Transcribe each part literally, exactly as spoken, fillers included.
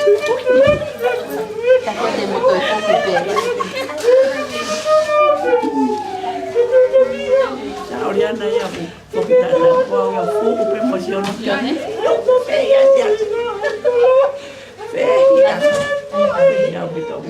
Ka ko te mo toe foki pē. Sa ori ana ia mo. Foki tata, ko au ia fuʻu pē mo si ono. Ia ne? Ia ko pē ia ia. Pē ia. Pē ia, pē ia.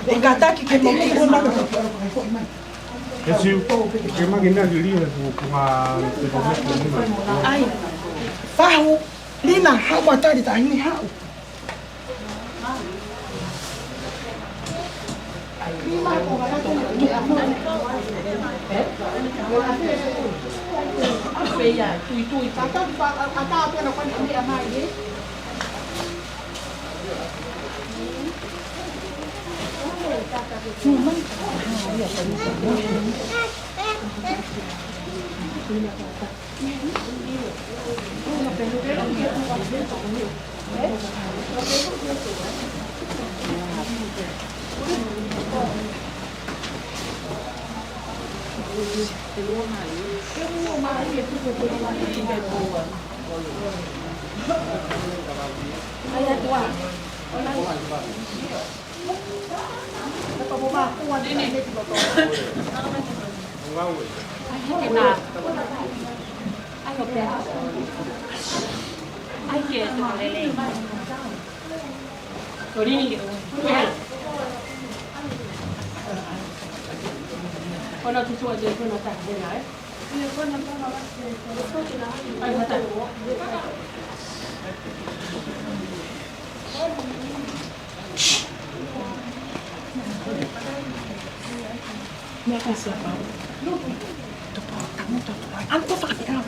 Ē, kātaki ke mau kiko na. Ke siu, ke maki na lili he ku, ku ngā te kau meki ni mai. Ai, fahu, Lina, haʻu ʻo tali taʻahine haʻu. Ona tutu ai te kona tahi kona, ē? Ai, mata. Meʻa ka sia pau. Tupa, tamu, tupa. Ano ko fakafika.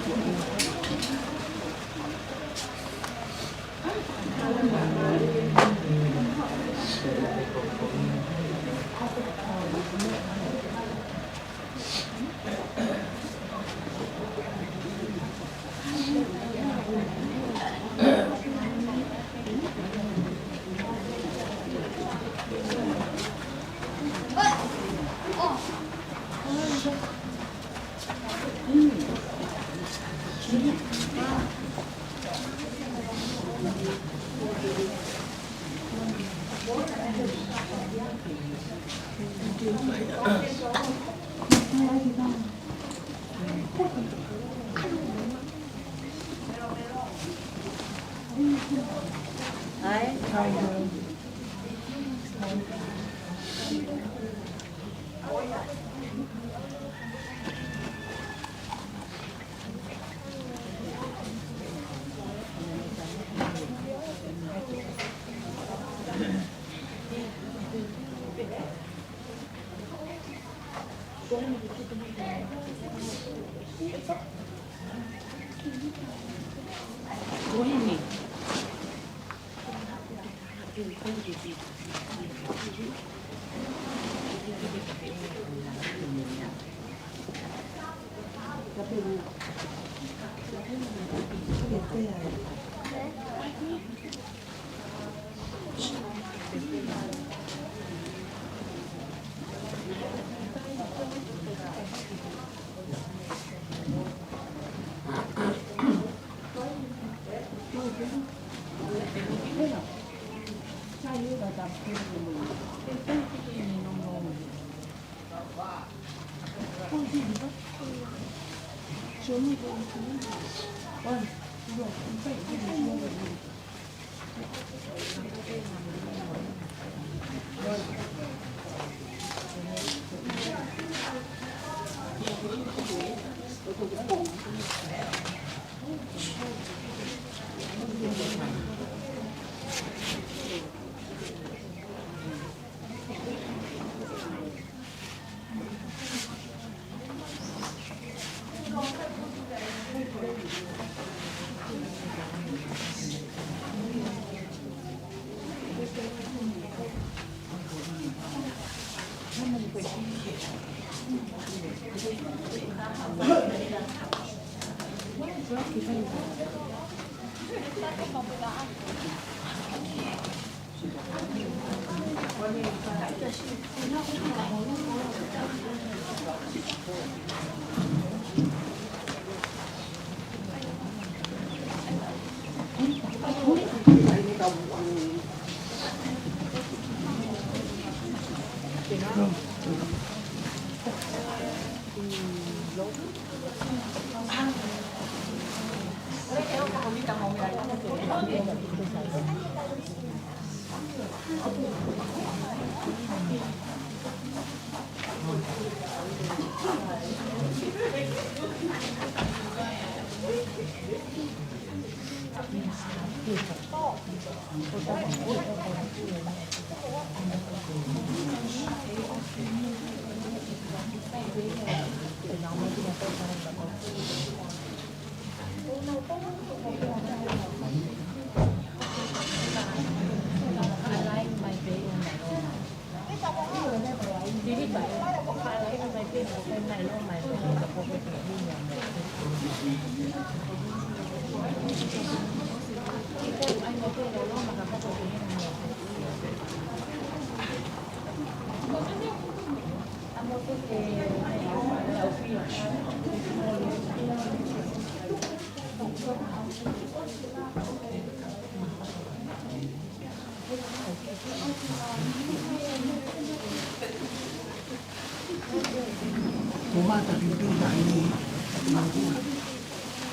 Ko mata pipili ka ni.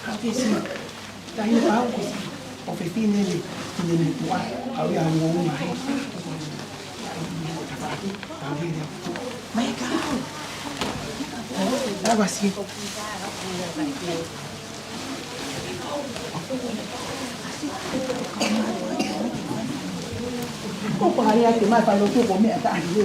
Ka ke si. Tahi pau ko si. Ko fefine ni. Ni ni tua. Kau ia mo mai. Mai kau. Tavasi. Ko paha ia ke mai fai lotu ko meʻa taʻahine.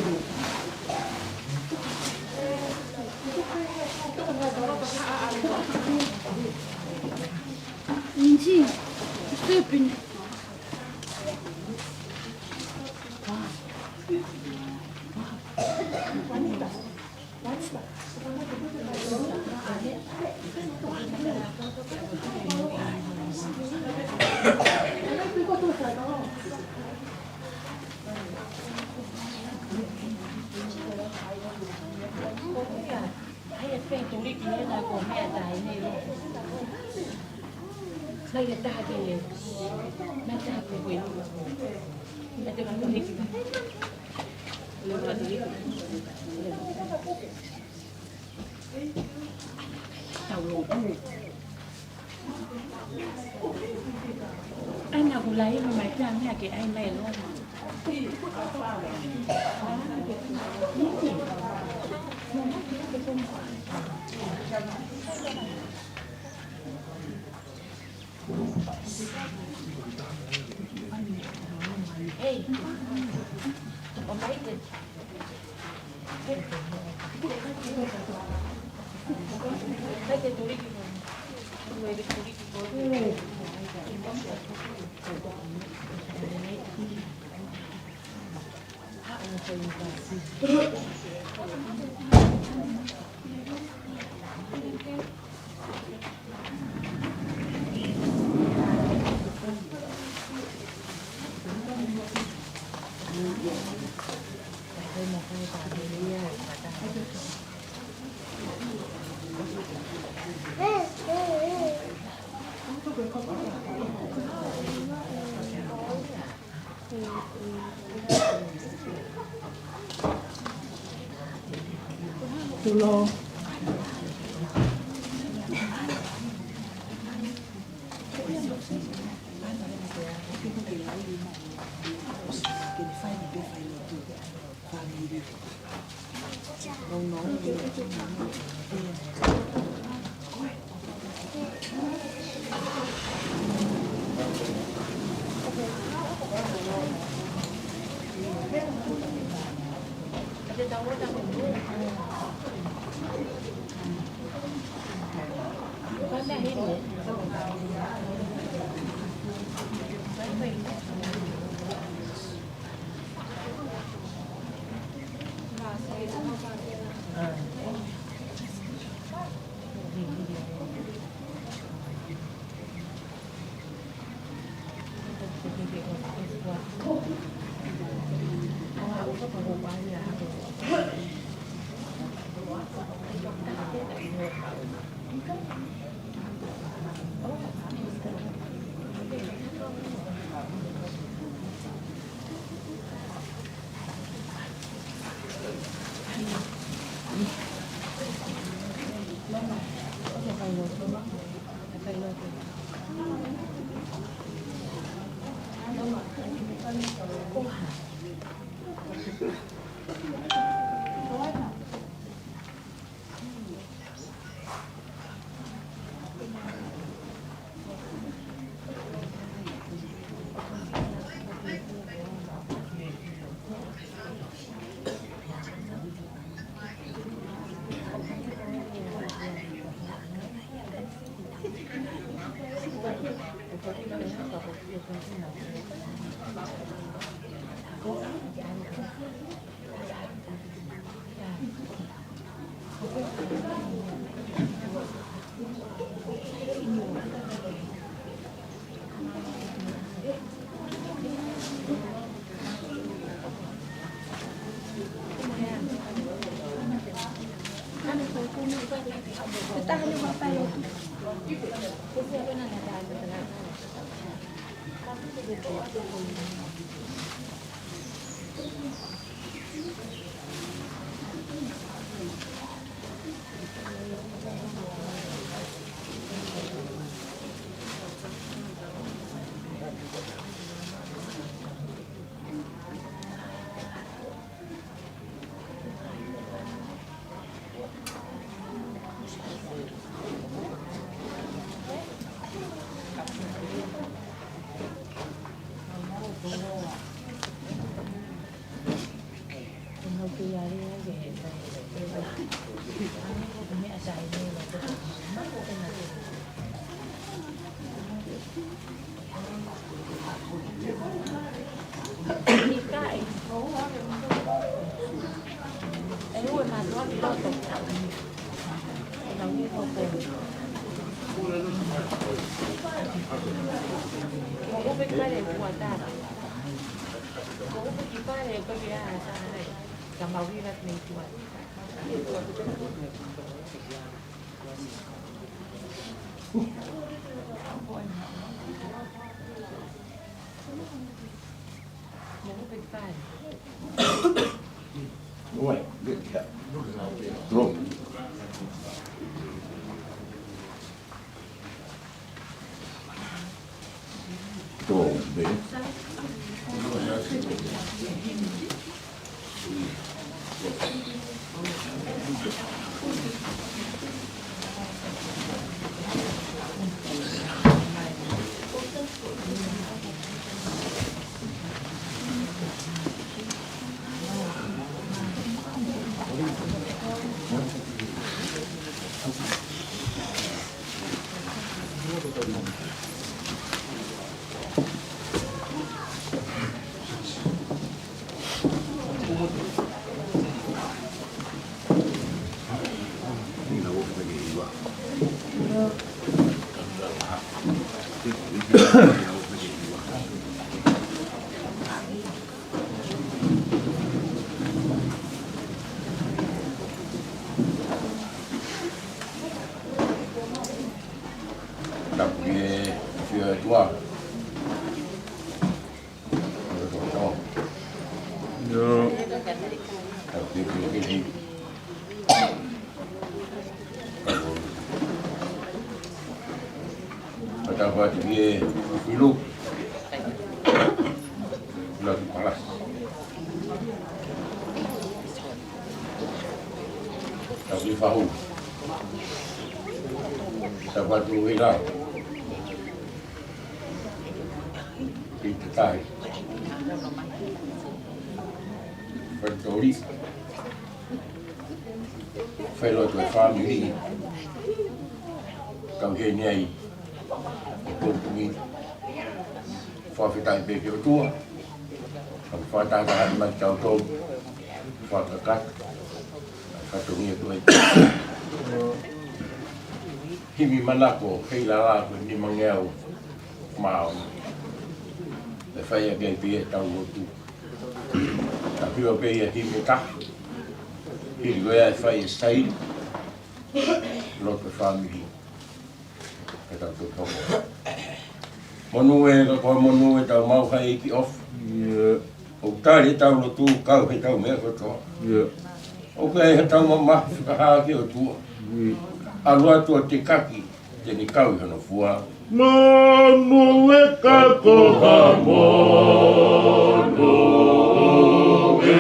Inji, stupid. ʻAi naʻa ku lahi mai kia meʻa ke ʻai mai loa. Tulo. Tapu ki he ʻafio ʻa e ʻOtua. Tapu ki he Fili. Tapu ki he Fahu. Tapu atu ki he Lao. Ki he Tatahi. Fai toli. Fai lotu e fāmili. Kau heni ai. Ko Pumi. Fakafetaʻi pē ki he ʻOtua. Kau fakatahataha mai kitautolu. Fakakakato. Fatongia tuai. Himi manako, kei lala ko e nimangeau mā ono. ʻE fai ʻaki ai pē ʻetau lotu. Ka pio pē ia himi ʻe taha. Hili ko ia ʻe fai e sai. Lotu e fāmili. Ka tau toki hoko. Monū ē, ka ko e monū ē tau mau hai ki off. ʻOku tali ʻetau lotu kau he tau meʻa kotoa. ʻOku ʻi ai ha tau mamahi fakahā ki he ʻOtua. ʻAlu atu ʻo tekaki, te ne kau ʻi hono fua. Monū ē ka ko ha monū ē,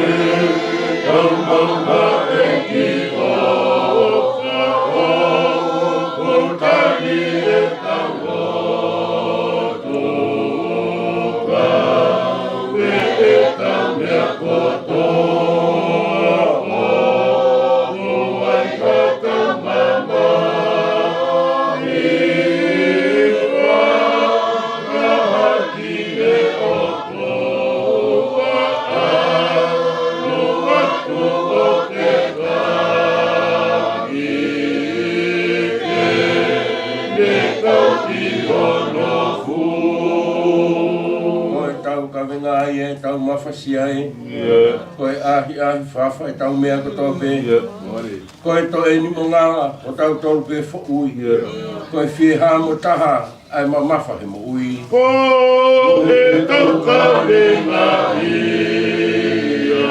tau mau hai ki off. ʻOku tali ʻetau lotu kau he tau meʻa kotoa. Ko e tau kavenga ia ʻe tau mafasia ē. Ko e ʻahiʻahi fakafaʻitau meʻa kotoa pē. Ko e toʻe ni mo ngala, ko tautolu pē foʻui. Ko e fiehā mo taha, ʻa e mamafa he moʻui. Ko e tau kavenga ia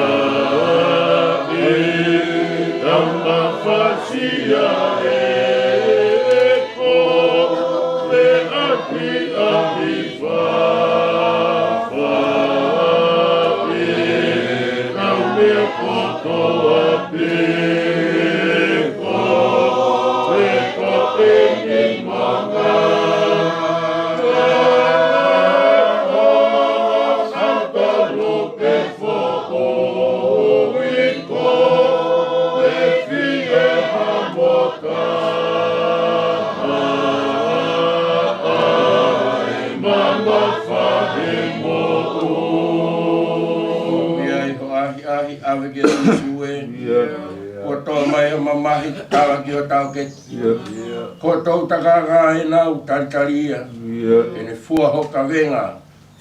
ʻe tau mafasia ē, ko e ʻahiʻahi fakafaʻitau meʻa kotoa pē. kia Sīsū ē. Kuo tō mai ʻa e mamahi, tala ki hotau keti. Ko e tau takanga ʻenau talitali ia. Ke ne fua ho kavenga,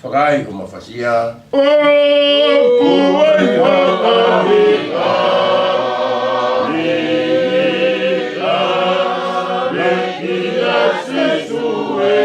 fakaai ho mafasia. ʻOku ai ha kavenga, kia Sīsū ē.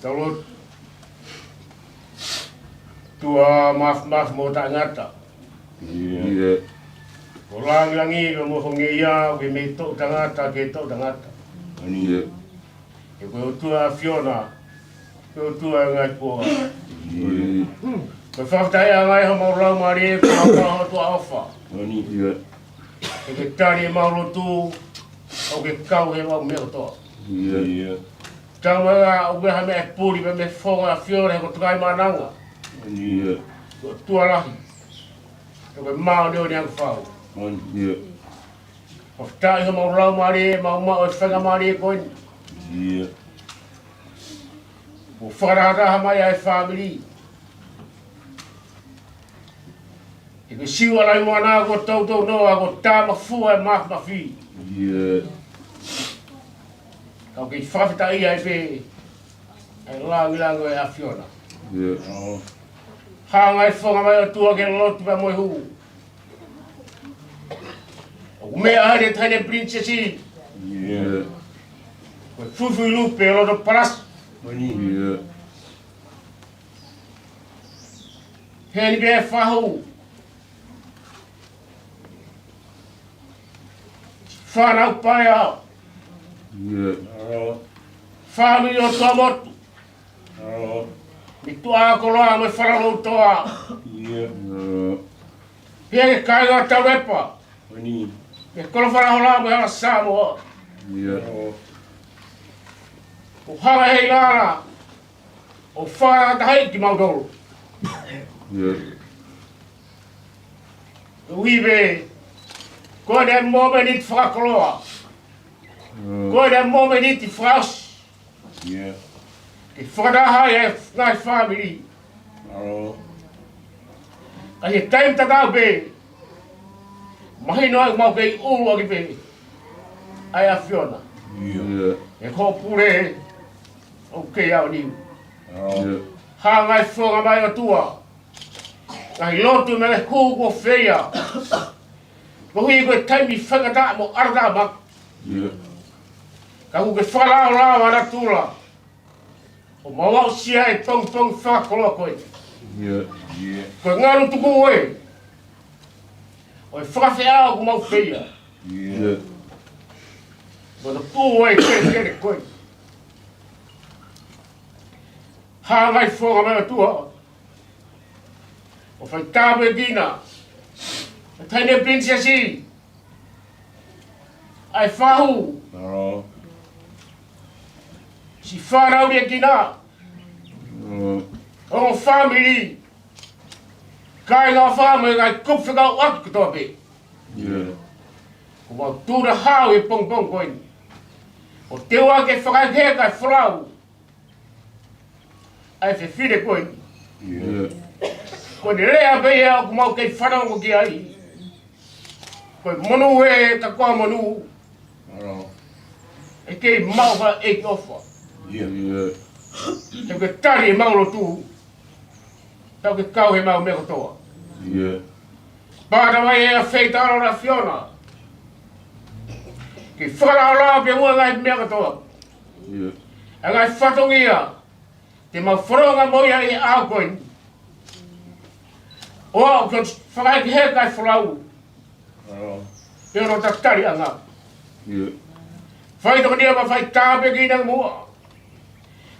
Tau lotu. ʻOtua Māfimafi mo Taʻengata. ʻIo. Ko e langilangi mo e hongeia, ʻoku mei he toʻutangata ki he toʻutangata. ʻIo. He ko e ʻOtua ʻAfiona, ko e ʻOtua ʻo e ngaahi pō. ʻIo. Ko e fakafetaʻi ange ʻa homau laumālie, ko homau ʻOtua ʻofa. ʻIo. He ke tali ʻemau lotu, ʻoku ke kau he mau meʻa kotoa. ʻIo. Tau mai ʻoku ʻi ai ha meʻa ʻe puli, meʻa ʻe fofonga ʻAfiona, he ko e Tamai Maʻananga. ʻIo. Ko e ʻOtua lahi. He ko e māʻoniʻoni ange fau. ʻIo. Fakafetaʻi homau laumālie, mau maʻu e faingamālie ko eni. ʻIo. Kuo fakatahataha mai ʻa e fāmili. He ko e Siua Laumālie ko e toutou noa, ko e Tamai Māfimafi. ʻIo. Ka ʻoku kei fakafetaʻi ai pē ʻa e langilangi ʻo e ʻAfiona. ʻIo. Hanga ʻe he fofonga mai ʻOtua ke lotu pea mo e hū. ʻOku meʻa ai e taʻahine pilinisesi. ʻIo. Ko e fuifui lupe ʻo loto palasi. ʻIo. Heni pē fahu. Fānau paea. ʻIo. Fāmili ʻo Tuʻamotu. Ni tuʻa koloa mo e fala loutoa. ʻIo. Pea ke kai ngā taurepa. Ni. Ke kolo fala hola mo e hala Samoa. ʻIo. ʻO hanga ʻe he ʻilala ʻo fakatahaʻi kimautolu. ʻIo. Uive, ko e momeniti fakakoloa. ʻIo. Ko e momeniti fakaʻosi. ʻIo. Ke fakataha ai e ngaahi fāmili. ʻIo. Ka ʻi he taimi tatau pē, mahino ai ʻoku mau kei ʻulu ʻaki pē ʻa e ʻAfiona. ʻIo. ʻIo. He ko e pule ʻoku kei aoniu. ʻIo. Hanga ʻe he fofonga mai ʻOtua, ngaahi lotu mo e hū kuo feia. Koeʻuhi ko e taimi faingataʻa mo ʻalataʻa maʻu. ʻIo. Ka ʻoku ke fakalaolao ʻa natula ʻo mau aʻusia e pongipongi fakakoloa ko ē. ʻIo. Ko e ngalu tuku ē ʻo e fakafeʻao ʻoku mau feia. ʻIo. Ko e tuku ē kelekele ko ē. Hanga ʻe he fofonga mai ʻOtua ʻo faitāpuekina ʻa e taʻahine pilinisesi, ʻa e fahu, ʻo e fānau liʻekina, ʻo e fāmili, kāinga ʻofa mo e ngaahi kupu fekauʻaki kotoa pē. ʻIo. Kuo mau tuna hau he pongipongi ko eni ʻo teu ʻaki e fakaheka e folau ʻa e fefine ko eni. ʻIo. Ko ʻene lea pē ia ʻoku mau kei fanongo ki ai. Ko e monū ē ka ko e monū. ʻIo. ʻE kei maʻu ha ʻEiki ʻofa. ʻIo. ʻIo. He ko e tali ʻemau lotu, tau ke kau he mau meʻa kotoa. ʻIo. Pāta mai e feitalo ʻa e ʻAfiona ke fakalaolao pea mo e ngaahi meʻa kotoa. ʻIo. ʻA e ngaahi fatongia te mau fononga mo ia ʻi he ʻaho ko eni. ʻO aʻu ki hono fakaʻekeʻeke ʻa e folau. ʻIo. Pea ʻoku tatali ʻanga. ʻIo. Fai tokoni ia mo fai tāpuekina muʻa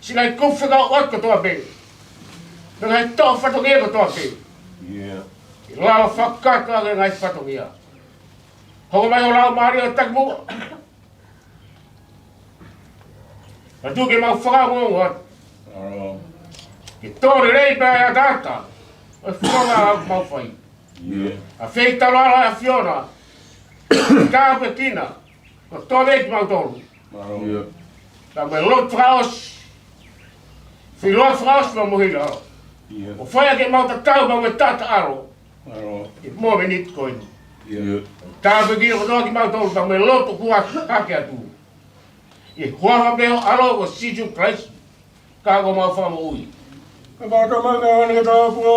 siʻi ngaahi kupu fekauʻaki kotoa pē, mo e ngaahi toʻo fatongia kotoa pē. ʻIo. ʻI he lava fakakakato ʻa e ngaahi fatongia. Hoko mai ho Laumālie ʻo taki muʻa. Ka tuku ke mau fakaongoongo atu. ʻIo. Ke tō lelei pē ʻa e ʻataʻatā ʻo e founga ʻoku mau fai. ʻIo. ʻA e feitaloʻi ʻa e ʻAfiona, tāpuekina, ko e tō lelei kimautolu. ʻIo. Pea mo e lotu fakaʻosi, feʻiloaki fakaʻosi mo e moʻui ʻa e ʻAlo. ʻIo. ʻO fai ʻaki ʻemau tatau pea mo e taʻataʻalo. ʻIo. ʻI he mōmeniti ko eni. ʻIo. Tāpuekina kotoa kimautolu pea mo e lotu kuo hake atu. ʻI he huafa pē ho ʻAlo ko Sīsū Kalaisi, ka ko homau Fakamoʻui. Ka pata mai ka ane ka tāpua.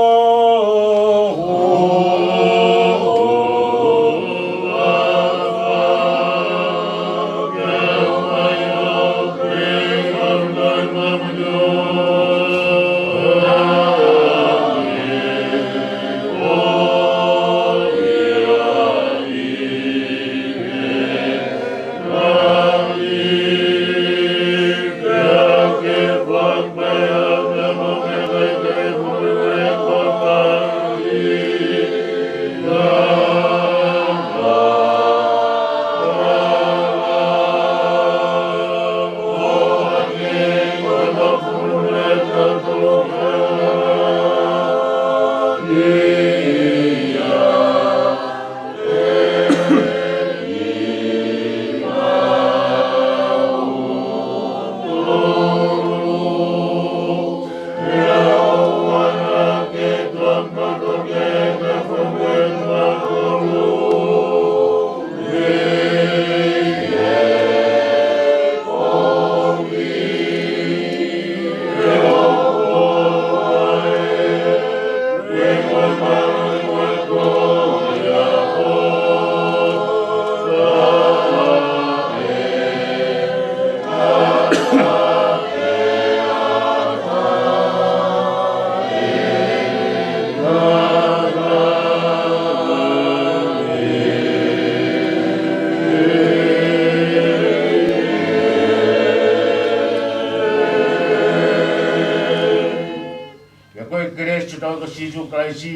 Pea ko e kelesi ʻa hotau ʻEiki ko Sīsū Kalaisi,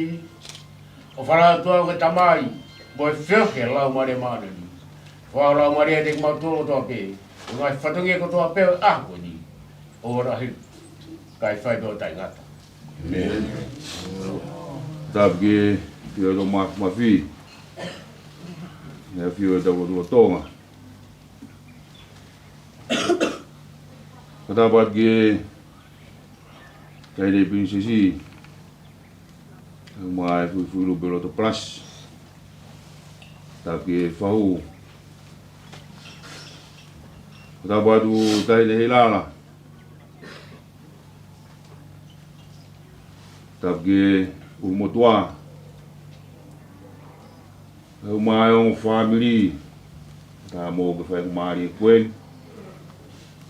ʻofa ʻa e ʻOtua ko e Tamai, mo e feohi ʻa e Laumālie Māʻoniʻoni, fai ʻo laumālie ʻiate kimautolu kotoa pē, ʻi he ngaahi fatongia kotoa pē ʻo e ʻaho ni, ʻo ʻaho ni, kae fai pē ʻo taʻengata. ʻĒmeni. Tapu ki he ʻAfio ʻi he Loto Mafimafi, ʻi he ʻAfio ʻi hotau lotolotonga. Ka tapu atu ki he Taʻahine Pilinisesi, mo e Fuifuilupe Lotopalasi. Tapu ki he Fahu. Ka tapu atu Taʻahine Heilala. Tapu ki he ʻulumotuʻa. Pea mo e ongo fāmili, tā mo ke fai mālie ko eni.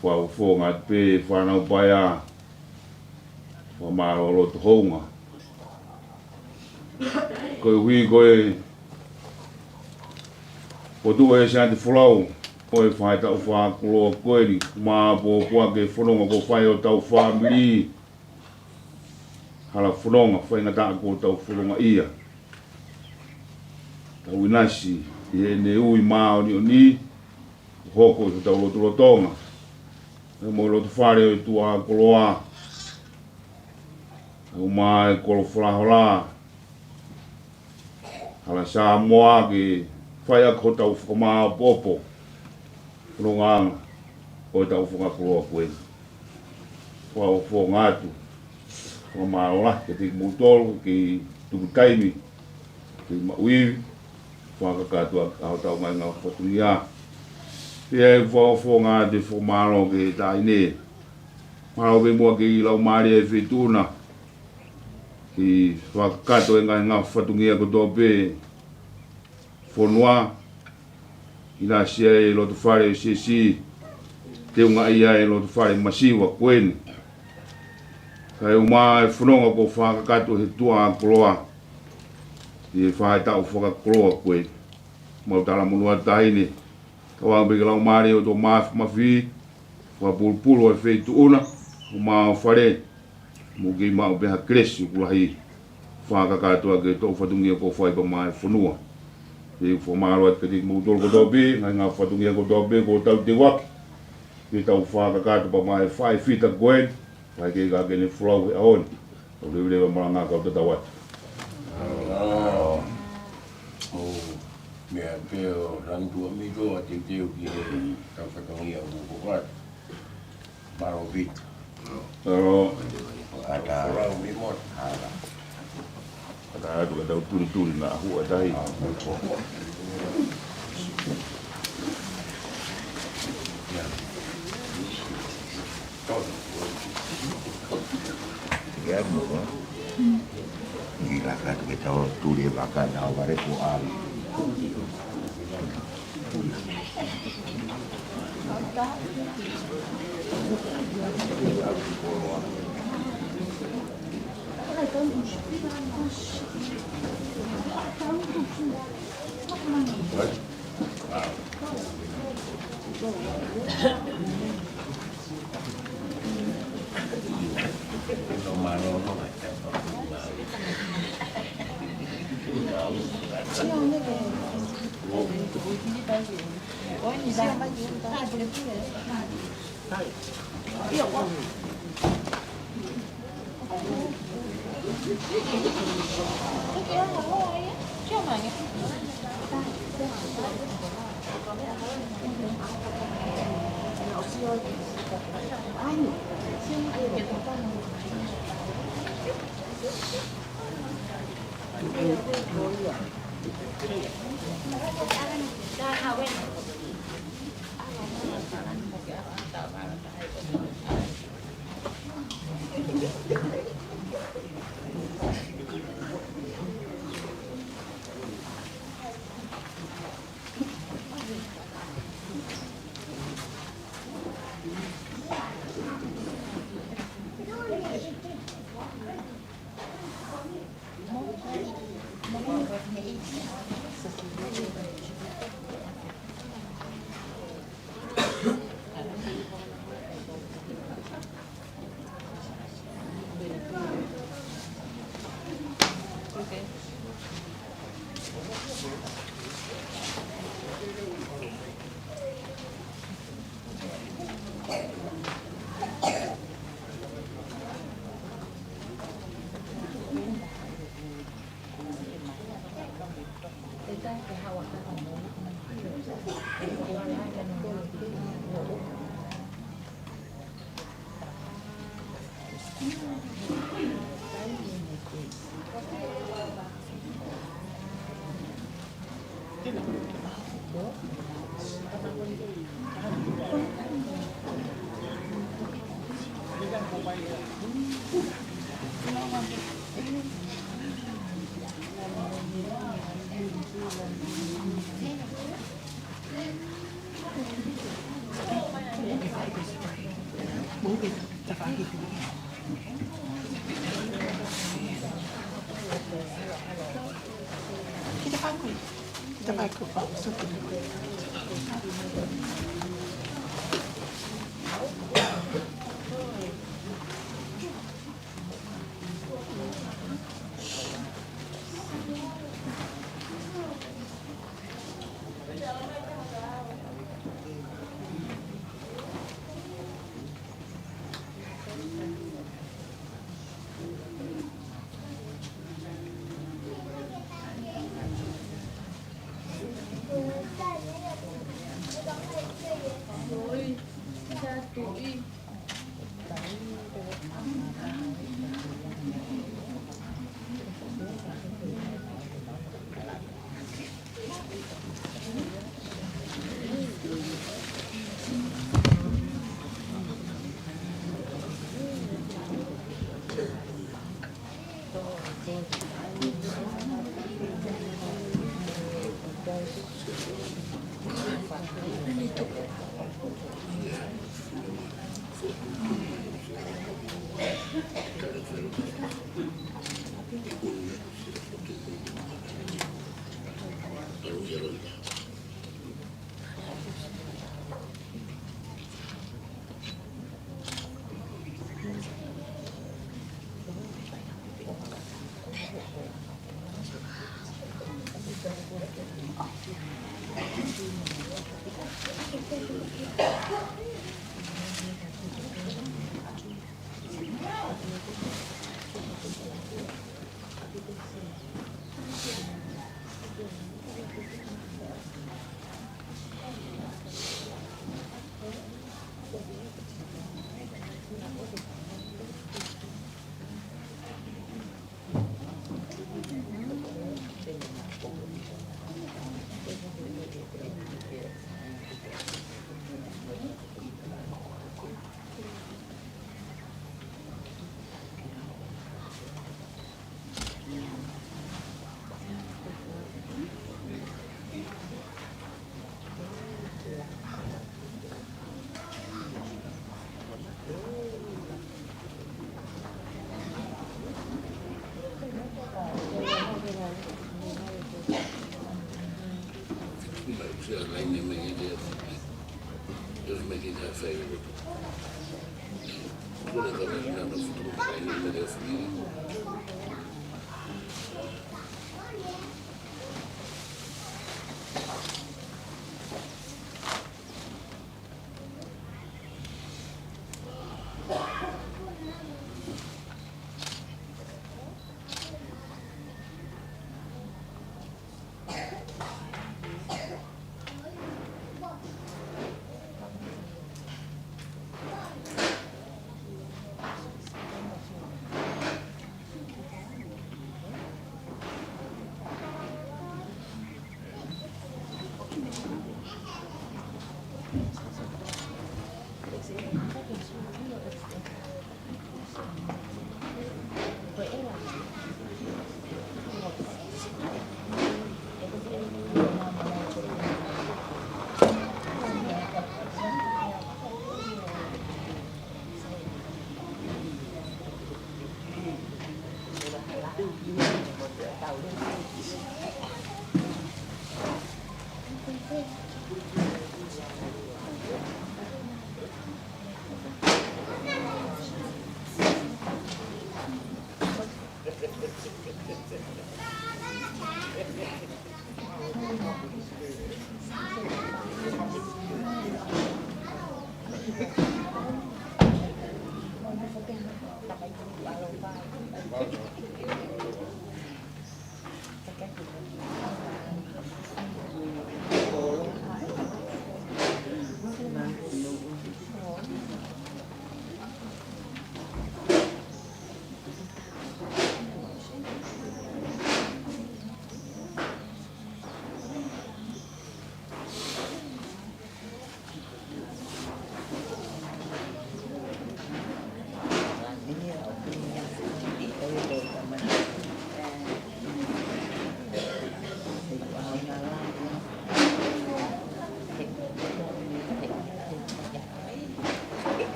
Fakafofonga atu pē fānau paea, fakamālō loto hounga. Koeʻuhi ko e potu ʻo e Siaʻatoufolau, ʻo e faʻahitaʻu fakakoloa ko eni, māʻopoʻopo ʻa e fononga kuo fai ʻe hotau fāmili. Hala fononga, faingataʻa kuo tau fononga ia. Tau ʻinasi ʻi heʻene ui māʻoniʻoni, hoko ʻi hotau lotolotonga. Pea mo e lotofale ʻo e tuʻa koloa. Pea mo e kolo Falahola. Hala Samoa ke fai ʻaki hotau fakamāʻopoʻopo. Fonongaʻanga ʻo e taʻu fakakoloa ko eni. Fakafofonga atu. Fakamālō lahi kiate kimoutolu, kei tuku taimi, kei maʻu ivi, fakakakato ʻa hotau ngaahi ngāue fatongia. Pea ʻoku fakafofonga atu e fakamālō ki he taʻahine. Mālō pē muʻa ki he Laumālie ʻo e Feituʻu na. Kei fakakakato e ngaahi ngāue fatongia kotoa pē fonua, ʻinasi ai e lotofale ʻo e siasi, teungaʻi ai e lotofale masiva ko eni. Kae ʻumaʻā e fononga kuo fakakakato ʻe he tuʻa koloa. ʻI he faʻahitaʻu fakakoloa ko ē, mau talamonū atu taʻahine, kau ʻoange pē ke lau mālie ʻo tō mafimafi, fakapulupulu ʻa e feituʻu na, ʻo mau fale, mo kei maʻu pē ha kelesi ʻoku lahi, fakakakato ʻa e toʻu fatongia kuo fai pea maʻa e fonua. ʻI he fakamālō atu kiate kimoutolu kotoa pē, ngaahi ngaahi fatongia kotoa pē, kuo tau teuaki, ke tau fakakakato pea maʻa e faifita ko ē, ʻikai ke ʻi ai ha kene folau he ʻaho ni. Tau leveleva malanga kau tatau atu. ʻO, meʻa pē ʻo langi tuʻa mito ʻa teuteu ki he tau fatongia ʻoku ko atu. Mālō Pita. Mālō. Ata. Folau mi mot. Ata. Ata atu ka tau tulituli na ahu ata hei. Ia mo. ʻI laka atu ke tau tuli e vaka na ʻo vale ko ʻalu.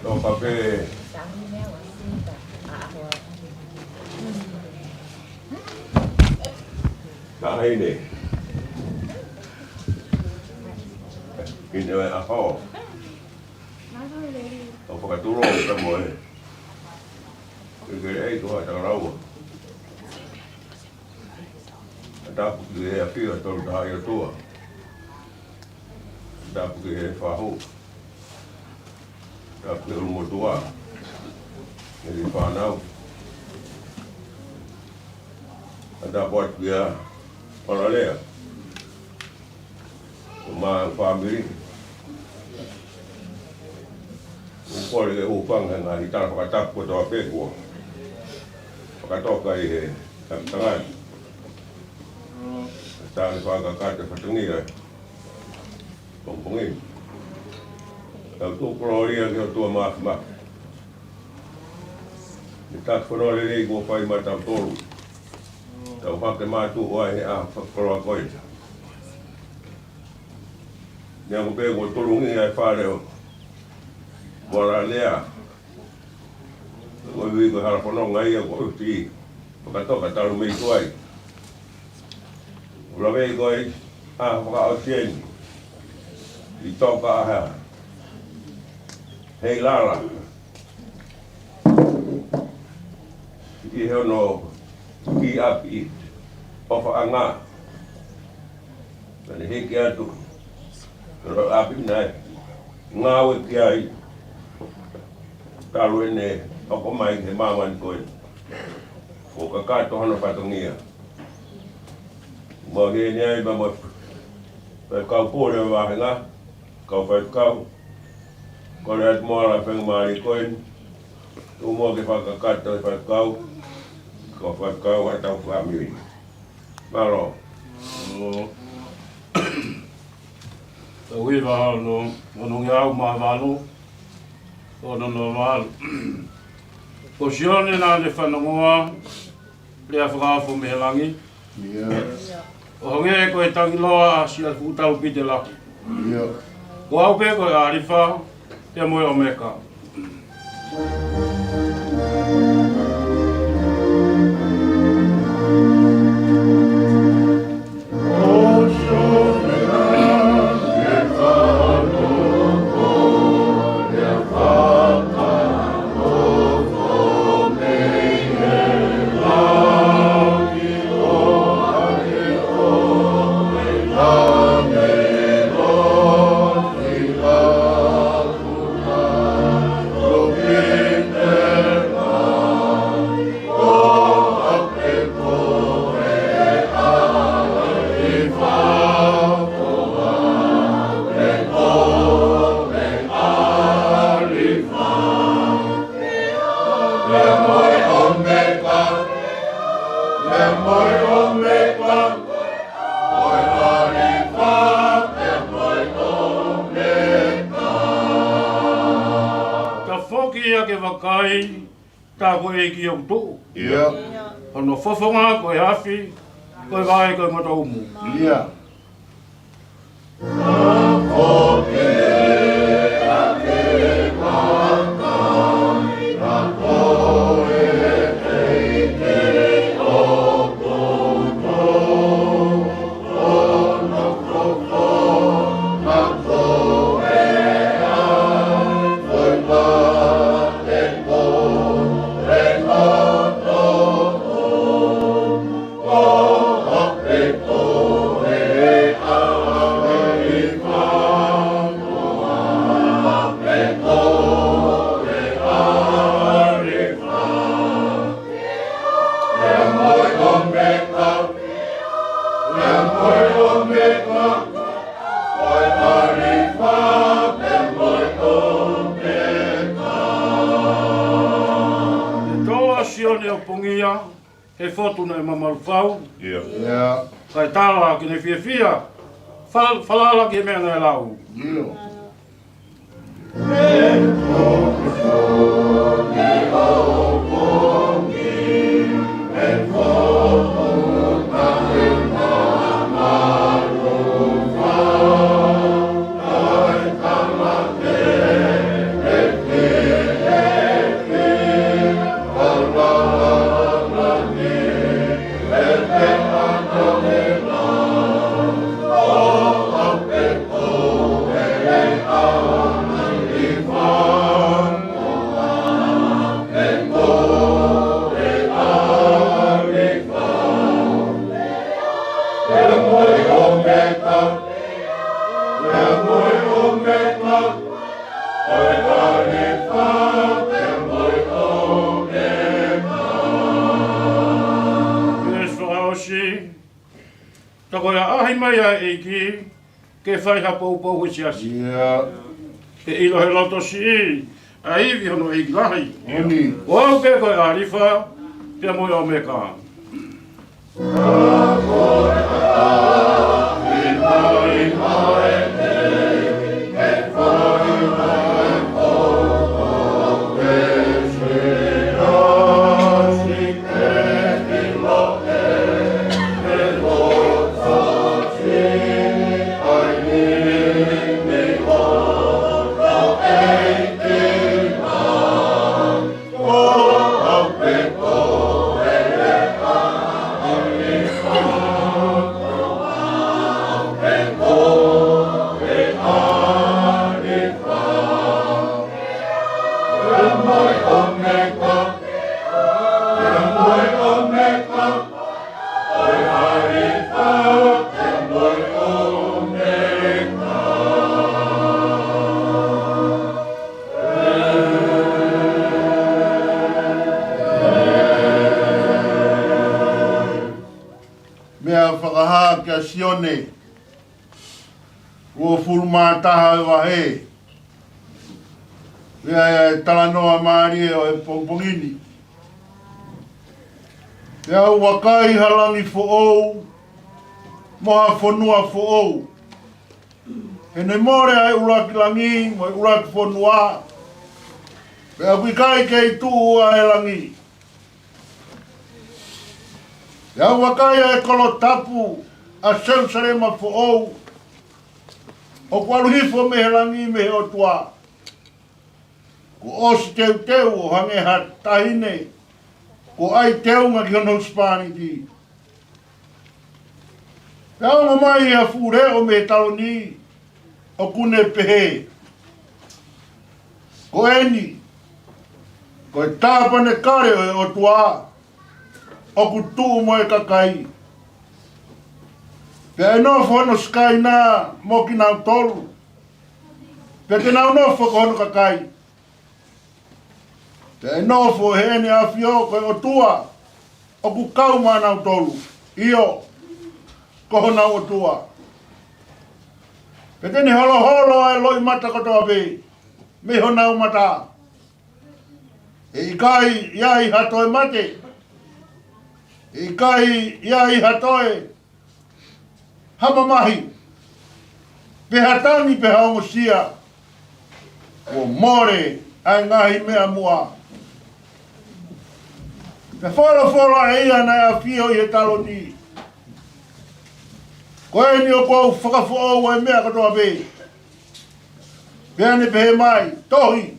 Tau fape. Taʻahine. ʻIne ʻa e ʻaho. ʻO fakatulou ka mo e. ʻIke ʻEiki ko ha tangaraua. Tapu ki he ʻafio ʻa e Tolu Tahaʻi ʻOtua. Tapu ki he fahu. Tapu ki he ʻulumotuʻa. Ki he fānau. Tapu atu ki he Olalea. Mo e fāmili. ʻOku ou kole ke u hūfanga he ngaahi tala fakatapu kotoa pē kuo fakatoka ʻi he takitanga ni. Tali fakakakato e fatongia. Pongipongi ni. Tau tuku kolōlia ki he ʻOtua Māfimafi. Mo e taki fonua lelei kuo fai maʻatautolu. Tau hake mātuʻa he ʻaho fakakoloa ko eni. Neongo pē kuo tolongi ʻa e fale ʻo Olalea. Ko e ui ko e hala fononga ia kuo ʻosi fakatoka talu mei tuai. ʻOku lave ko e ʻaho fakaʻosi eni ʻi he toka ʻa Heilala. ʻI he ono ki ʻapi ʻi ʻOfaʻanga. Naʻá ne hiki atu. Pero ʻapi naʻe ngāue ki ai. Talu ʻene hoko mai he māmani ko ē. Kuo kakato hono fatongia. Mo e heni ai pea mo e faifekau pule ʻo e vāhenga. Kau faifekau. Kole atu mo ala fenga mālie ko ē. Tuʻu mo ke fakakakato e faifekau. Kau faifekau ʻa e tau fāmili. Mālō. Tau hiva ono, ono ngeau mā valu, ono noa valu. Ko Sione naʻá ne fanongoa lea fakaofo mei he langi. ʻIo. ʻO hangē ko e tangi loa ʻa Siaʻi fuʻu taupite lahi. ʻIo. Ko au pē ko e ʻAlifa, pea mo e ʻOmeka. Ka foki ia ke vakai, tā ko e ʻEiki ʻoku tuʻu. ʻIo. Hono fofonga ko e afi, ko e vai ko e ngoto umu. ʻIo. Tō ʻa Sione ʻo pongia, he fotu naʻe mamalu fau. ʻIo. ʻIo. Kae tala ke ne fiefia, fal-, falala ki he meʻa naʻe lau. ʻIo. Pea fakaʻosi, tā ko e ʻaʻahi mai ʻa e ʻEiki, ke fai ha poupou he siasi. ʻIo. Ke ʻilo he loto siʻi, ʻa e ivi hono ʻEiki lahi. ʻEni. Ko au pē ko e ʻAlifa, pea mo e ʻOmeka. Fakahā kia Sione, uofulu mā taha e vahe. Pea ʻa e talanoa mālie ʻo e pongipongi ni. Pea u vakai ha langi foʻou, mo ha fonua foʻou. He ne mole ʻa e ʻuluaki langi, mo e ʻuluaki fonua. Pea ʻoku ʻikai kei tuʻu ʻa e langi. Pea u vakai ʻa e kolo tapu ʻa Selusalema foʻou, ʻoku ʻalu hifo mei he langi mei he ʻOtua. Kuo ʻosi teuteu ʻo hangē ha taʻahine kuo ʻai teunga ki hono husepāniti. Pea ongo mai ha fuʻu leʻo mei he taloni, ʻoku ne pehē: Ko eni, ko e tāpanekale ʻo e ʻOtua, ʻoku tuʻu mo e kakai. Pea ʻe nofo hono Sikaina mo kinautolu, pea te nau nofo ko hono kakai. Pea ʻe nofo ʻi heʻene ʻafio ko e ʻOtua ʻoku kau maʻanautolu, ʻio, ko honau ʻOtua. Pea te ne holoholo ʻa e loʻimata kotoa pē mei honau mata. ʻE ʻikai ʻi ai ha toe mate, ʻe ʻikai ʻi ai ha toe ha mamahi, pe ha tangi, pe ha ongosia. Kuo mole ʻa e ngaahi meʻa muʻa. Pea folofola ʻe ia naʻe ʻafio ʻi he taloni: Ko eni ʻoku ou fakafoʻou ʻa e meʻa kotoa pē. Pea ne pehē mai: Tohi,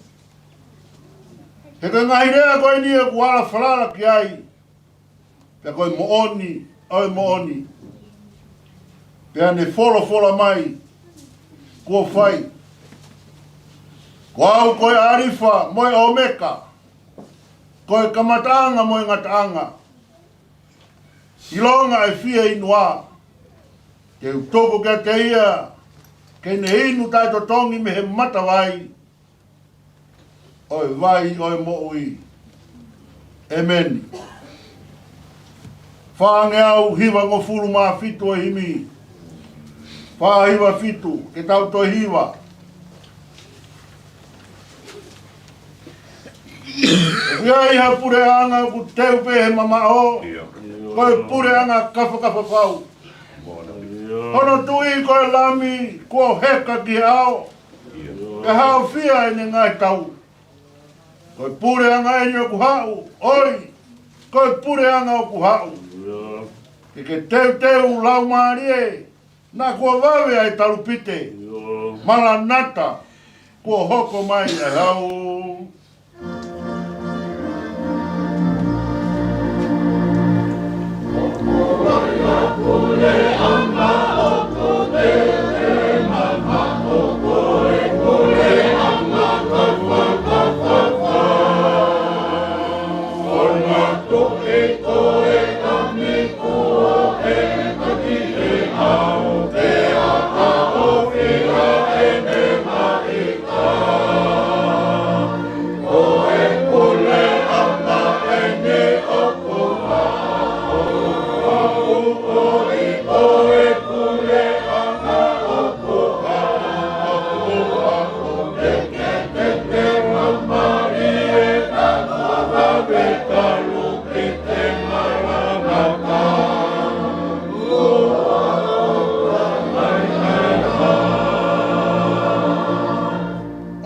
he ko e ngaahi lea ko eni ʻoku ala falala ki ai, pea ko e moʻoni ʻo e moʻoni. Pea ne folofola mai: Kuo fai. Ko au ko e ʻAlifa mo e ʻOmeka, ko e kamataʻanga mo e ngataʻanga. ʻIlonga ʻe fieinua, te u tuku kiate ia ke ne inu taʻetotongi mei he matavai ʻo e vai ʻo e moʻui. ʻEmeni. Fāngeau hivangofulu mā fitu ʻo e himi. Fā hiva fitu, ke tau toe hiva. ʻOku ʻi ai ha puleʻanga ʻoku teu pē he mamaʻo, ko e puleʻanga kafakafa pau. Hono tuʻi ko e Lami kuo heka ki he ʻao, pea haofia ʻene ngaahi tau. Ko e puleʻanga eni ʻoku haʻu, ʻoi, ko e puleʻanga ʻoku haʻu. Ke ke teuteu, Laumālie, naʻa kuo vave ʻa e talupite. Malanata, kuo hoko mai ʻa e ʻaho.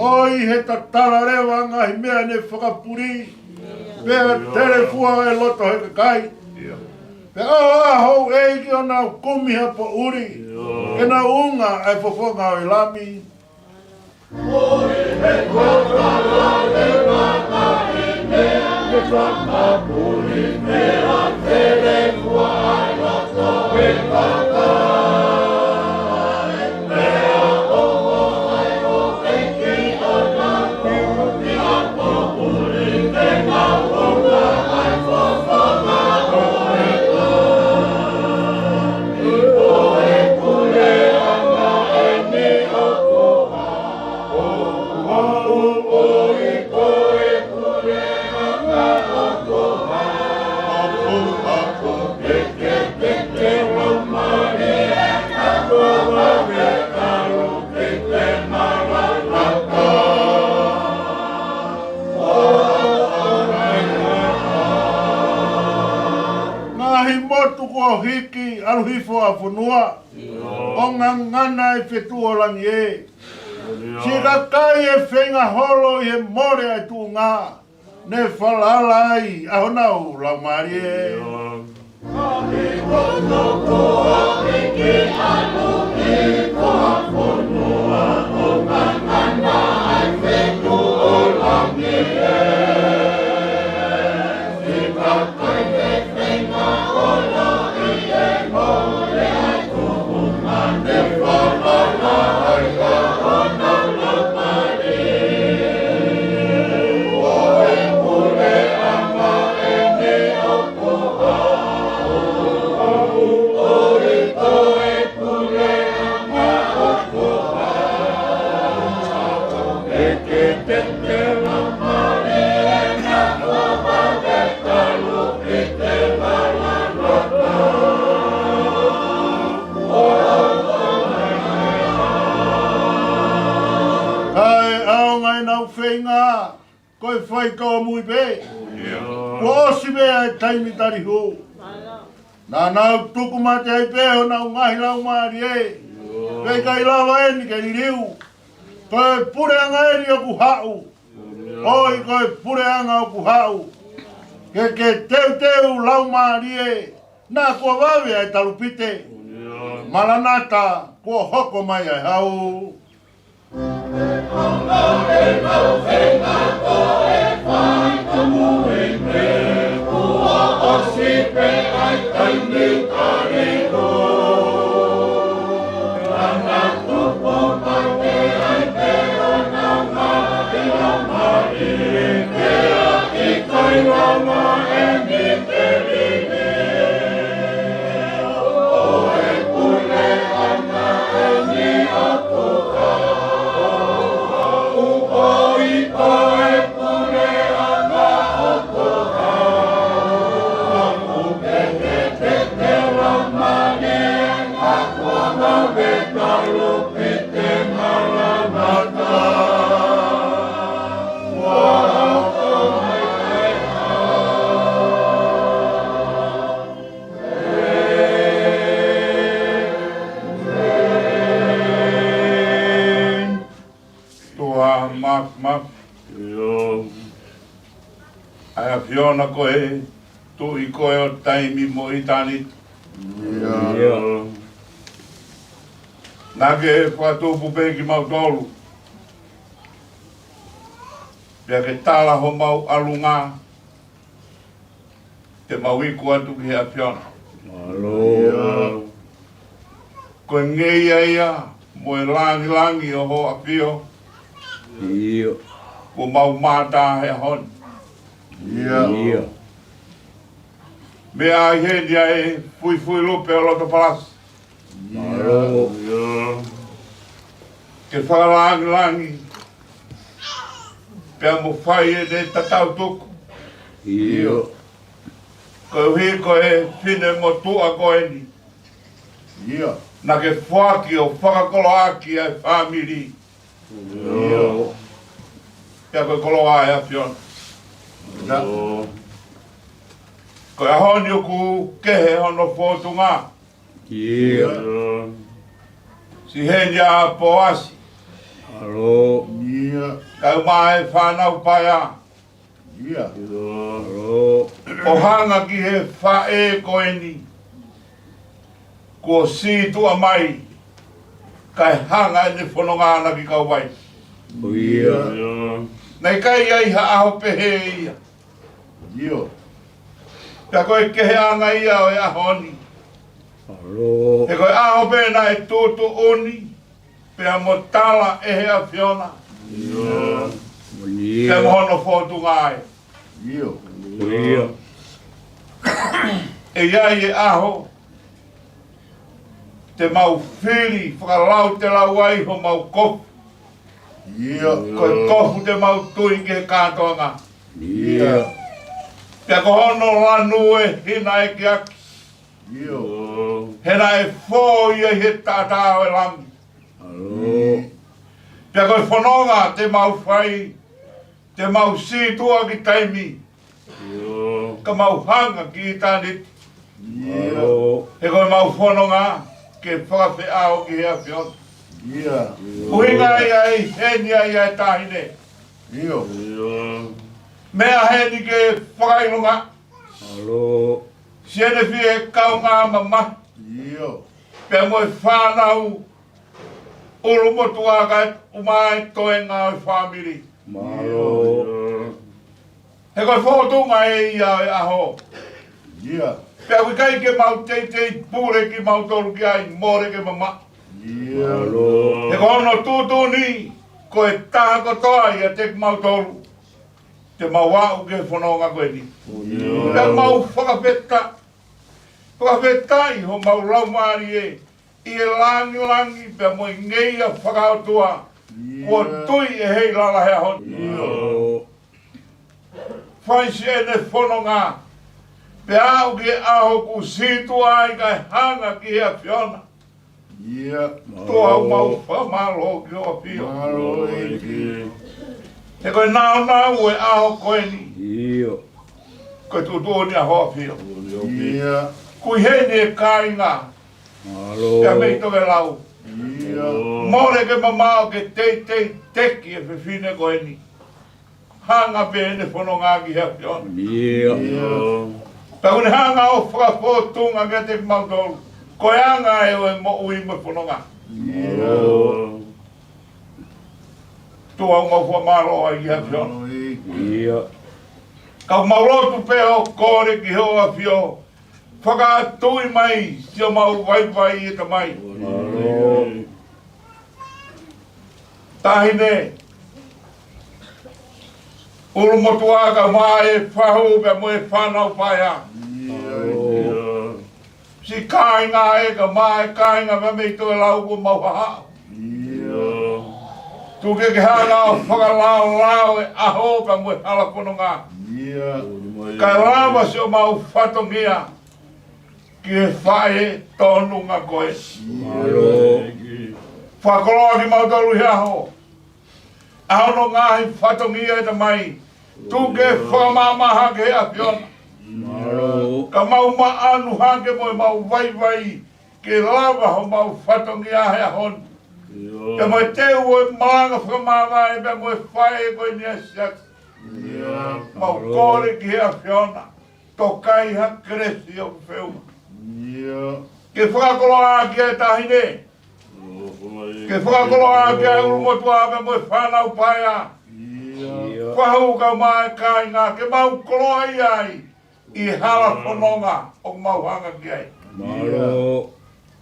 ʻOi, he tatala leva ngaahi meʻa ne fakapuli, pea telefua e loto he kakai. Pea ʻoho ʻa houʻeiki ʻo nau kumi ha poʻuli, ke nau unga ʻa e fofonga ʻo e Lami. ʻI he motu kuo hiki, ʻalu hifo ʻa fonua. ʻIo. ʻO ngangana ʻa e fetuʻu ʻo langi ē. ʻIo. Siʻi kakai ʻe feinga holo ʻi he mole ʻa e tuʻunga ne falala ai ʻa honau laumālie. ʻIo. Kae ʻaonga ʻenau feinga, ko e faitōmui pē. ʻIo. Kuo ʻosi pē ʻa e taimi tali hū. Naʻa nau tuku mate ai pē honau ngaahi laumālie. ʻIo. Pea ʻikai lava eni ke liliu. Ko e puleʻanga eni ʻoku haʻu. ʻIo. ʻOi, ko e puleʻanga ʻoku haʻu. Ke ke teuteu laumālie. Naʻa kuo vave ʻa e talupite. ʻIo. Malanata, kuo hoko mai ʻa e hau. Tuʻa māfimafi. ʻIo. ʻA e ʻAfiona ko e Tuʻi ko e ʻo taimi mo ʻitāniti. ʻIo. Naʻa ke fakatupu pē kimautolu. Pea ke tala homau ʻalunga. Te mau iku atu ki he ʻAfiona. ʻAlō. Ko e ngeia ia mo e langilangi ʻo ho ʻafio. ʻIo. Kuo mau mātā he ʻaho ni. ʻIo. Meʻa ʻi heni ʻa e fuifui lupe ʻo loto palasi. ʻAlō. Ke fakalangilangi. Pea mo fai ʻene tatau tuku. ʻIo. Koeʻuhi ko e finemotuʻa ko eni. ʻIo. Naʻa ke foaki ʻo fakakoloaʻaki ʻa e fāmili. ʻIo. Pea ko e koloa ʻa e ʻAfiona. ʻIo. Ko e ʻaho ni ʻoku kehe hono fōtunga. ʻIo. Siʻi heni ʻa Poasi. ʻAlō. ʻIo. Kae ʻumaʻā e fānau paea. ʻIo. ʻAlō. ʻO hanga ki he faʻē ko eni. Kuo sītuʻa mai. Kae hanga ʻene fononga ʻana ki Kauvai. ʻIo. Naʻe ʻikai ʻi ai ha ʻaho pehē ia. ʻIo. Pea ko e keheʻanga ia ʻo e ʻaho ni. ʻAlō. He ko e ʻaho pē naʻe tuʻutuʻuni, pea mo tala ʻe he ʻAfiona. ʻIo. Pea mo hono fōtunga ai. ʻIo. ʻIo. ʻE ʻi ai e ʻaho, te mau fili, fakalautelau ai homau kofu. ʻIo. Ko e kofu te mau tui ki he kātoanga. ʻIo. Pea ko hono lanu ʻe hina ʻekiaki. ʻIo. He naʻe fō ia ʻi he taʻataʻa ʻo e lami. ʻAlō. Pea ko e fononga te mau fai, te mau sītuʻa ki taimi. ʻIo. Ka mau hanga ki ʻitāniti. ʻIo. He ko ʻemau fononga ke fakafeʻao ki he ʻAfiona. ʻIo. ʻUhinga ia ʻi heni ai ʻa e taʻahine. ʻIo. Meʻa heni ke fakaʻilonga. Mālō. Siʻene fie kaungā mamahi. ʻIo. Pea mo e fānau ʻulumotuʻa kae ʻumaʻā e toenga ʻo e fāmili. Mālō. He ko e fōtunga ē ia ʻo e ʻaho. ʻIo. Pea ʻoku ʻikai ke mau teitei pule kimautolu ki ai, mole ke mamaʻo. ʻIo. Mālō. He ko hono tuʻutuʻuni, ko e taha kotoa ʻiate kimautolu te mau aʻu ki he fononga ko eni. ʻIo. Pea mau fakafeta-, fakafetaʻi homau laumālie ʻi he langilangi pea mo e ngeia fakaʻotua. ʻIo. Kuo tui ʻe Heilala he ʻaho ni. ʻIo. Fai siʻene fononga pea aʻu ki he ʻaho kuo sītuʻa ai kae hanga ki he ʻAfiona. ʻIo. Tuʻa, ʻoku mau fakamālō ki hoʻo ʻAfio. Mālō ʻEiki. He ko e nāunau ʻo e ʻaho ko eni. ʻIo. Ko e tuʻutuʻuni ʻa hoʻo ʻAfio. ʻIo. Kuo ʻi heni e kāinga. Mālō. Pea mei Tokelau. ʻIo. Mole ke mamaʻo ke teitei teki e fefine ko eni. Hanga pē ʻene fononga ki he ʻAfiona. ʻIo. ʻIo. Pea ʻoku ne hanga ʻo fakafōtunga kiate kimautolu ko e anga ē ʻo e moʻui mo e fononga. ʻIo. Tuʻa, ʻoku mau fakamālō ai ki he ʻAfiona. ʻIo. Ka ʻoku mau lotu pē ʻo kole ki hoʻo ʻAfio. Fakatui mai siʻomau vaivai, ʻe Tamai. ʻIo. Taʻahine ʻulumotuʻa kae ʻumaʻā e fahu pea mo e fānau paea. ʻIo. Siʻi kāinga ē kae ʻumaʻā e kāinga mei Tokelau kuo mau hahaʻo. ʻIo. Tuku ke ke hanga ʻo fakalaolao e ʻaho pea mo e hala fononga. ʻIo. Kae lava siʻomau fatongia ki he faʻē tōnunga ko ē. Mālō. Fakakoloa kimautolu he ʻaho. ʻA hono ngaahi fatongia, ʻe Tamai. Tuku ke fakamāmaha ki he ʻAfiona. Mālō. Ka mau maʻanu hake mo ʻemau vaivai ke lava homau fatongia he ʻaho ni. ʻIo. Pea mo e teu ʻo e malanga fakamāvae pea mo e faʻē ko eni ʻa e siasi. ʻIo. Mau kole ki he ʻAfiona. Tokai ha kelesi ʻoku feʻunga. ʻIo. Ke fakakoloa ki he taʻahine. Ke fakakoloa ki he ʻulumotuʻa pea mo e fānau paea. ʻIo. Fahu kae ʻumaʻā e kāinga ke mau koloaʻia ai ʻi he hala fononga ʻoku mau hanga ki ai. Mālō.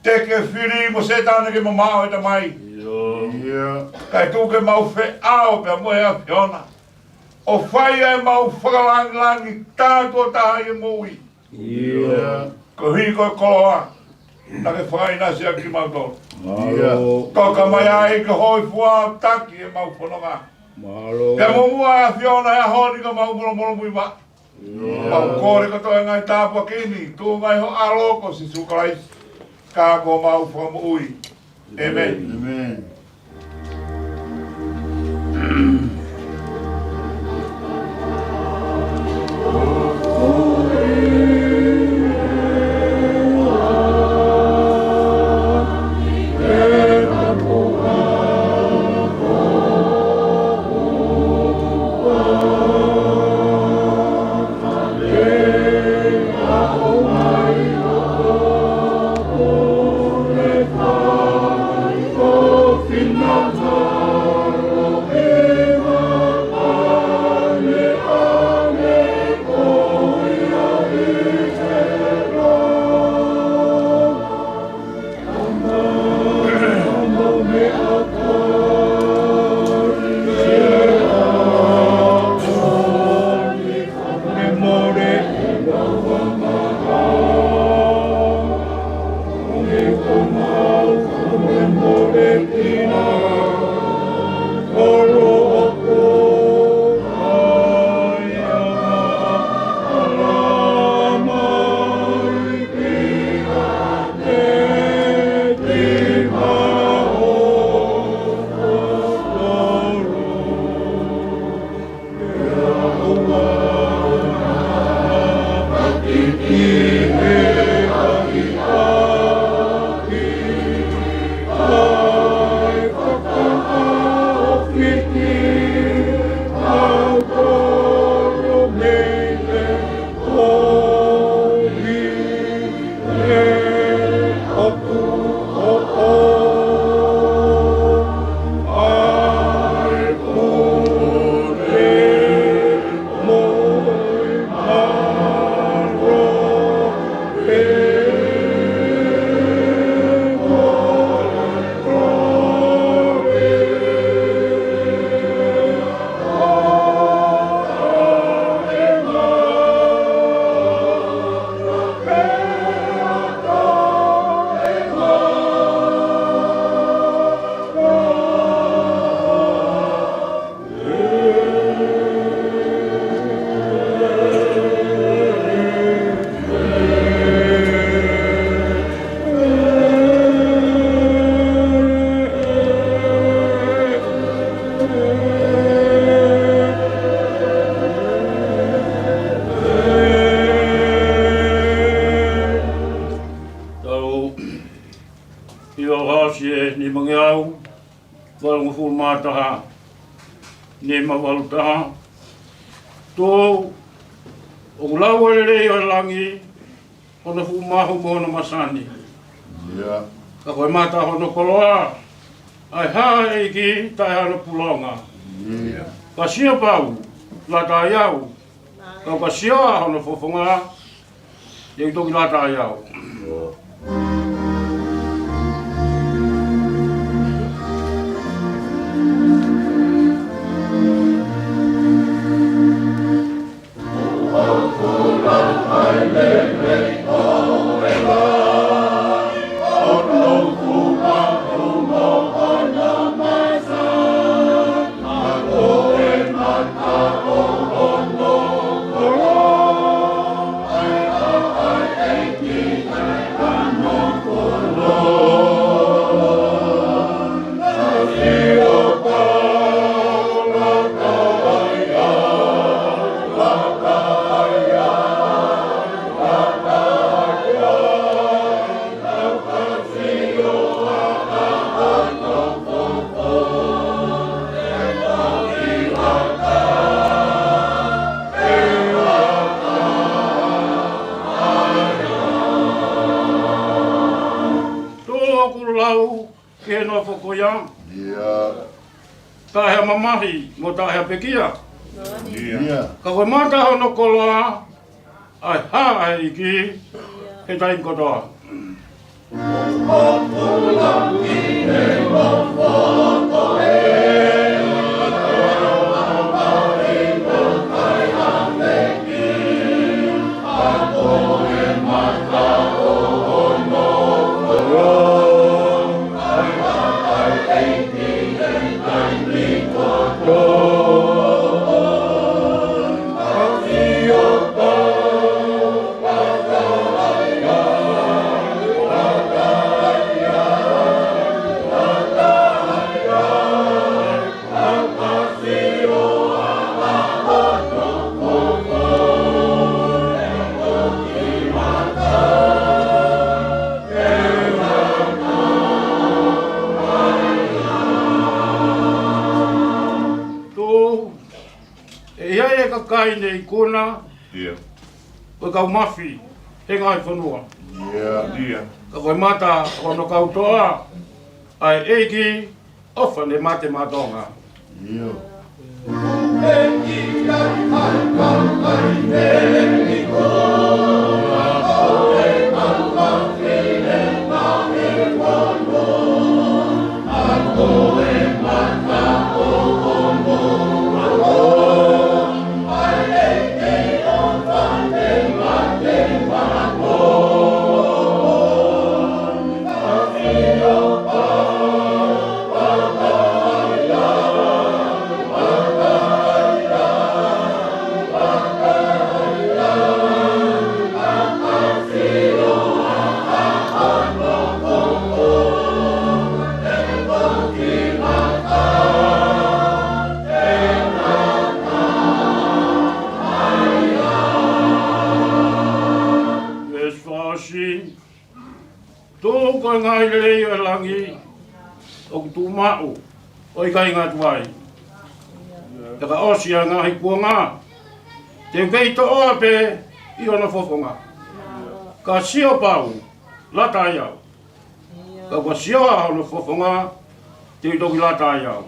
Teʻeki ke fili mo Sētane ke mamaʻo, ʻe Tamai. ʻIo. Kae tuku ke mau feʻao pea mo e ʻAfiona ʻo fai ʻemau fakalangilangi tātuʻo taha ʻi he moʻui. ʻIo. Koeʻuhi ko e koloa naʻa ke fakaʻinasi ʻaki kimautolu. Mālō. Toka mai ai ke hōifua ʻo taki ʻemau fononga. Mālō. Pea mo muʻa, ʻAfiona, he ʻaho ni ka mau molomolomuivaʻe. ʻIo. Mau kole kotoa e ngaahi tāpuaki ni, tuʻunga ʻi ho ʻAlo ko Sīsū Kalaisi, ka ko homau Fakamoʻui. ʻĒmeni. ʻĒmeni. Siʻi nimangeau, valungofulu mā taha, nima valu taha. Tō, ʻoku lau ʻa e lelei ʻo e langi, hono fuʻu mahu mo hono masani. Ia. Ka ko e mata hono koloa, ʻa e hā ʻa e ʻEiki, taʻe hano pulonga. Ia. Ka sio pau, lata ai au. Ka ka sio ʻa hono fofonga, te u toki lata ai au. Tō, ʻoku lau ki he nofo ko ia. Ia. Taʻe ha mamahi, mo taʻe ha pekia. Ia. Ka ko e mata hono koloa, ʻa e hā ʻa e ʻEiki, he taimi kotoa. Tō, ʻe ʻi ai e kakai ne ikuna, ia, ko e kau mafi he ngaahi fonua. Ia. Ia. Ka ko e mata hono kau toa, ʻa e ʻEiki, ʻofa ne mate maʻa Tonga. Ia. Veesi fā ʻosi. Tō, ko e ngaahi lelei ʻo e langi ʻoku tuʻumaʻu, ʻo ʻikai ngata ai. Pea ka ʻosi ʻa e ngaahi kuonga, te u kei toʻo pē ʻi hono fofonga. Ka sio pau, lata ai au. Ka ka sio ʻa hono fofonga, te u toki lata ai au.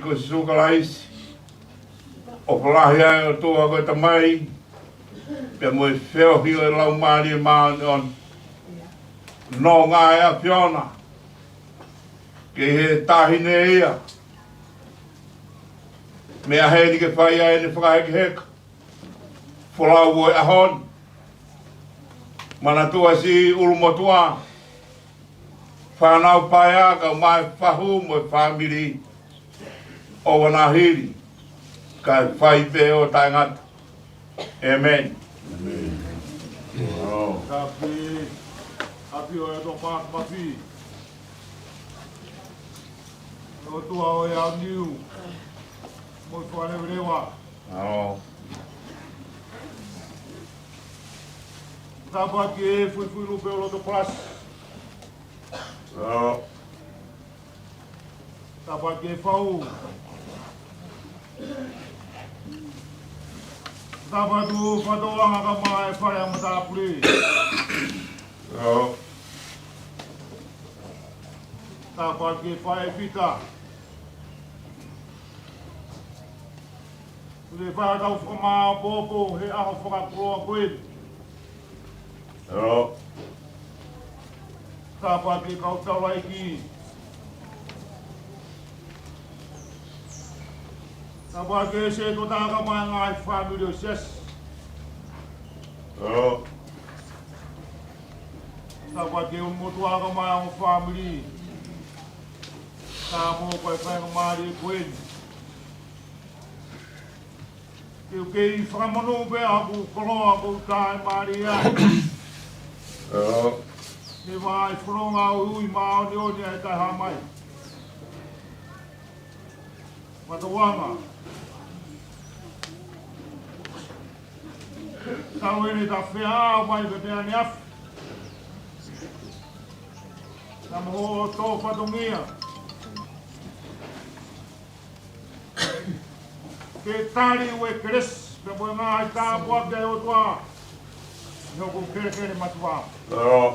ko Sīsū Kalaisi, ʻofa lahi ʻa e ʻOtua ko e Tamai, pea mo e feohi ʻo e Laumālie Māʻoniʻoni, nonga ʻa e ʻAfiona, ke he taʻahine ia, meʻa heni ke fai ai ʻene fakahekeheka, folau ʻo e ʻaho ni. Manatuʻi siʻi ʻulumotuʻa, fānau paea, kae ʻumaʻā e fahu mo e fāmili ʻo Vanahili, kae fai pē ʻo taʻengata. ʻĒmeni. Kapi, kapi ʻo e tō pātmafi. ʻOtua ʻo e ʻaoniu mo e fakaleveleva. ʻAo. Tāpuaki e fuifui lupe ʻo loto palasi. ʻAo. Tāpuaki e fau. Tāpuaki ʻo Fatoʻanga kae ʻumaʻā e fale ʻa matāpule. ʻAo. Tāpuaki e faifekau. Ko e fai ʻetau fakamāʻopoʻopo he ʻaho fakakoloa ko eni. ʻAo. Tāpuaki e kau taulaʻeiki. Tāpuaki e sētuata kae ʻumaʻā e ngaahi fāmili ʻo e siasi. ʻAo. Tāpuaki e ʻulumotuʻa kae ʻumaʻā e ongo fāmili. Tāpuaki e faingamālie ko eni ke u kei fakamonū pē ʻa hoku koloa kuo u taʻemālie ai. ʻAo. He vaʻa fononga ʻuiʻui māʻoniʻoni ʻa e Taʻehāmai. Fatoʻanga. Talu ʻene tā feʻao mai pē ʻaneafi, naʻa mo hoʻo tō fatongia ke tali ʻa e kelesi pea mo e ngaahi tāpuaki ʻa e ʻOtua ʻi hoku kelekele mātuʻa. ʻAo.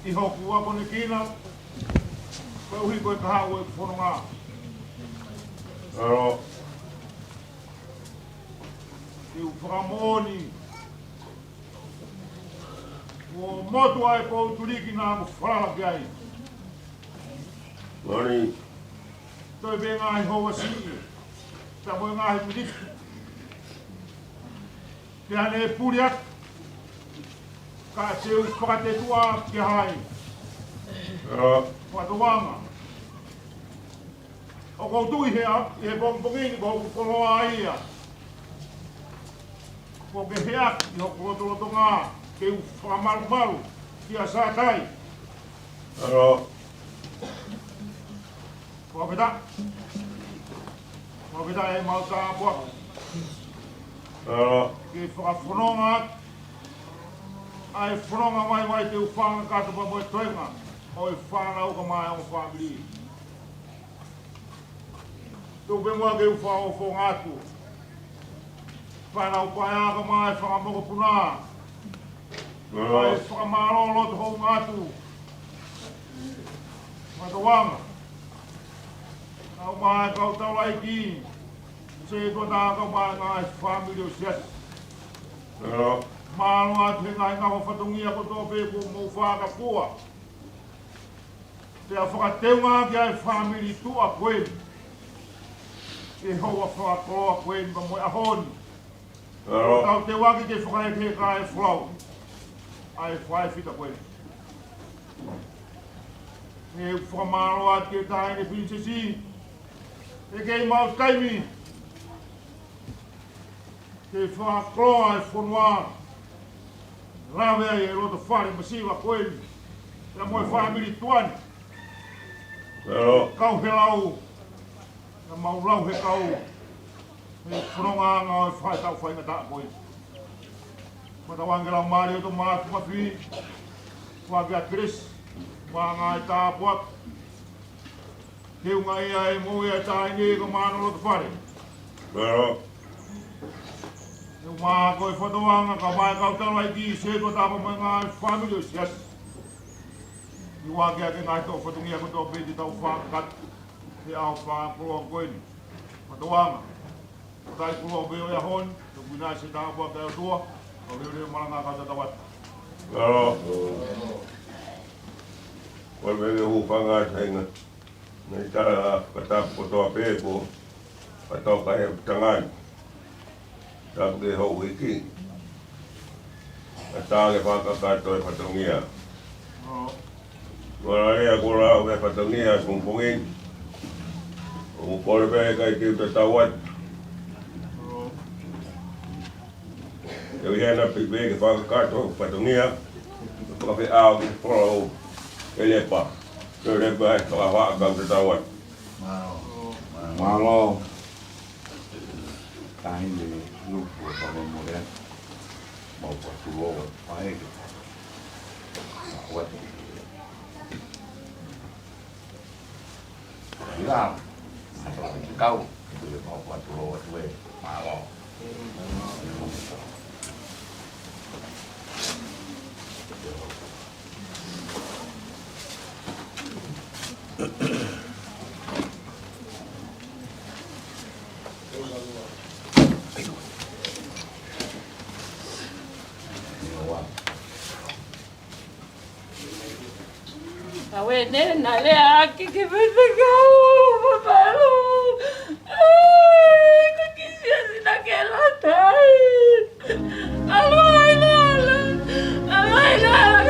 ʻI hoku akonekina, koeʻuhi ko e kahaʻu ʻo e fononga. ʻAo. Ke u fakamoʻoni kuo motuʻa e poutuliki naʻa mo falala ki ai. Moʻoni. Toe pē ngaahi houa siʻi, pea mo e ngaahi miniti, pea ne puli atu, ka te u fakatetuʻa ki ai. ʻAo. Fatoʻanga. ʻOku ou tui he ʻa, ʻi he pongipongi ni ko hoku koloa ia. Kuo ke heʻaki ʻi hoku lotolotonga ke u fakamalumalu kia Sātai. ʻAo. Fakafetaʻi. Fakafetaʻi ʻemau tāpuaki. ʻAo. Ke fakafononga atu ʻa e fononga vaivai te u fanga katoa pea mo e toenga ʻo e fānau kae ʻumaʻā e ongo fāmili. Tuku pē muʻa ke u fakaʻofoʻofa atu. Fānau paea kae ʻumaʻā e fanga mokopuna. ʻAo. ʻA e fakamālō loto houngaʻia atu. Fatoʻanga. Kae ʻumaʻā e kau taulaʻeiki. Sētuata kae ʻumaʻā e ngaahi fāmili ʻo e siasi. ʻAo. Mālō atu he ngaahi ngāue fatongia kotoa pē kuo mou fakakau. Pea fakateunga ʻaki ʻa e fāmili tuʻa ko eni, ʻi he houa fakakoloa ko eni pea mo e ʻaho ni. ʻAo. Tau teuaki ke fakahekeheka e folau ʻa e faifekau ko eni. ʻOku ou fakamālō atu ki he Taʻahine Pilinisesi, he ʻikai maʻu taimi ke fakakoloa e fonua, lave ai e loto fale masiva ko eni, pea mo e fāmili tuʻa ni. ʻAo. Kau he lau, naʻa mau lau he kau, he fonongaʻanga ʻo e faʻahi tau faingataʻa ko eni. Fatoʻanga, Laumālie ʻo e Tamai Māfimafi, fua ki ai ʻa e kelesi, mo e ngaahi tāpuaki, ke unga ia e moʻui ʻa e taʻahine kae ʻumaʻā hono loto fale. ʻAo. Ke ʻumaʻā koe Fatoʻanga, kae ʻumaʻā e kau taulaʻeiki, sētuata pea mo e ngaahi fāmili ʻo e siasi. Ke fua ki ai e ngaahi tō fatongia kotoa pē te tau fakakau. He ʻaho fakakoloa ko eni. Mātuʻa. ʻOku tau koloa pē ʻo e ʻaho ni, ʻoku ʻi ai e tāpuaki ʻa e ʻOtua, ʻo lele malanga ka tau atu. Mālō. Ko e meʻa ke hūfanga atu heni. Naʻe tala fakatapu kotoa pē ko, fakatoka e tangani. Tapu ki he houʻeiki. Ka tau ke fakakakato e fatongia. Ko e lea ko lau e fatongia ʻo e pongipongi ni. ʻOku ou kole pē kae ke u tatau atu. Ke u hanga pē ke fakakakato e fatongia. Fakafeʻao ki he folau ʻo e lepa. Ke lepa e fakafeʻao ka u tatau atu. Mālō. Mālō. Tahi le luku o tale mo le mau patulo o pae ke. Mau atu. Ila. Mau patulo atu e. Mālō. Awe ne na le aki ki pete kau papalu. Ai, ko kisia sina ke latai. Alo, ai, alo. Alo, ai, alo.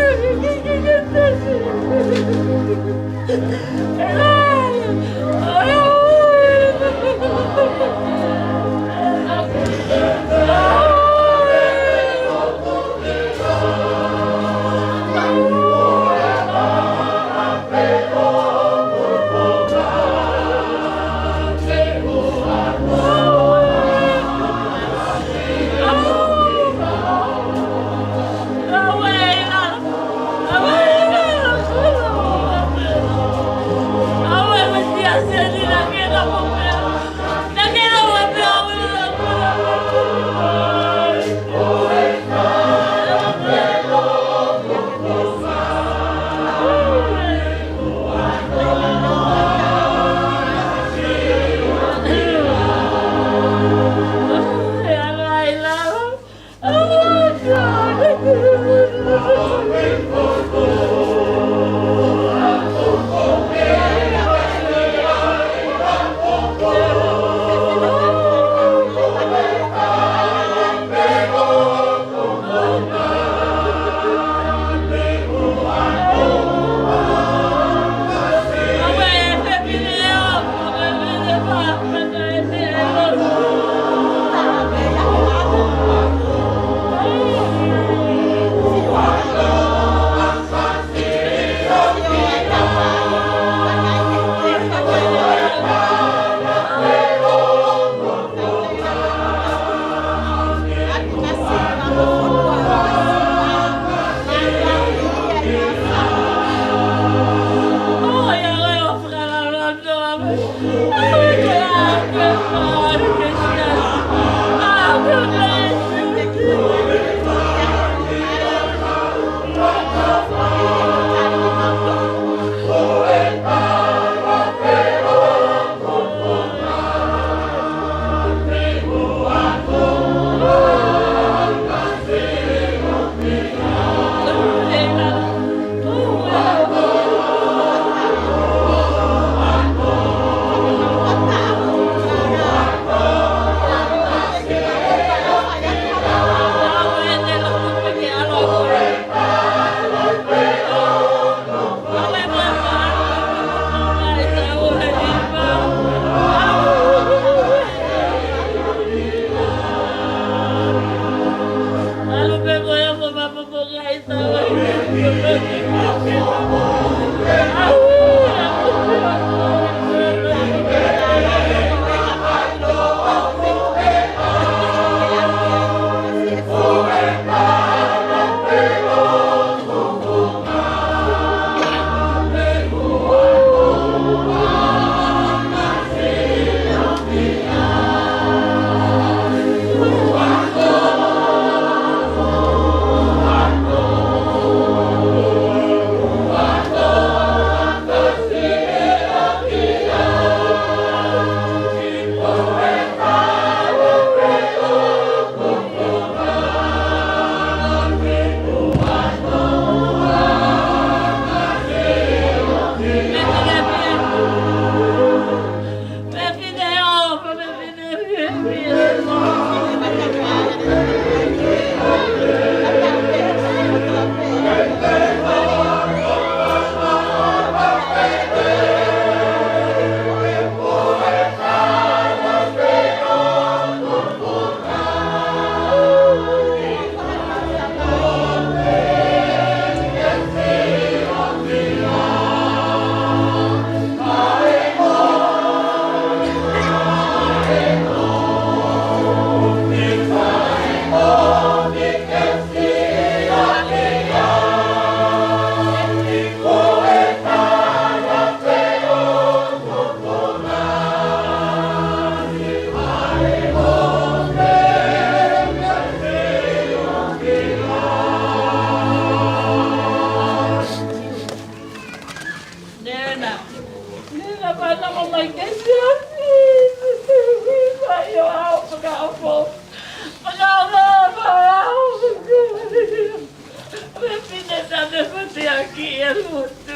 Kia lutu.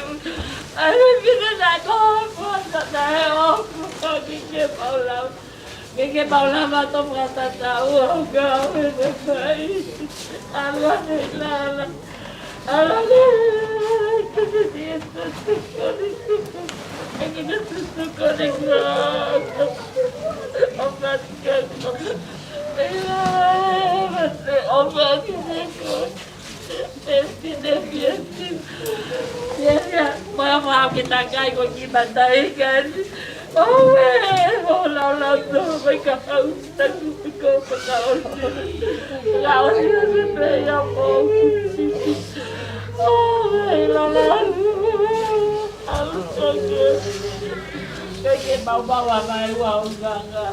Ai, pina na ko, ko, na, na, e, o, ko, ko, ki ke paula. Ki ke paula ma to ma ta ta, o, ka, o, e, e, kai. Ala, e, la, la. Ala, e, e, e, ke, ke, ke, ke, ke, ke, ke, ke, ke, ke, ke, ke, o, ka, ke, ko. E, e, o, ka, ke, ko. Pesi ne piesi. Ia, ia, ma, ma, ke takai ko ki matai kan. O, e, o, lau, lau, no, mai ka hau, taku, ko, ko, ka, o, ka, o, pe, pe, ia, ko, o, e, la, la, alu, ko, ke. Ke, ke, bau, bau, a, mai, ua, u, ga, ga.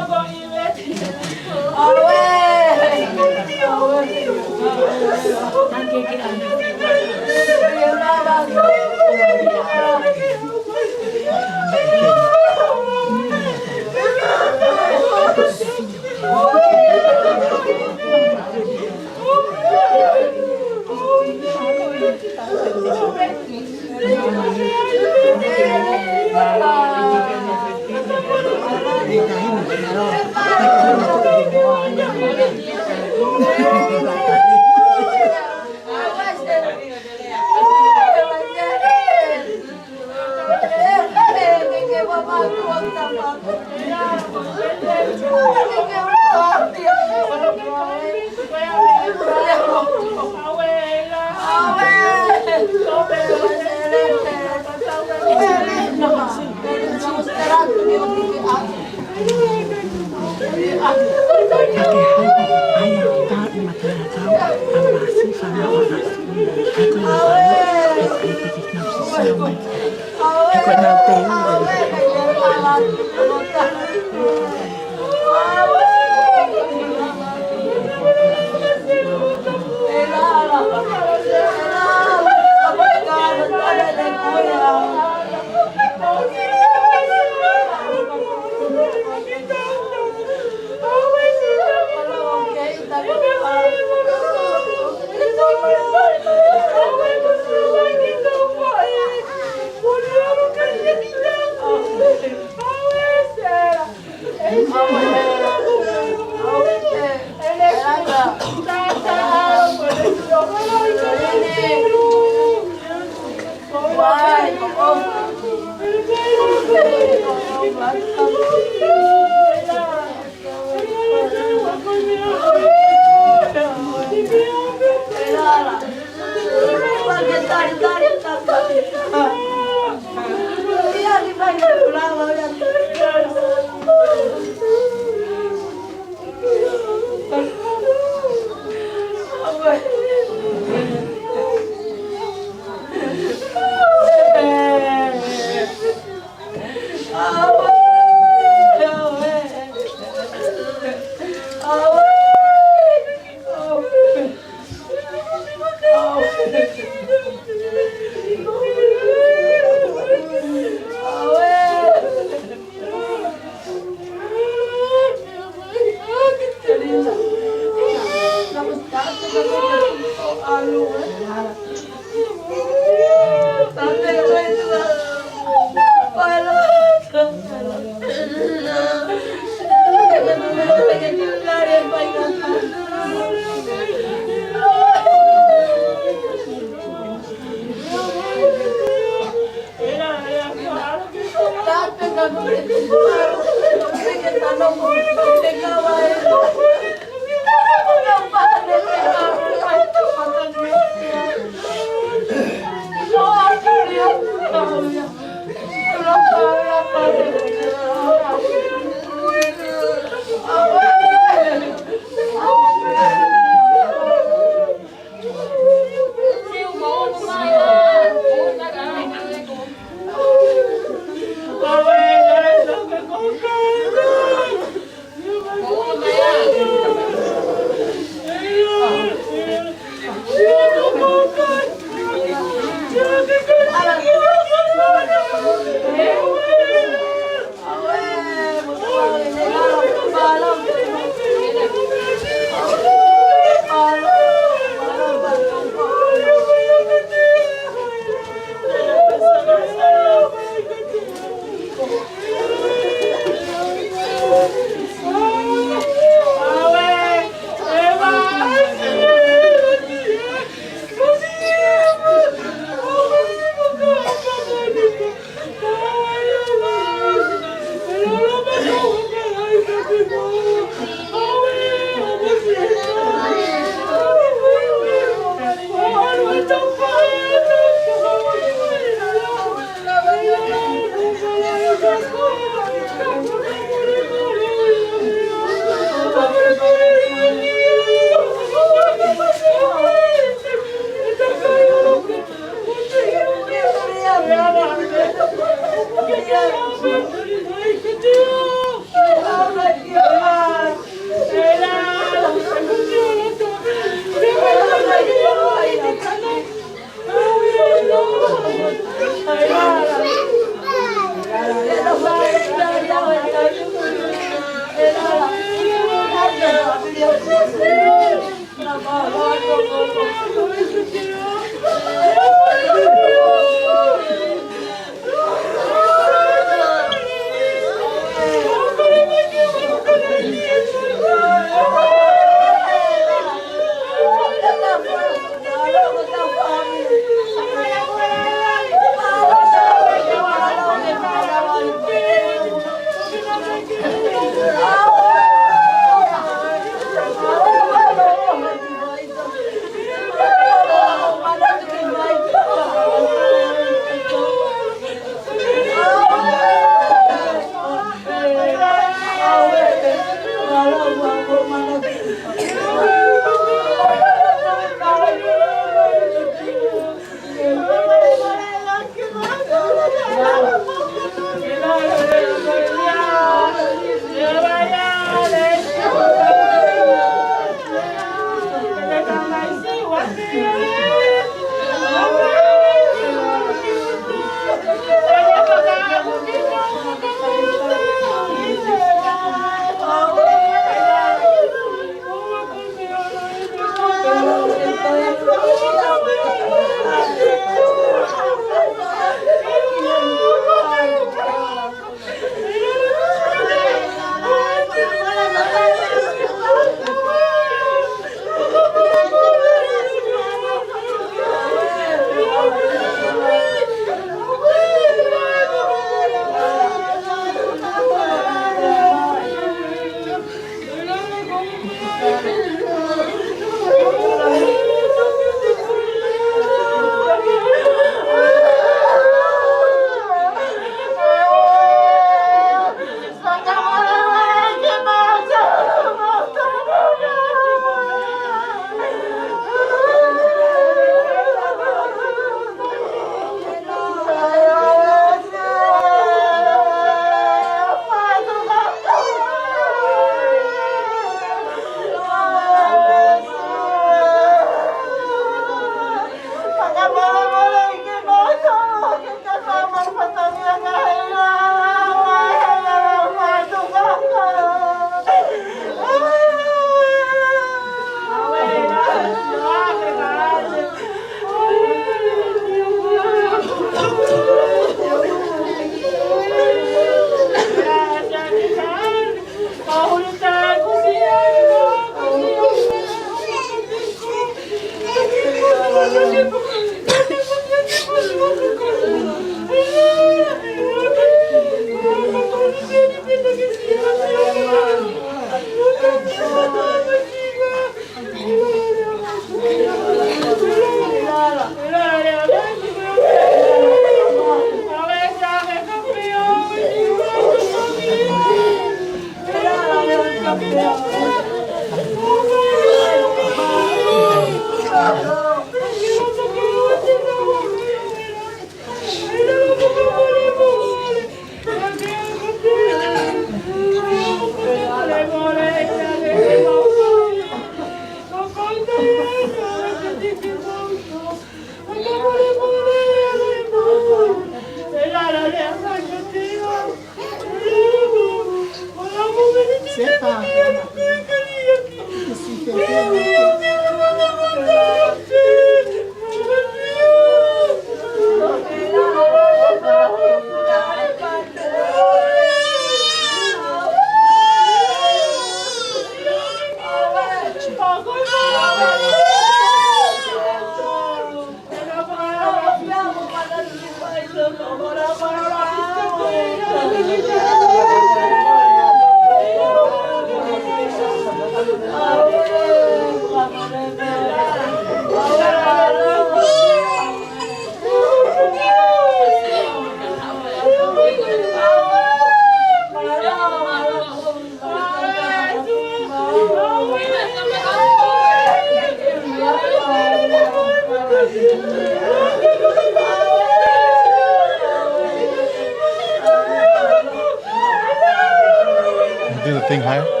Do the thing higher.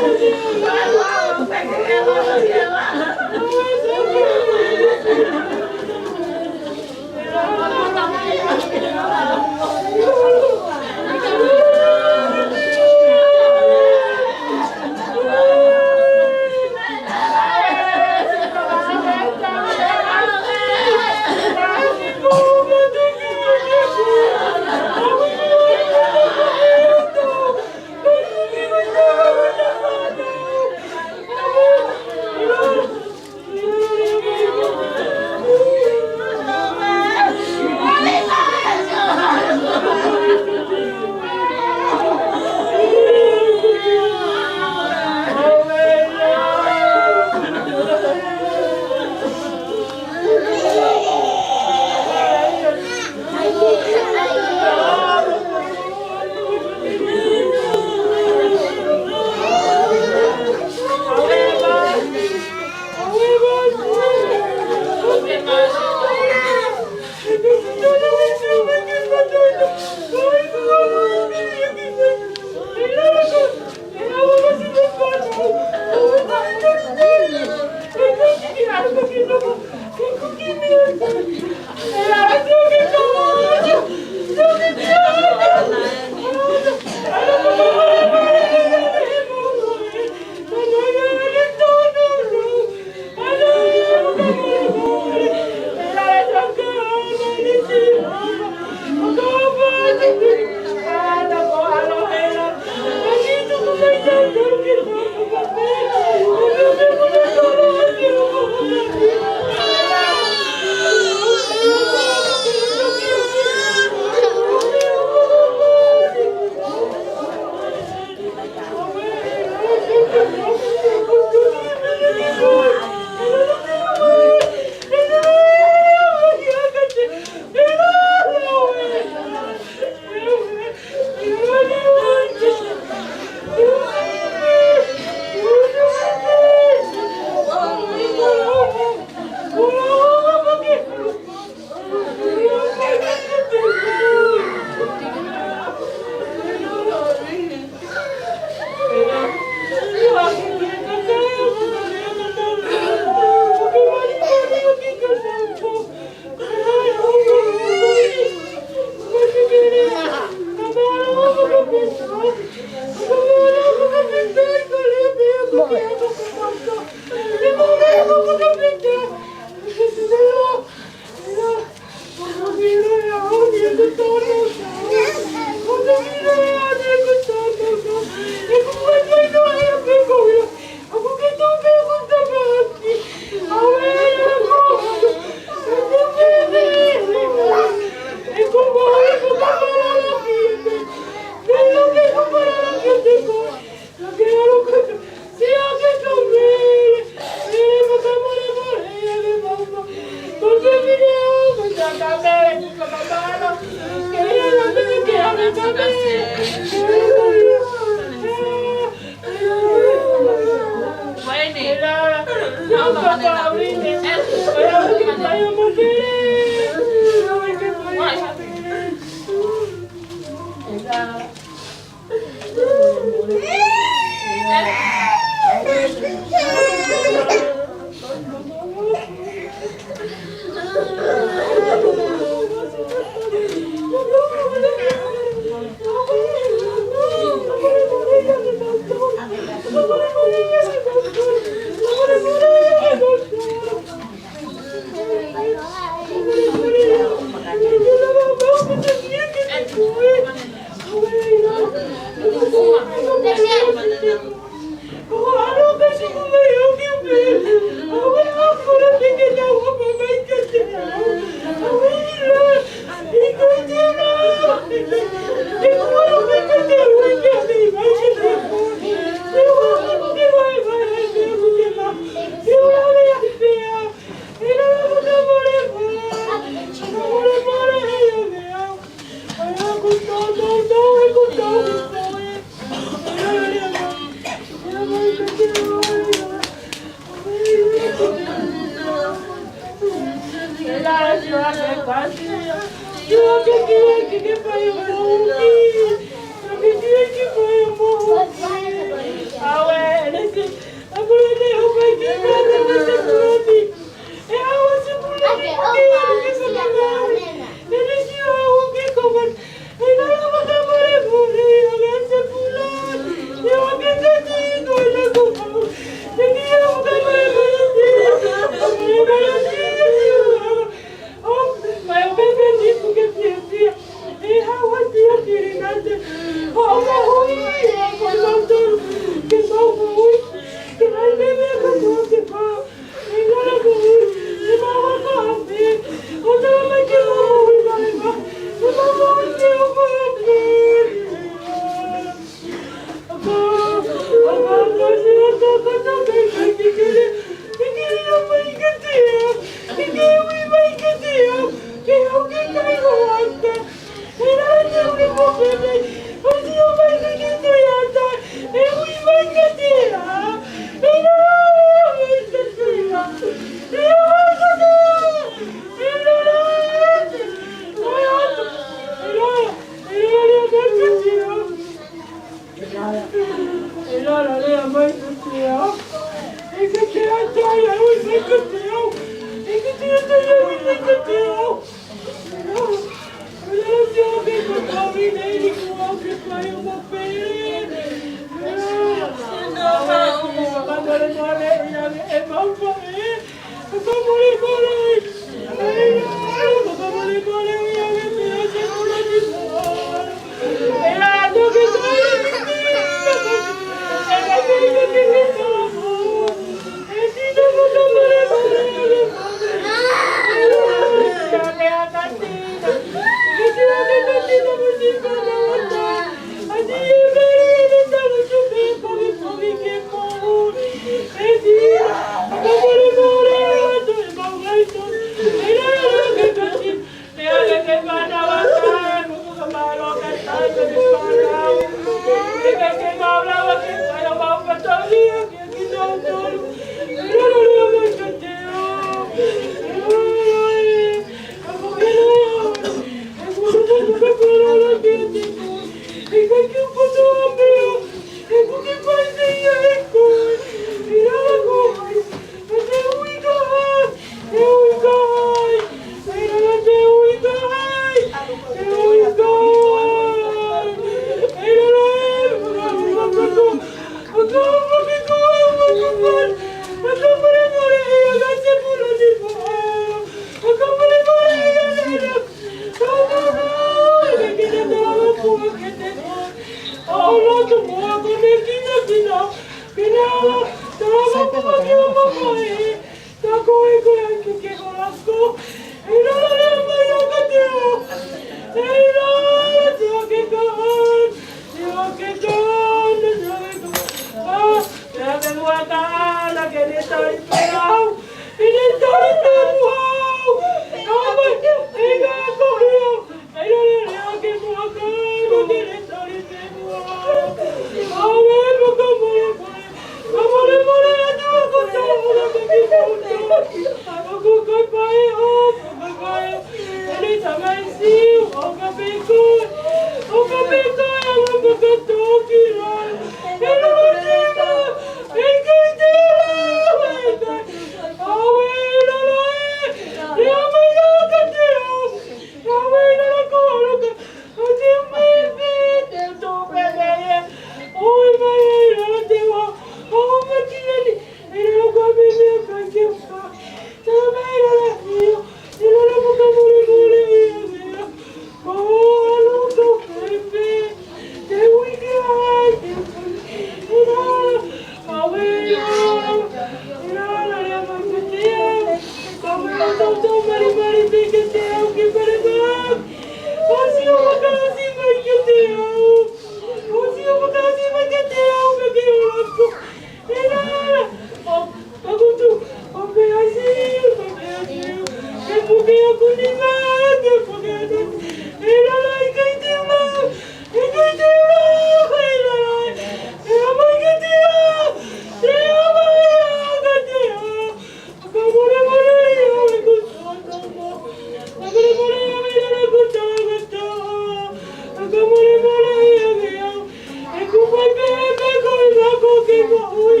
Kuo fai pehē pē ko e lako ke moʻui.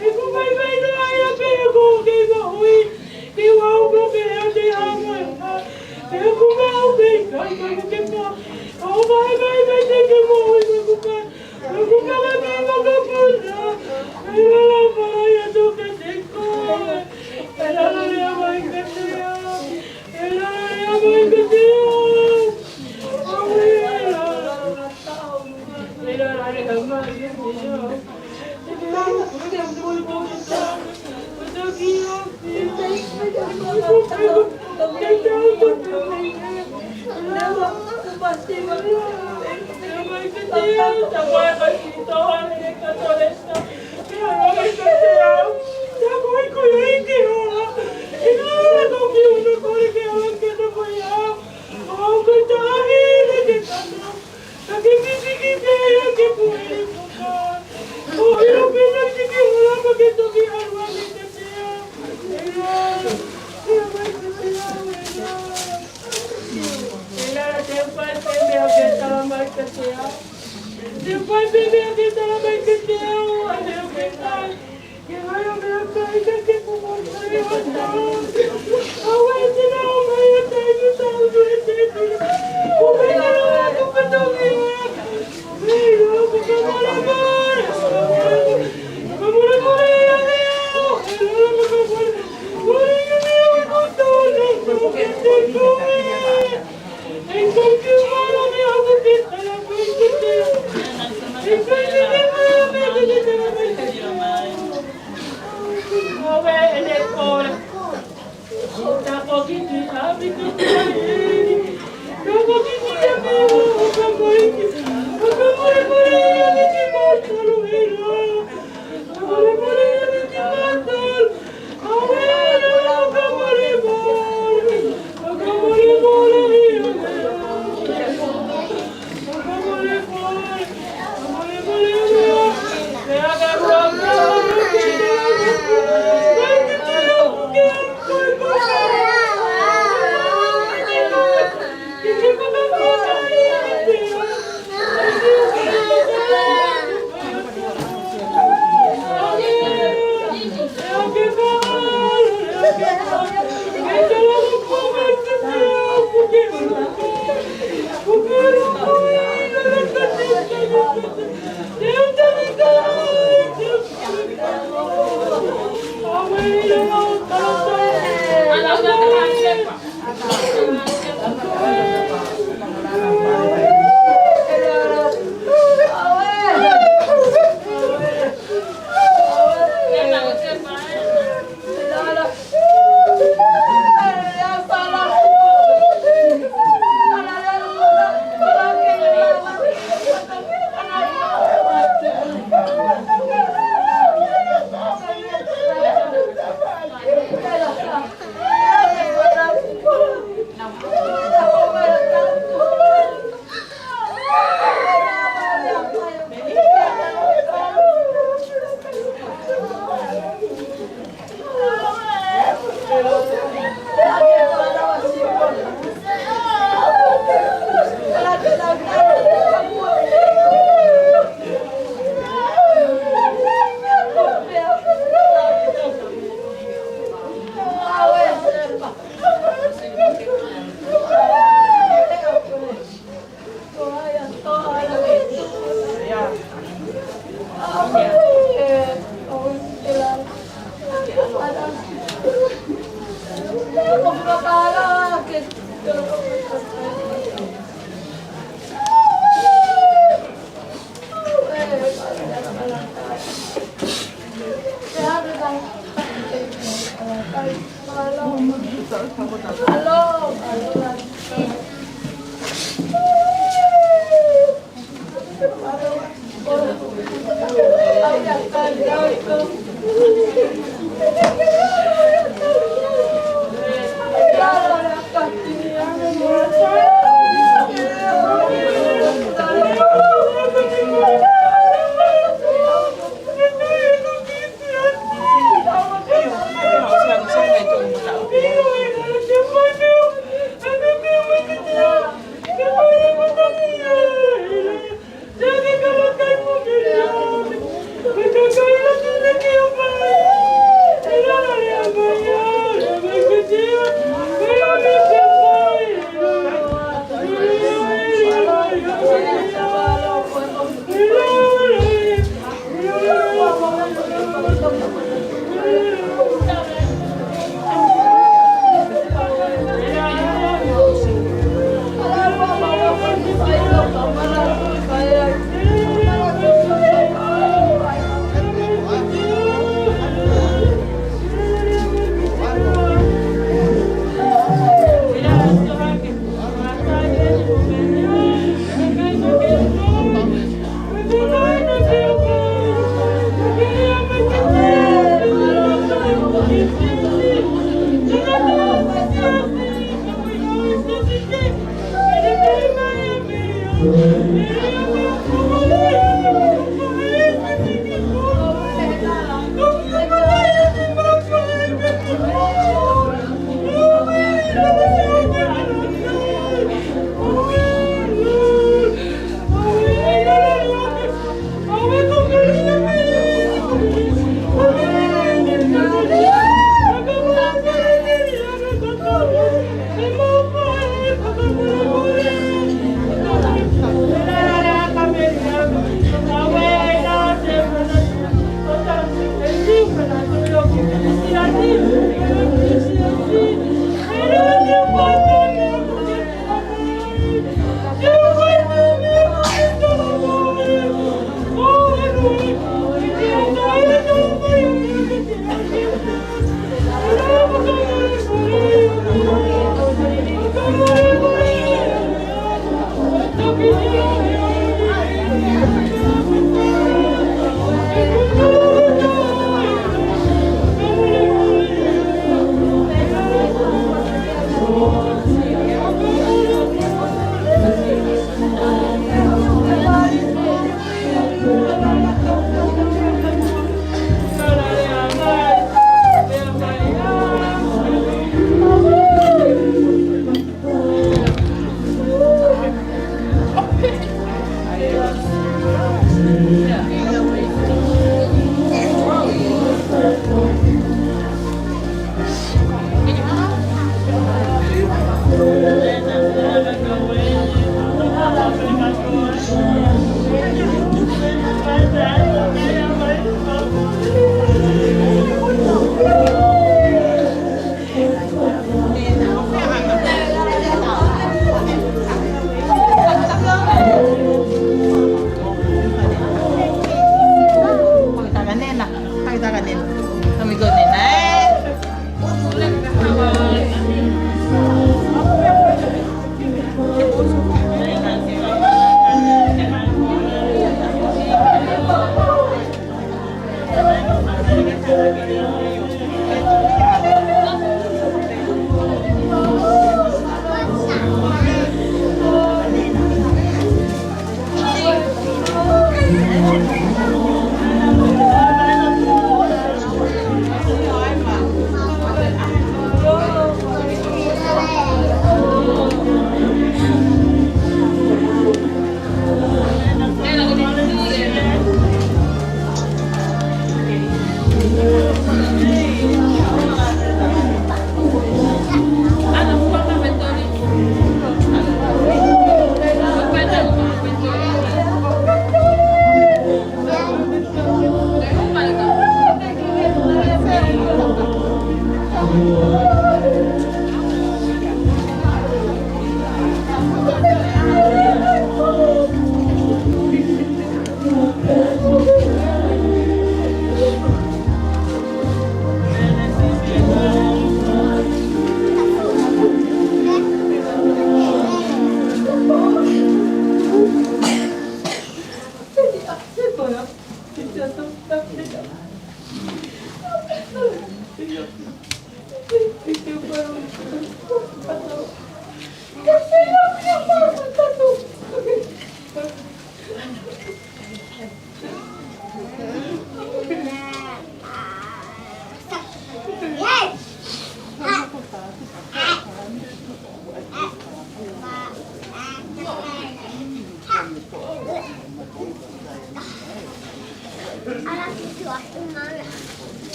ʻOku fai mai noa ia pē ko ke moʻui. Ke u aʻu pē ʻo te amo e ka. Ke u mau pē ka ka ke ka. ʻO mai mai mai te ke moʻui mo ku ka. Mo ku ka mai mai mo ka puna. Mai la la mai ia to ke te ko. Mai la la mai ke te au. Mai la la mai ke te au. Mai la la.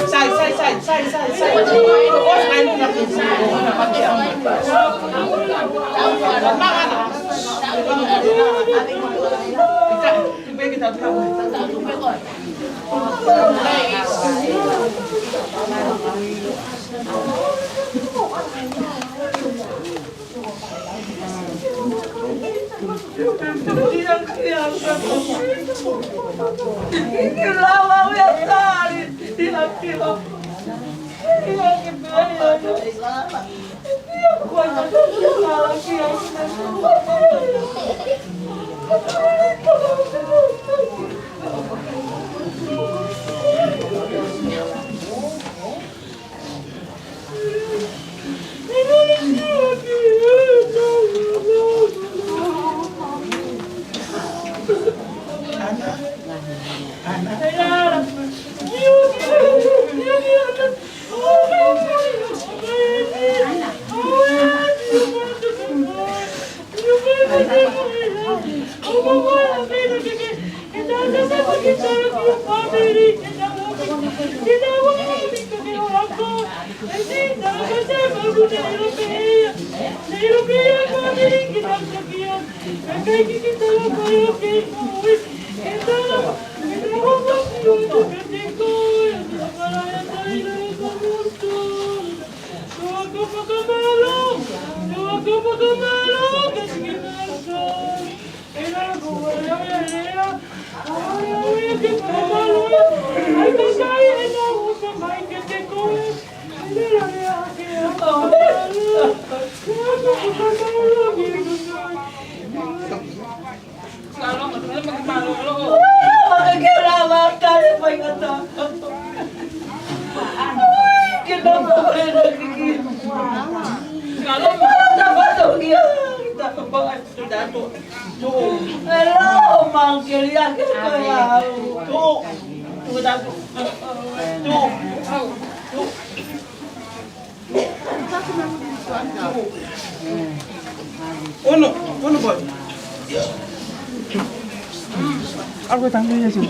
Sai, sai, sai, sai, sai, sai. Ono, ono boy. Algo tan bien eso.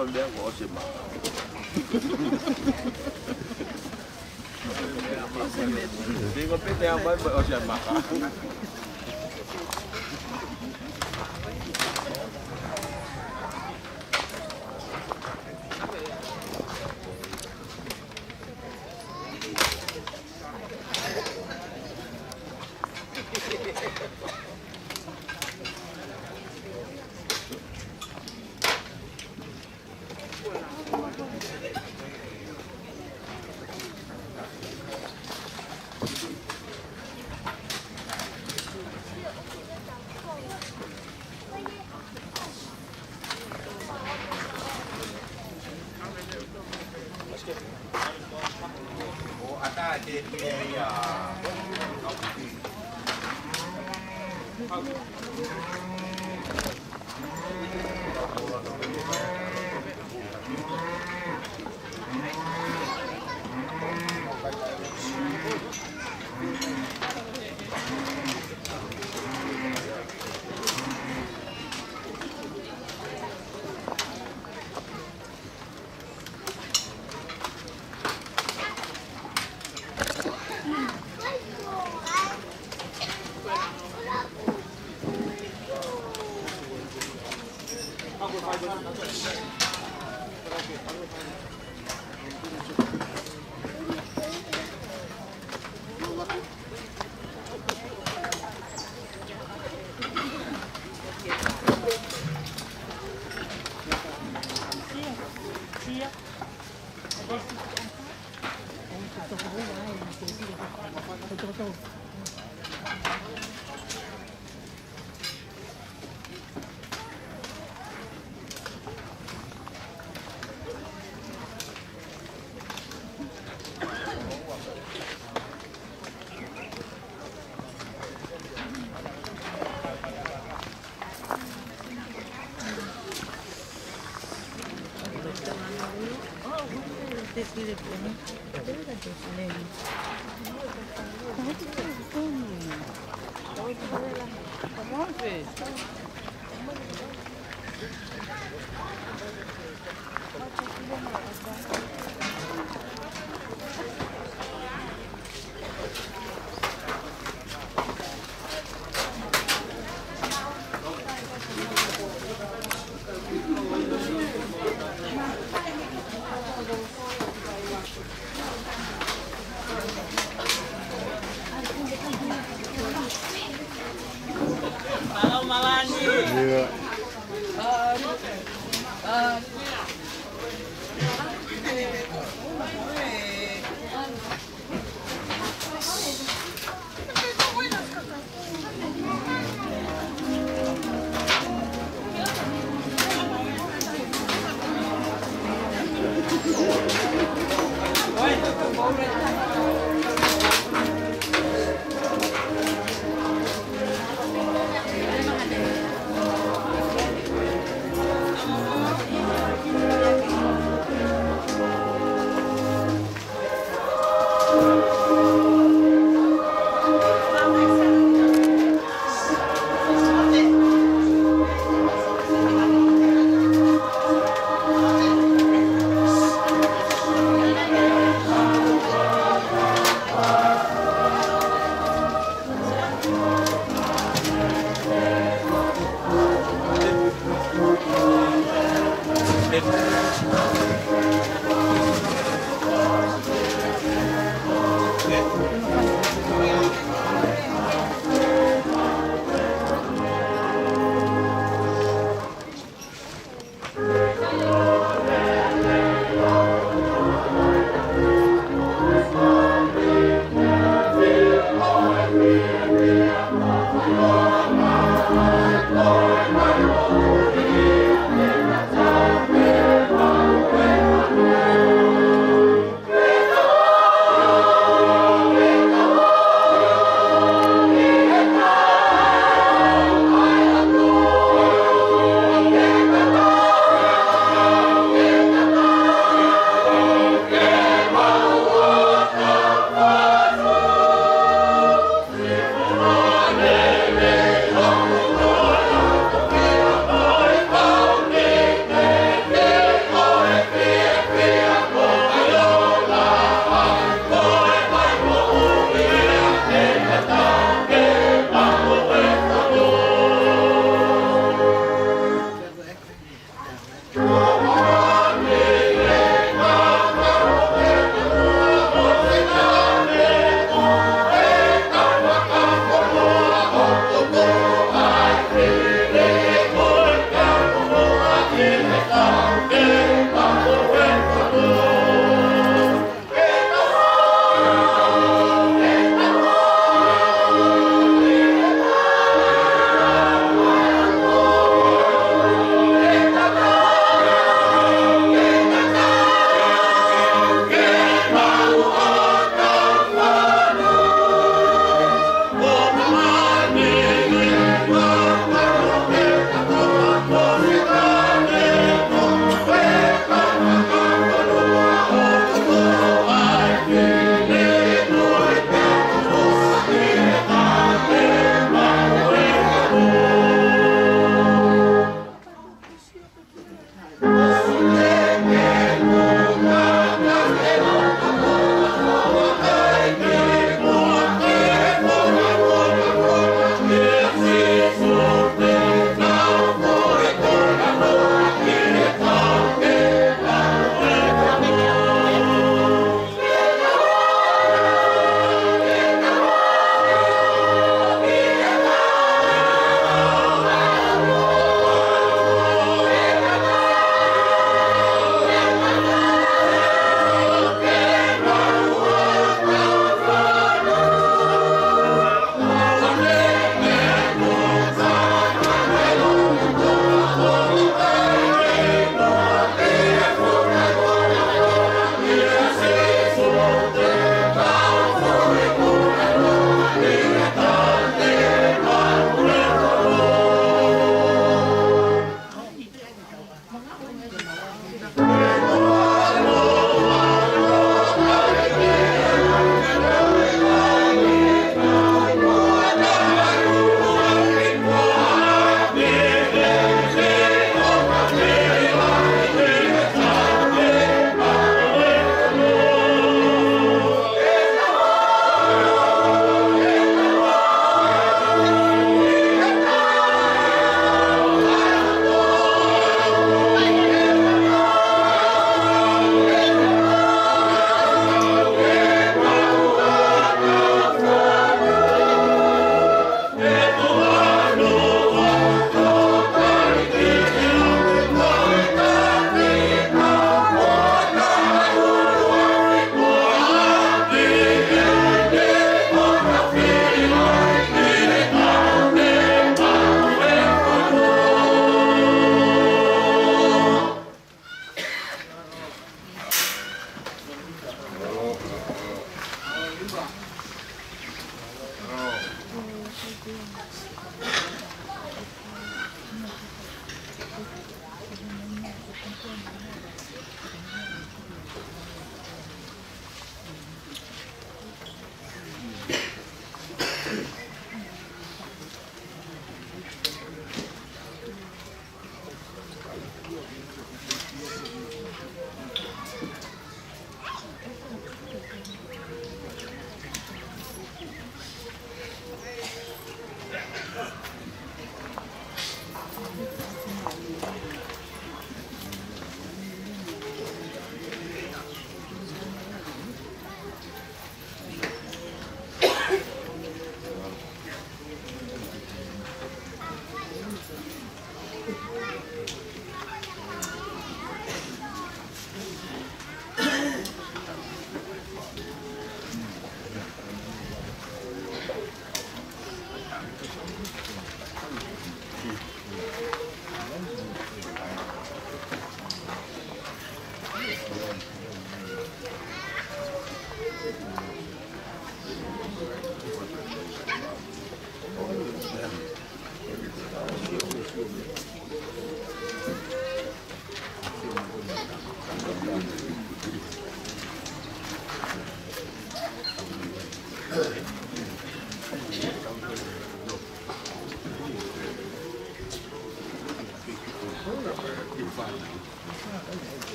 Meʻa ko ʻosi e maka. Pingo pite a mai mo ʻosi e maka.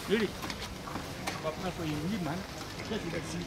Really? Papa ko i liman. Kasi kasi.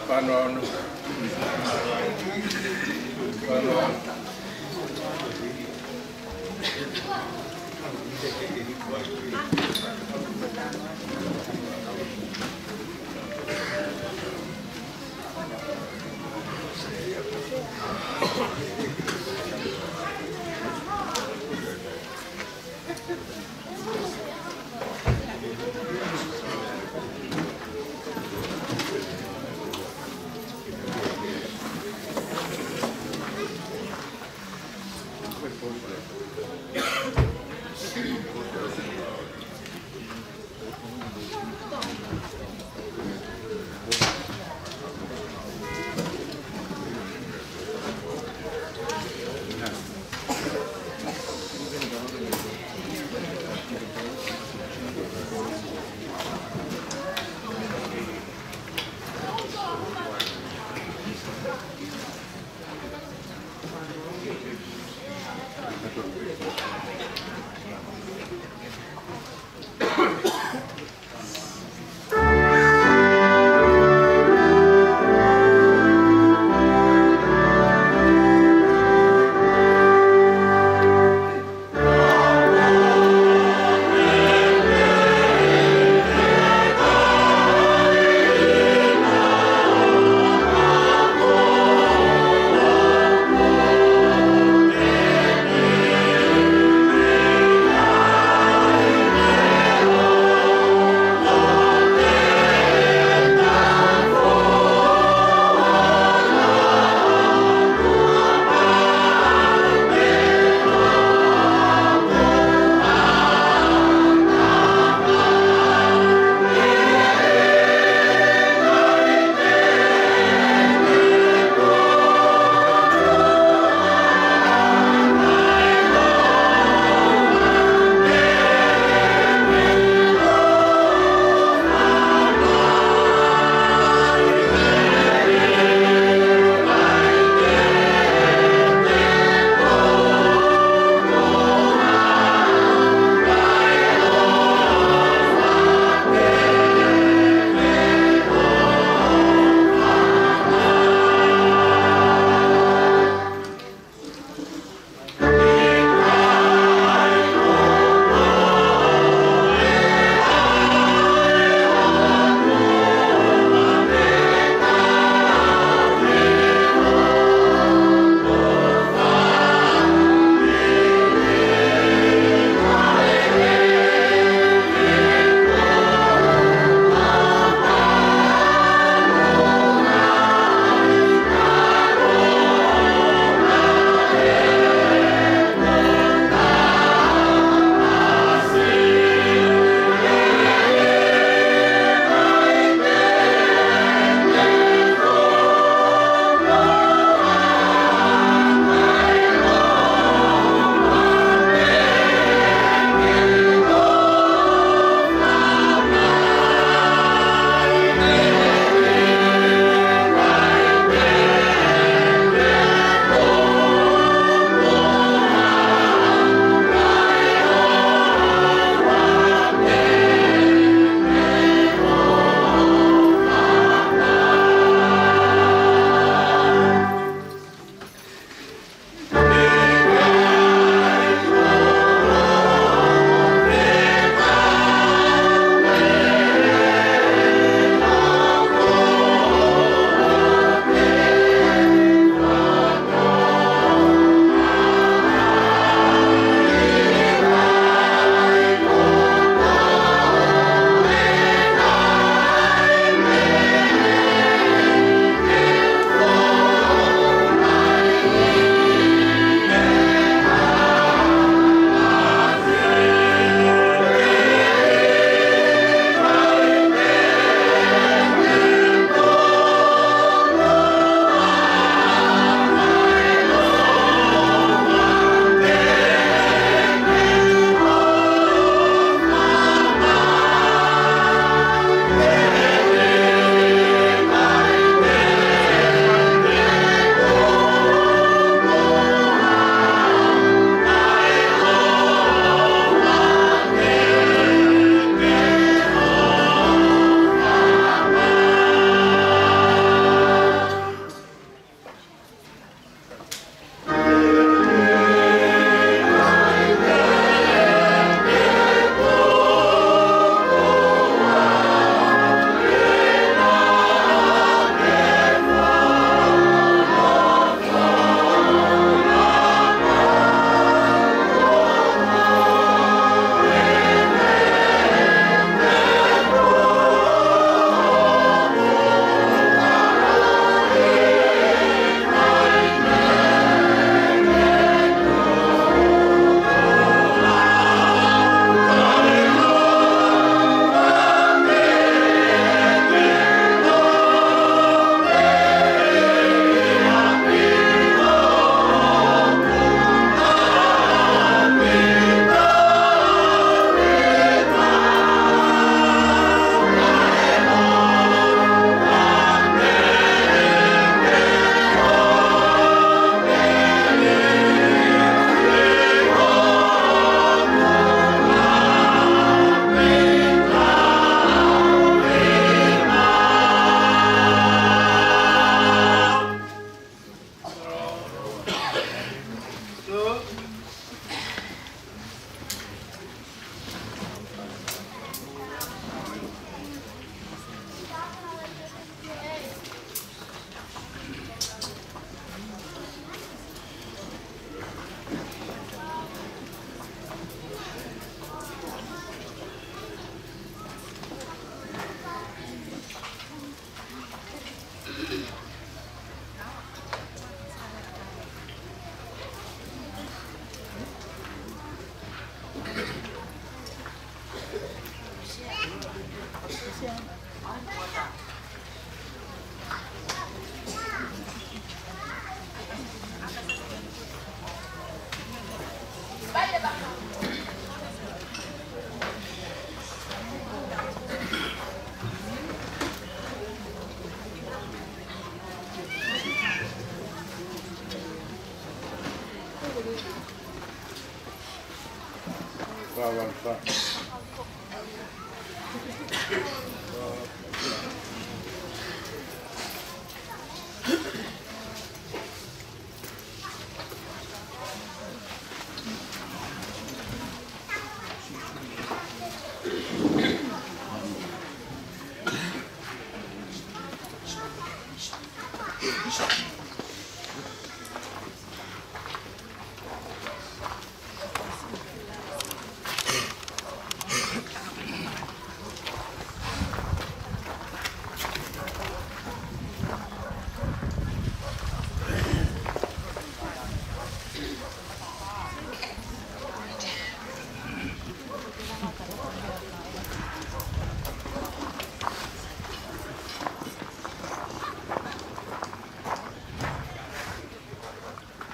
Fānau. Fānau.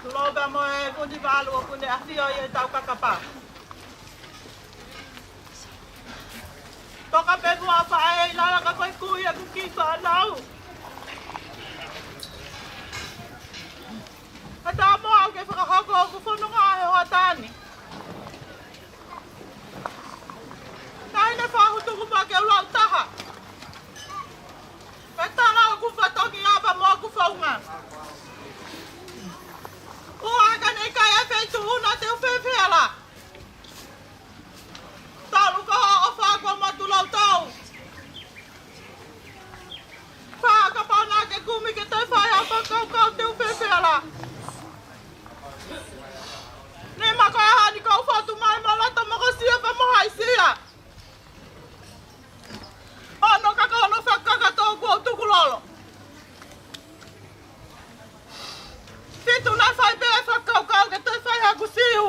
Tulou pea mo e Vunivalu ʻoku ne ʻafio ʻi heʻetau kakapa. Toka pē muʻa faʻē ʻi lalo ka ko e kui ʻeku kiʻi fānau. Ka tā mo au ke fakahoko ʻeku fononga he hoʻatā ni. Naʻe ʻi ai e fahu tuku mai ke u lau taha. Pea tala ʻoku fatongia pea mo ʻeku faʻunga. ʻOua ʻe ka ne ʻikai ʻi ai e feituʻu na te u fēfē lā. Talu ko hoʻo ʻofa kuo matu lau tau. Fā kapau naʻa ke kumi ke toe fai ha fakakaukau te u fēfē lā. Ne mako ʻa e ʻaho ni kuo u fotu mai mo loto mokosia pea mo haʻisia. Ono ka ko hono fakakakato kuo u tukulolo. Fitu naʻe fai pē fakakaukau ke toe fai haku siu.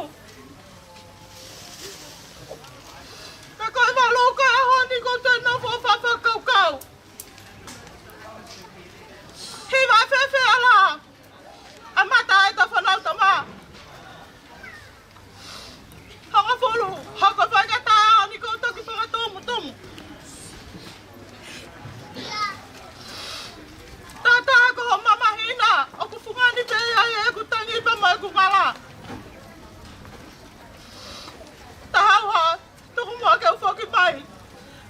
Ka ko e valu ko e ʻaho ni kuo u toe nofo ʻo fakakaukau. Hiva, fēfē lā ʻa e mata ʻeta fānau tama. Hongofulu, hoko fai ka taʻe ʻaho ni kuo u toki fakatumutumu. Tata ko hoʻo mamahina, ʻoku fungani pē ia ʻi heʻeku tangi pea mo ʻeku ngala. Taha ua, tuku muʻa ke u foki mai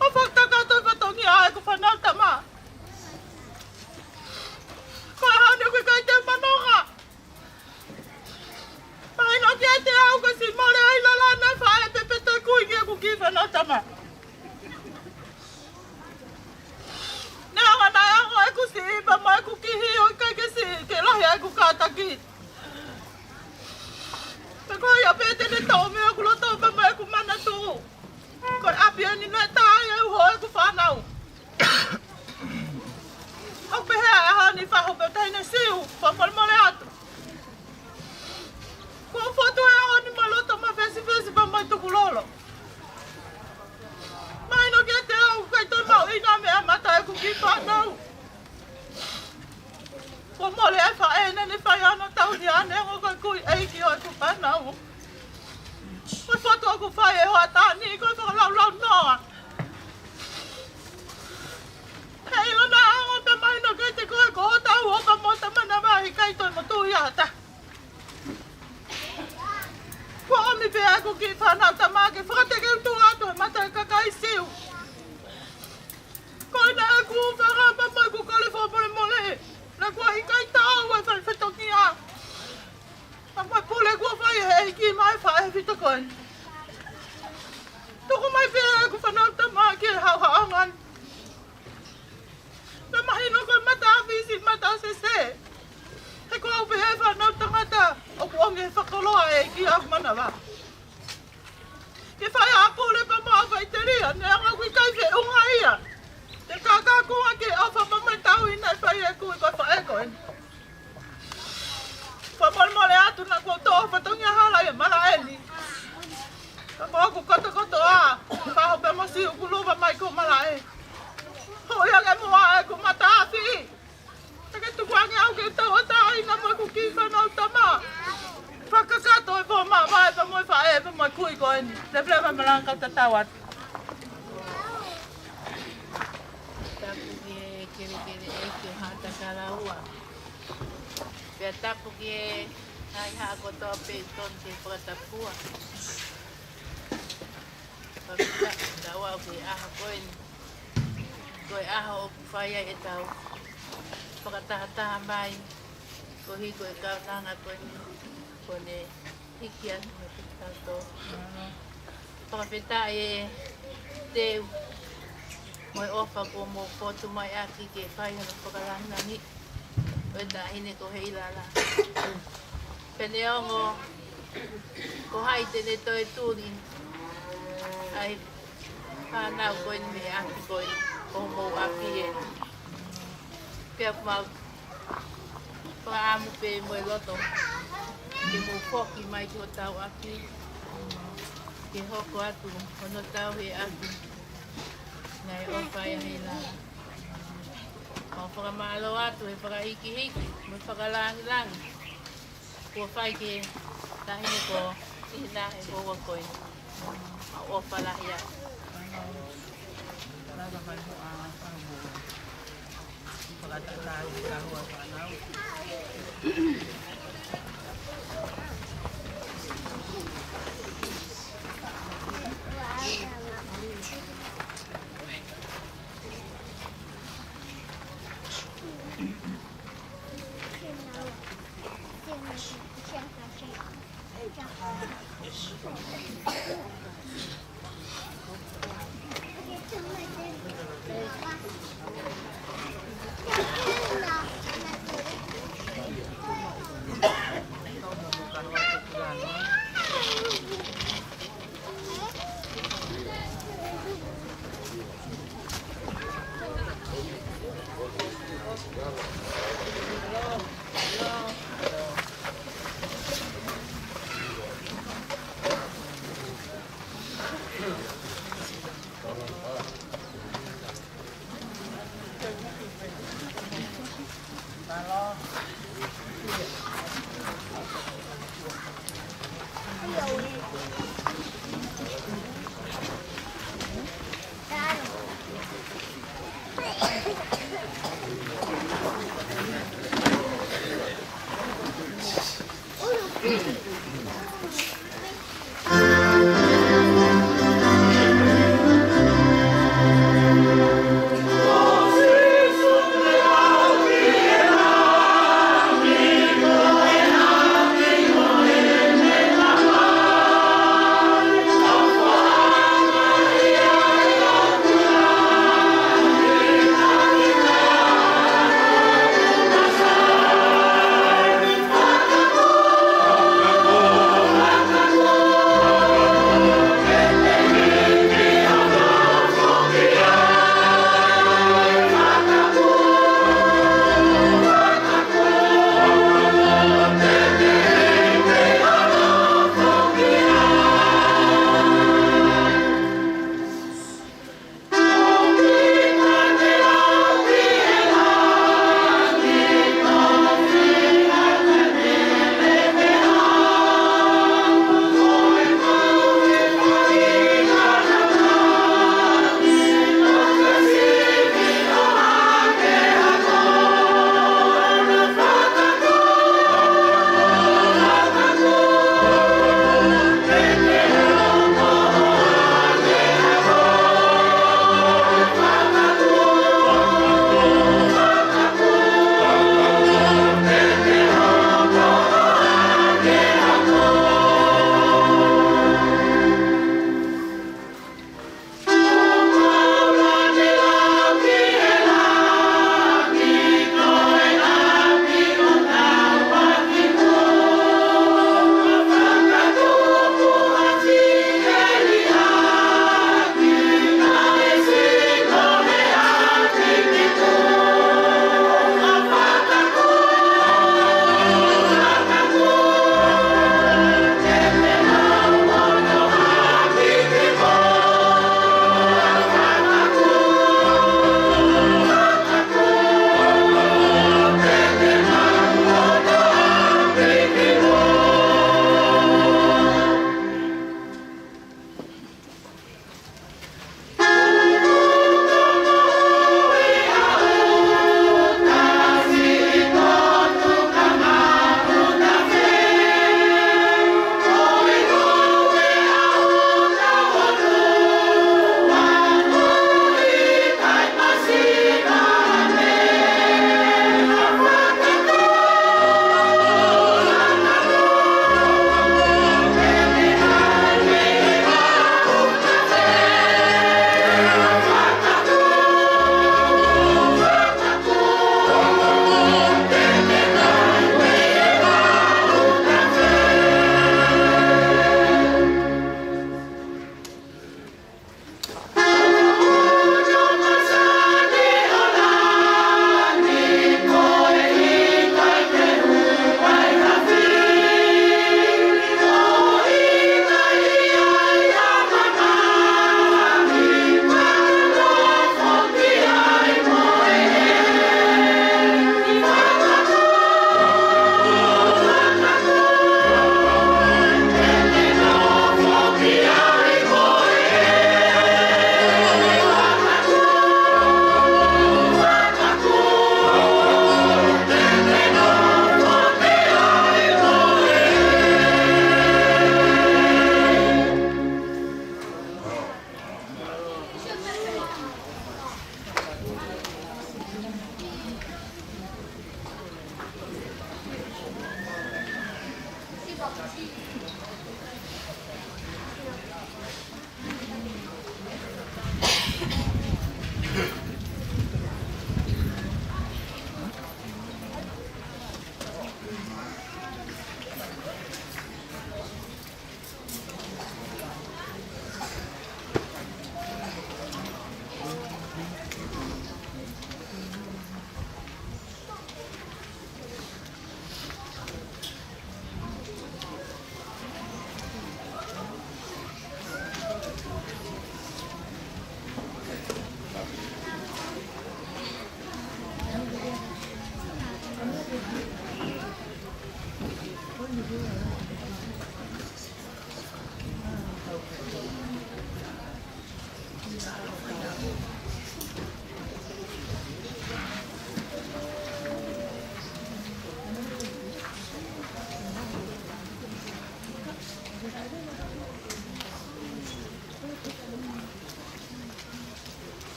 ʻo fakakakato e fatongia ʻeku fānau tama. Ko e ʻaho ni ʻoku ʻikai te u manonga. Mahino kiate au ko e siʻi mole ʻa e lala naʻe faʻē pē pe toe kui ki heʻeku kiʻi fānau tama. Neongo naʻe ongo ʻeku siʻi pea mo ʻeku kiʻi hio ʻikai ke siʻi ke lahi ʻa ʻeku kātaki. Pea ko ia pē te ne tō mei hoku loto pea mo ʻeku manatu. Ko e ʻapi eni naʻe tā ai e uho ʻeku fānau. ʻOku pehē ʻa e ʻaho ni fahu pē taʻe ne siu, fakamolemole atu. Kuo u fotu he ʻaho ni mo e loto mafesifesi pea mo e tukulolo. Mahino kiate au ʻoku ʻikai toe maʻu ʻi ha meʻa mata ʻeku kiʻi fānau. Kuo mole ʻa e faʻē naʻa ne fai hono tauhi ʻa e ongo ko e kui ʻeiki ʻo ʻeku fānau. Ko e fotu ʻoku fai he hoʻatā ni ko e fakalaulaunoa. He ʻilo naʻa ongo pē mahino kiate koe ko hotau ʻofa mo hota manava ʻikai toe motuʻa ha taha. Kuo ʻomi pē ʻeku kiʻi fānau tama ke fakatekeutu atu he mata e kakai Siu. Ko ena ʻeku fakahā pea mo ʻeku kole fakamolemole. Naʻa kuo ʻikai taau e fai fatongia. Ka ko e pule kuo fai ʻe he ʻEiki maʻa e faʻē fita ko eni. Tuku mai pē ʻeku fānau tama ki he haʻohaʻonga ni. Pea mahino ko e mata ʻa Fisi, mata sesē. He ko au pē he fānau tangata ʻoku ʻomi he fakakoloa ʻe he ʻEiki ʻa e manava. Ke fai ʻa e pule pea mo e faʻiteliha, neongo ʻoku ʻikai feʻunga ia. Te kākā kuo ke ʻofa pea mo e tauhi naʻe fai ʻe he kui ko e faʻē ko eni. Fakamolemole atu naʻa kuo u toʻo fatongia hala ʻi he malaʻe ni. Ka ko hoku kotokotoa, fahu pea mo Siu kuo lava mai ki he malaʻe. Hoi ange muʻa ʻeku mata afi. Te ke tukuange au ke tauʻatāina mo ʻeku kiʻi fānau tama. Fakakakato e pō māvae pea mo e faʻē pea mo e kui ko eni. Leveleva malanga kau tatau atu. Tapu ki he kelekele ʻeiki ʻo Haʻatakalaua. Pea tapu ki he ngaahi haʻa kotoa pē ʻi Tonga ke fakatapua. Tau aʻu ki he ʻaho ko eni. Ko e ʻaho ʻoku fai ai ʻetau fakatahataha mai. Koeʻuhi ko e kaunanga ko eni. Ko ʻene hiki atu mo kitautolu. Fakafetaʻi e teu mo e ʻofa kuo mou fotu mai ʻaki ke fai hono fakalangilangi ʻo e taʻahine ko Heilala. Pea neongo ko hai te ne toe tuli ʻa e fānau ko eni mei he ʻapi ko eni, ko homou ʻapi eni. Pea ʻoku mau fakaʻamu pē mo e loto ke mou foki mai ki hotau ʻapi, ke hoko atu hono tauhi e ʻapi naʻe ʻofa ai ʻa Heilala. Mau fakamālō atu he fakahikihiki mo e fakalangilangi kuo fai ki he taʻahine ko Sihina he houa ko eni. Mau ʻofa lahi atu.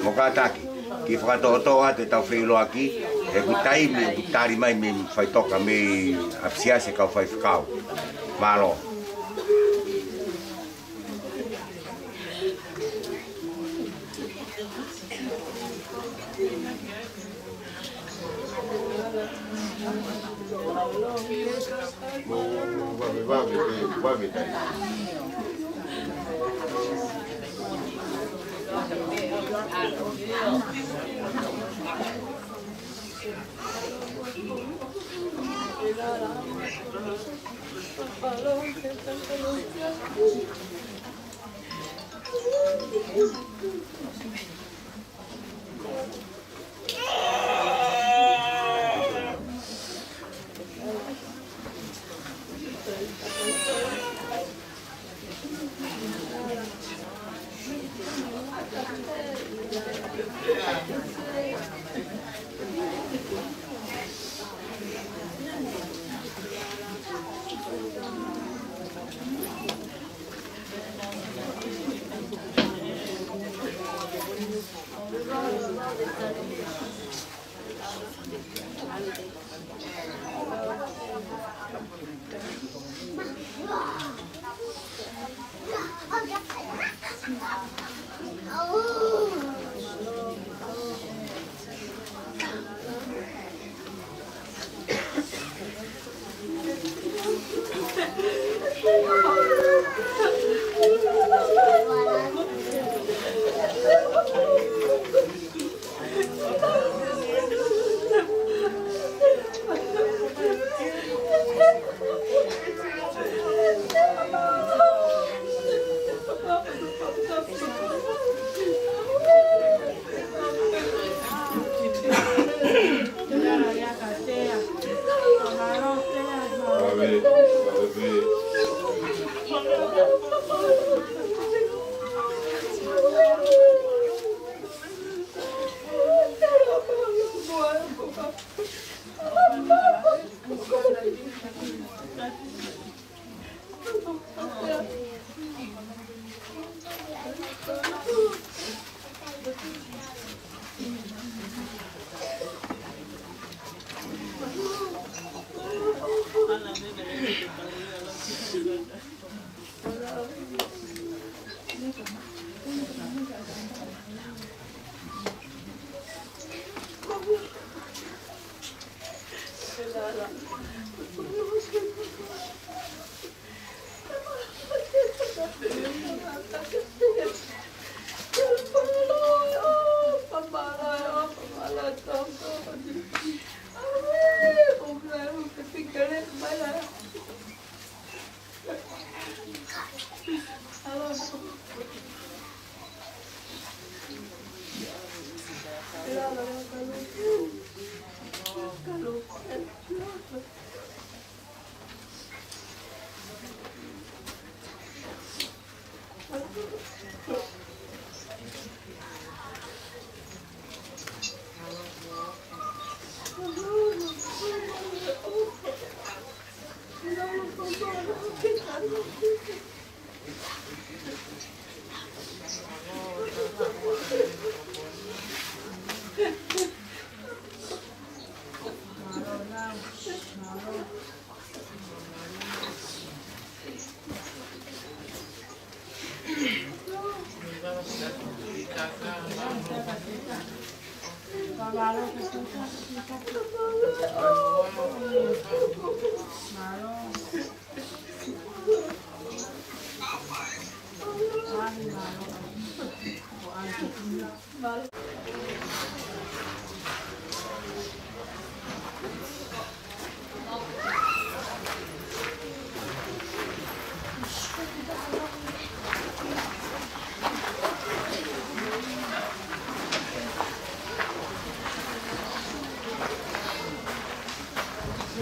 Mou kātaki, kiʻi fakatoʻotoʻo atu ʻetau feʻiloaki, he ʻoku taimi ʻoku tali mai mei faʻitoka mei ʻapisiasi kau faifekau. Mālō.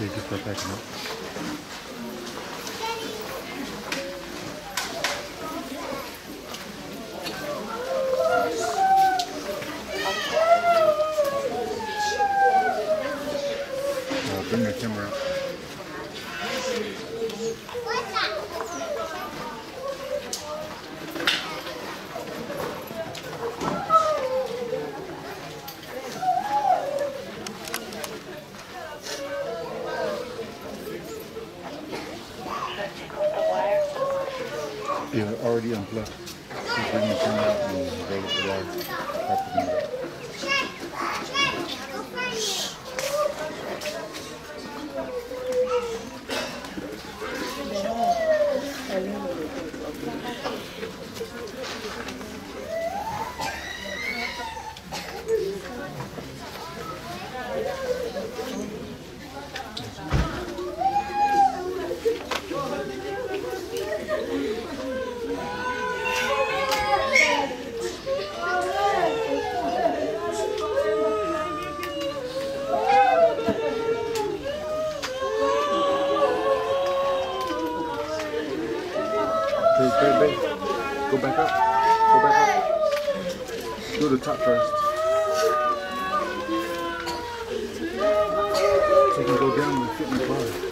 Thank you for packing up. Uh, bring the camera up. Yeah, already unplugged. Just bring the camera up and roll up the wire. Have to do that. Babe, babe, go back up. Go back up. Do the top first. So you can go down and fit in the car.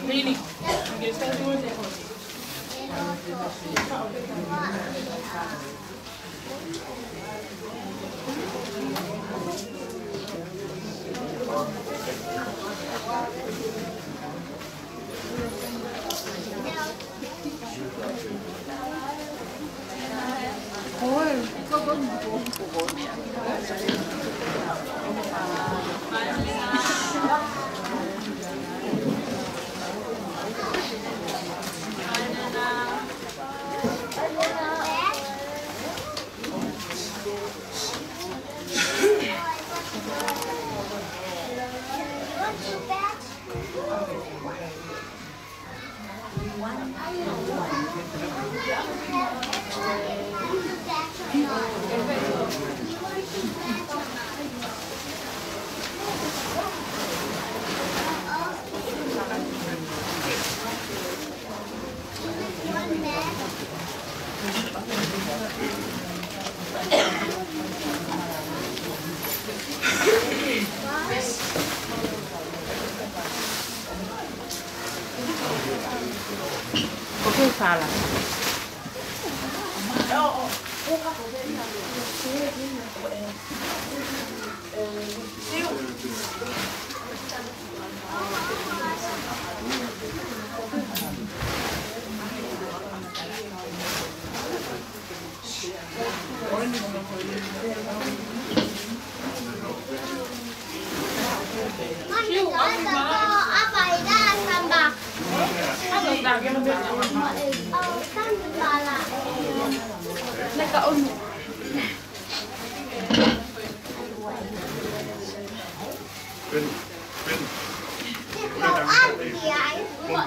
Really? You can start doing that. Ko ke fala.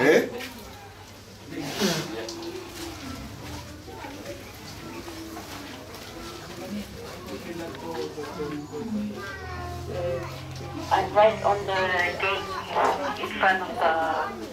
Eh? And right on the gate in front of the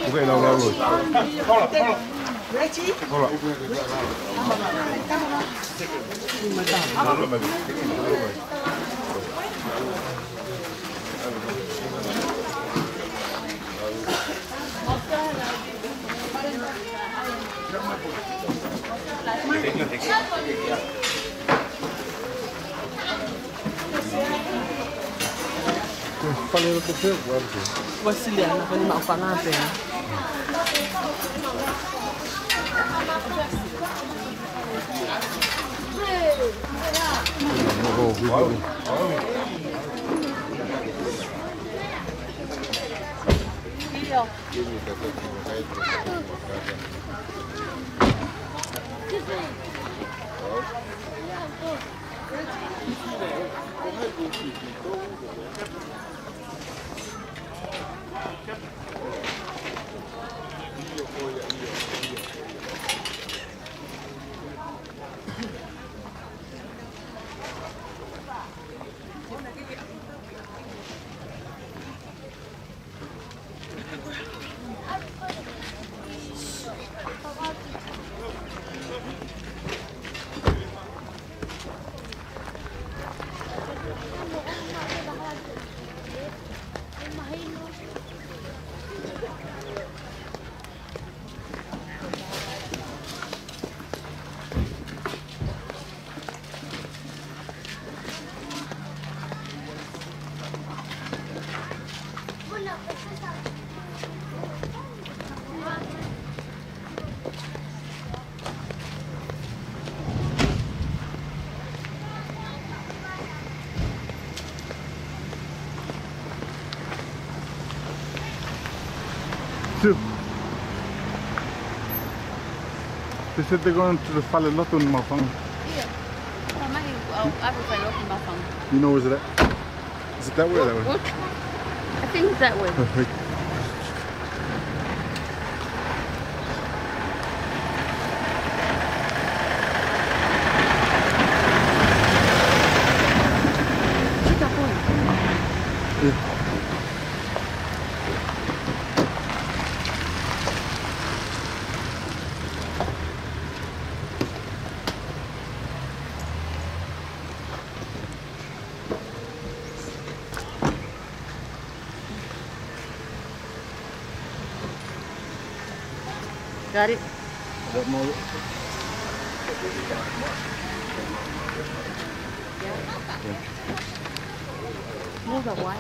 Okay, no, no, no. Hold on. Fale loto pē, ua pē. Ua sili ana, ko eni maʻu fanga pē. Two. They said they're going to the Fale Loto in Mafang. Yeah. You know where's that? Is it that way or that way? What? I think it's that way. Perfect. Kita pun. Yeah. Got it. Got more. Move away.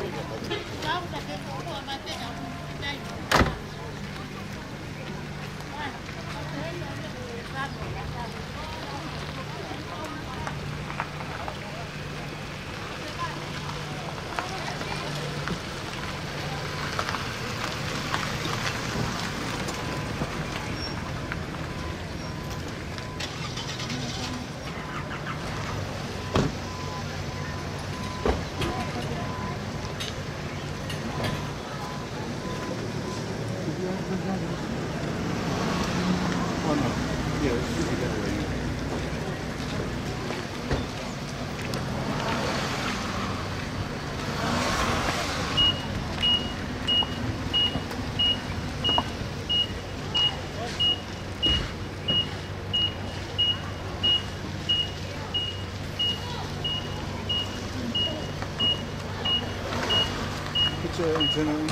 Put your antenna in.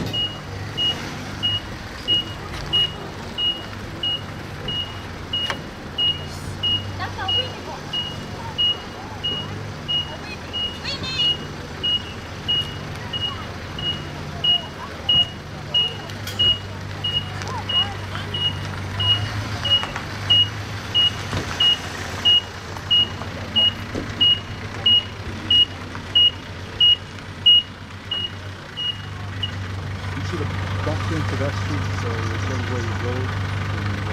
You should have backed into that street, so whichever way you go, you can go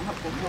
up to the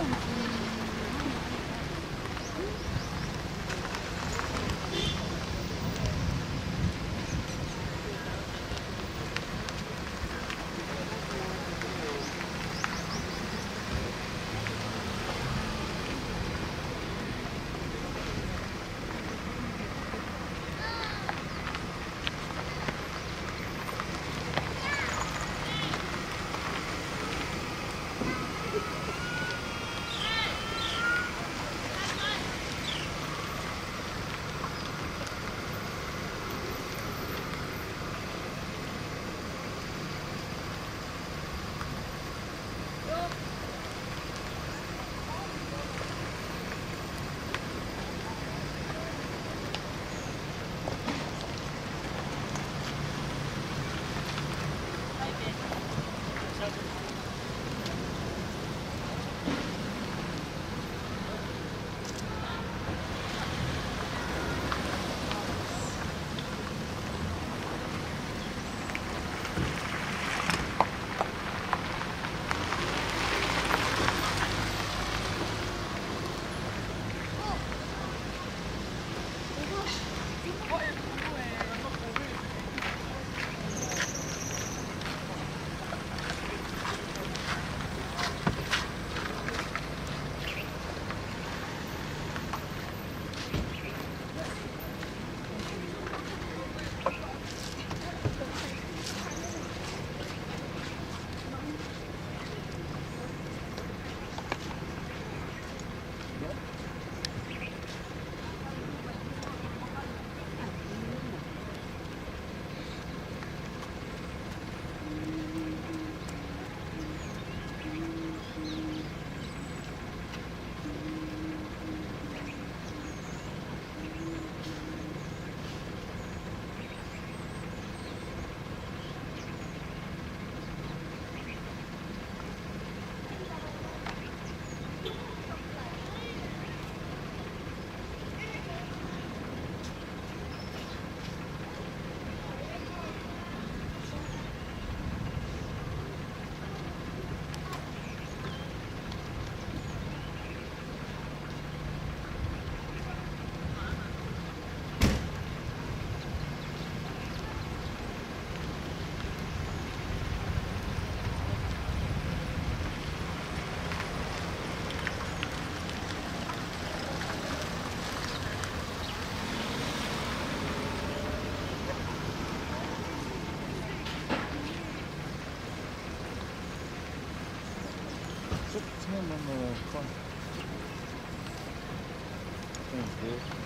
It's him in the corner. Thank you.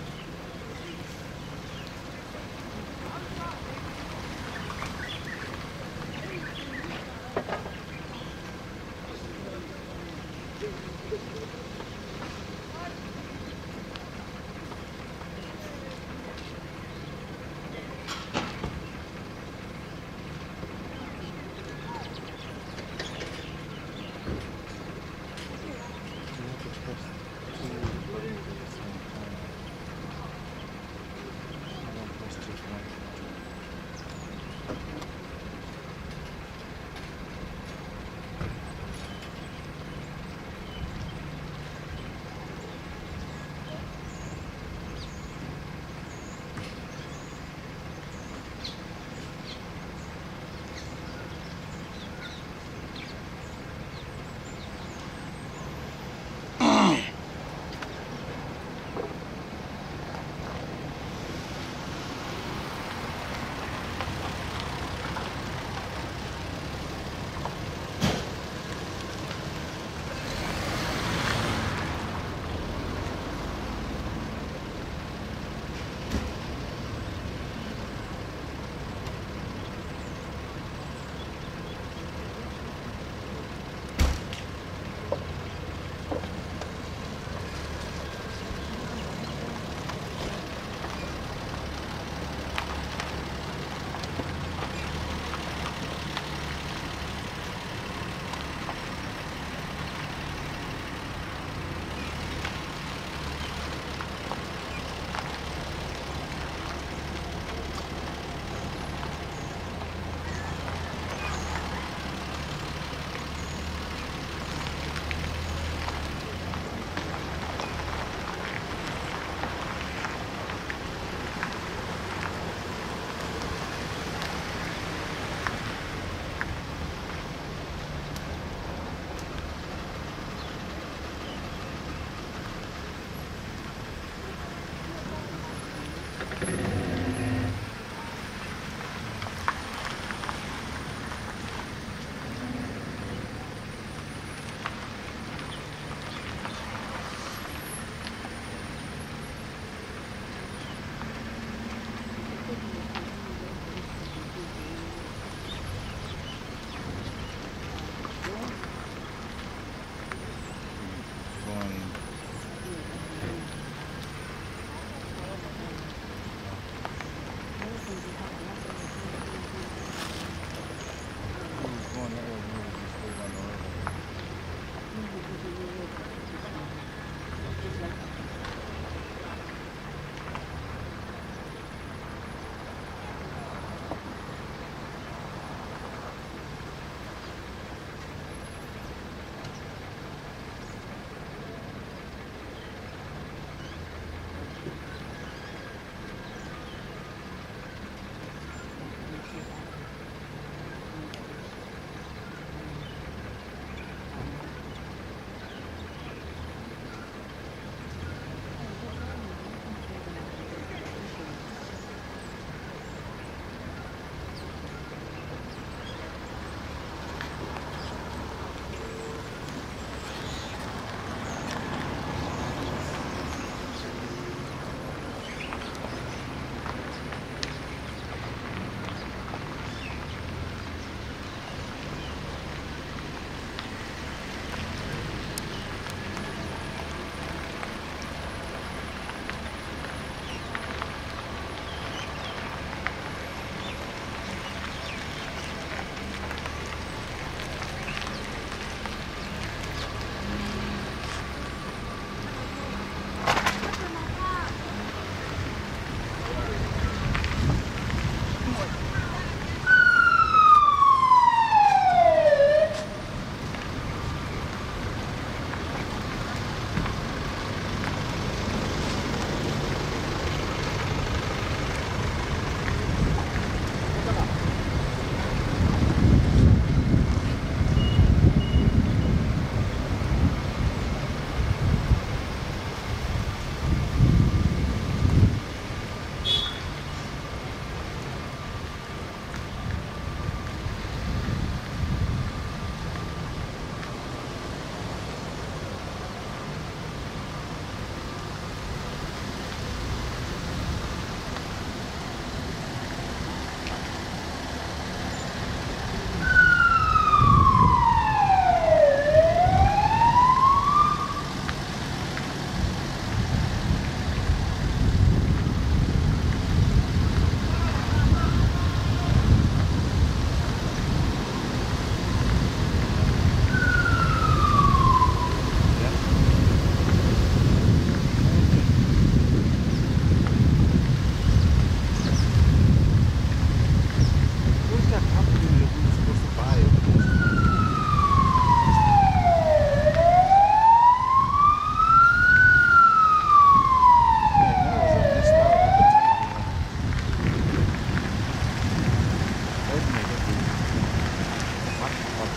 Seven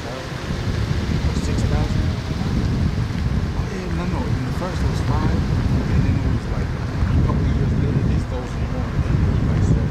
thousand or six thousand? Oh, yeah, no, no. In the first it was five, and then it was like a couple of years later they stole some more, and then it was like seven.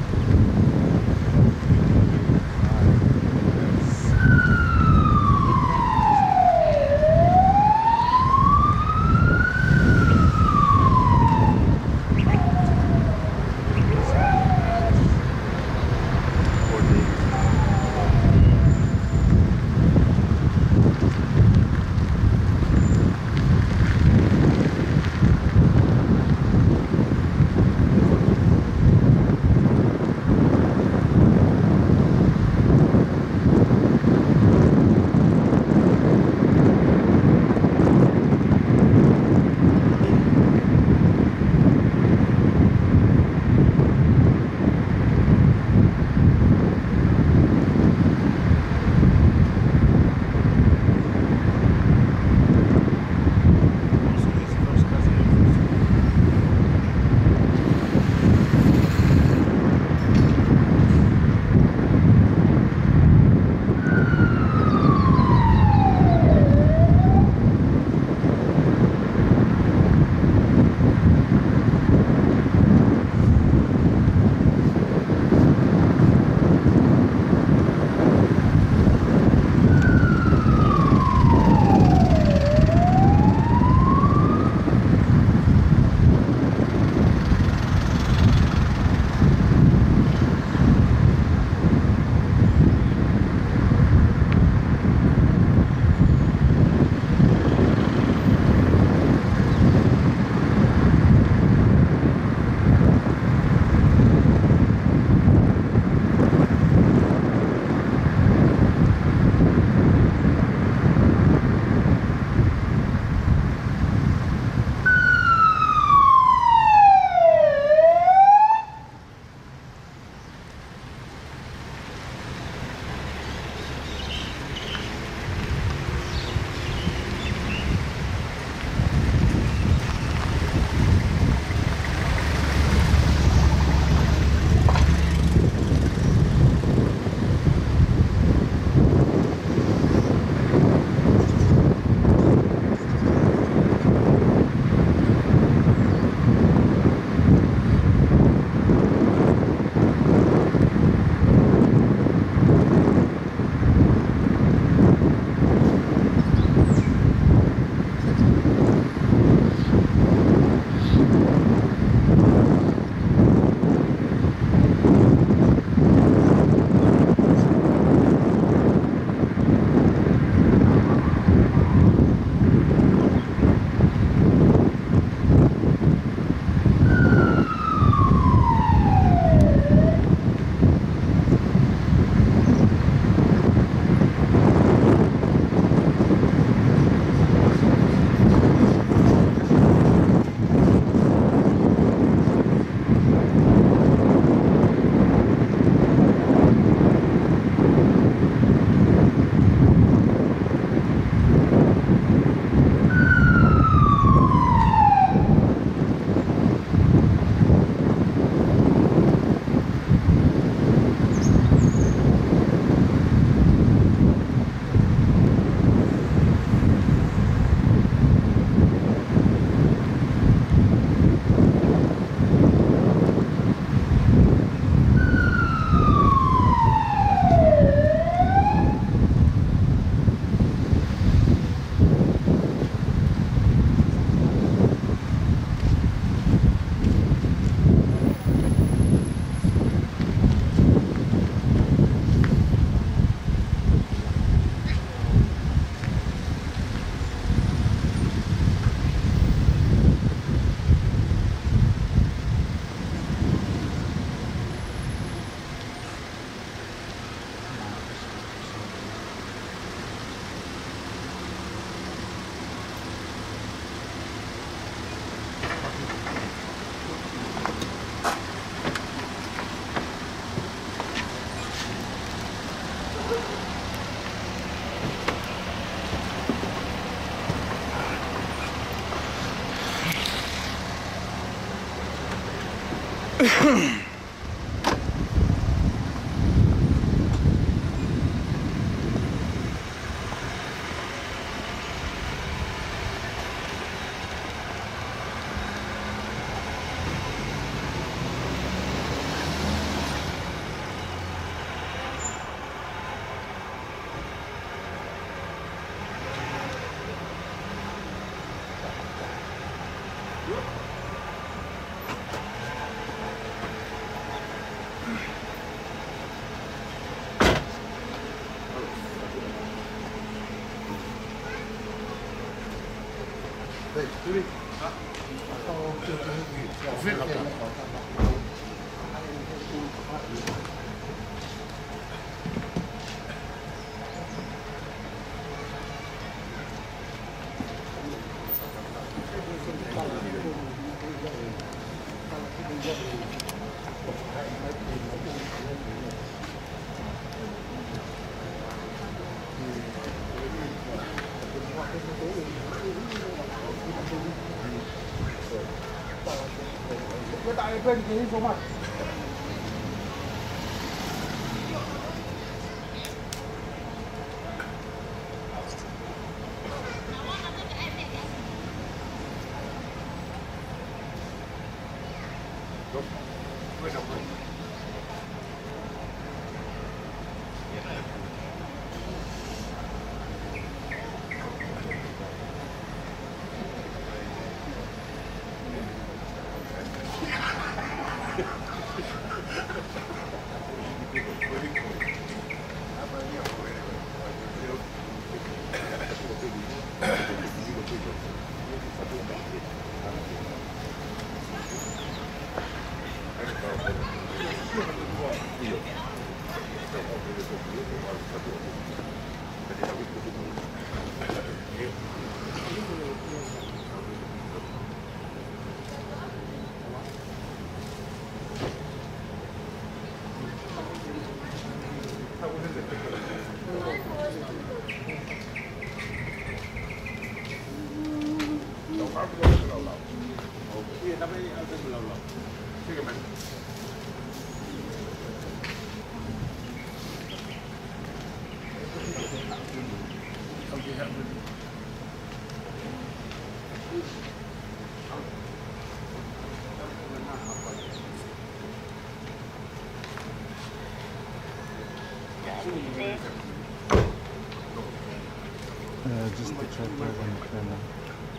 Uh, just the tripod and the camera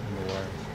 and the wires.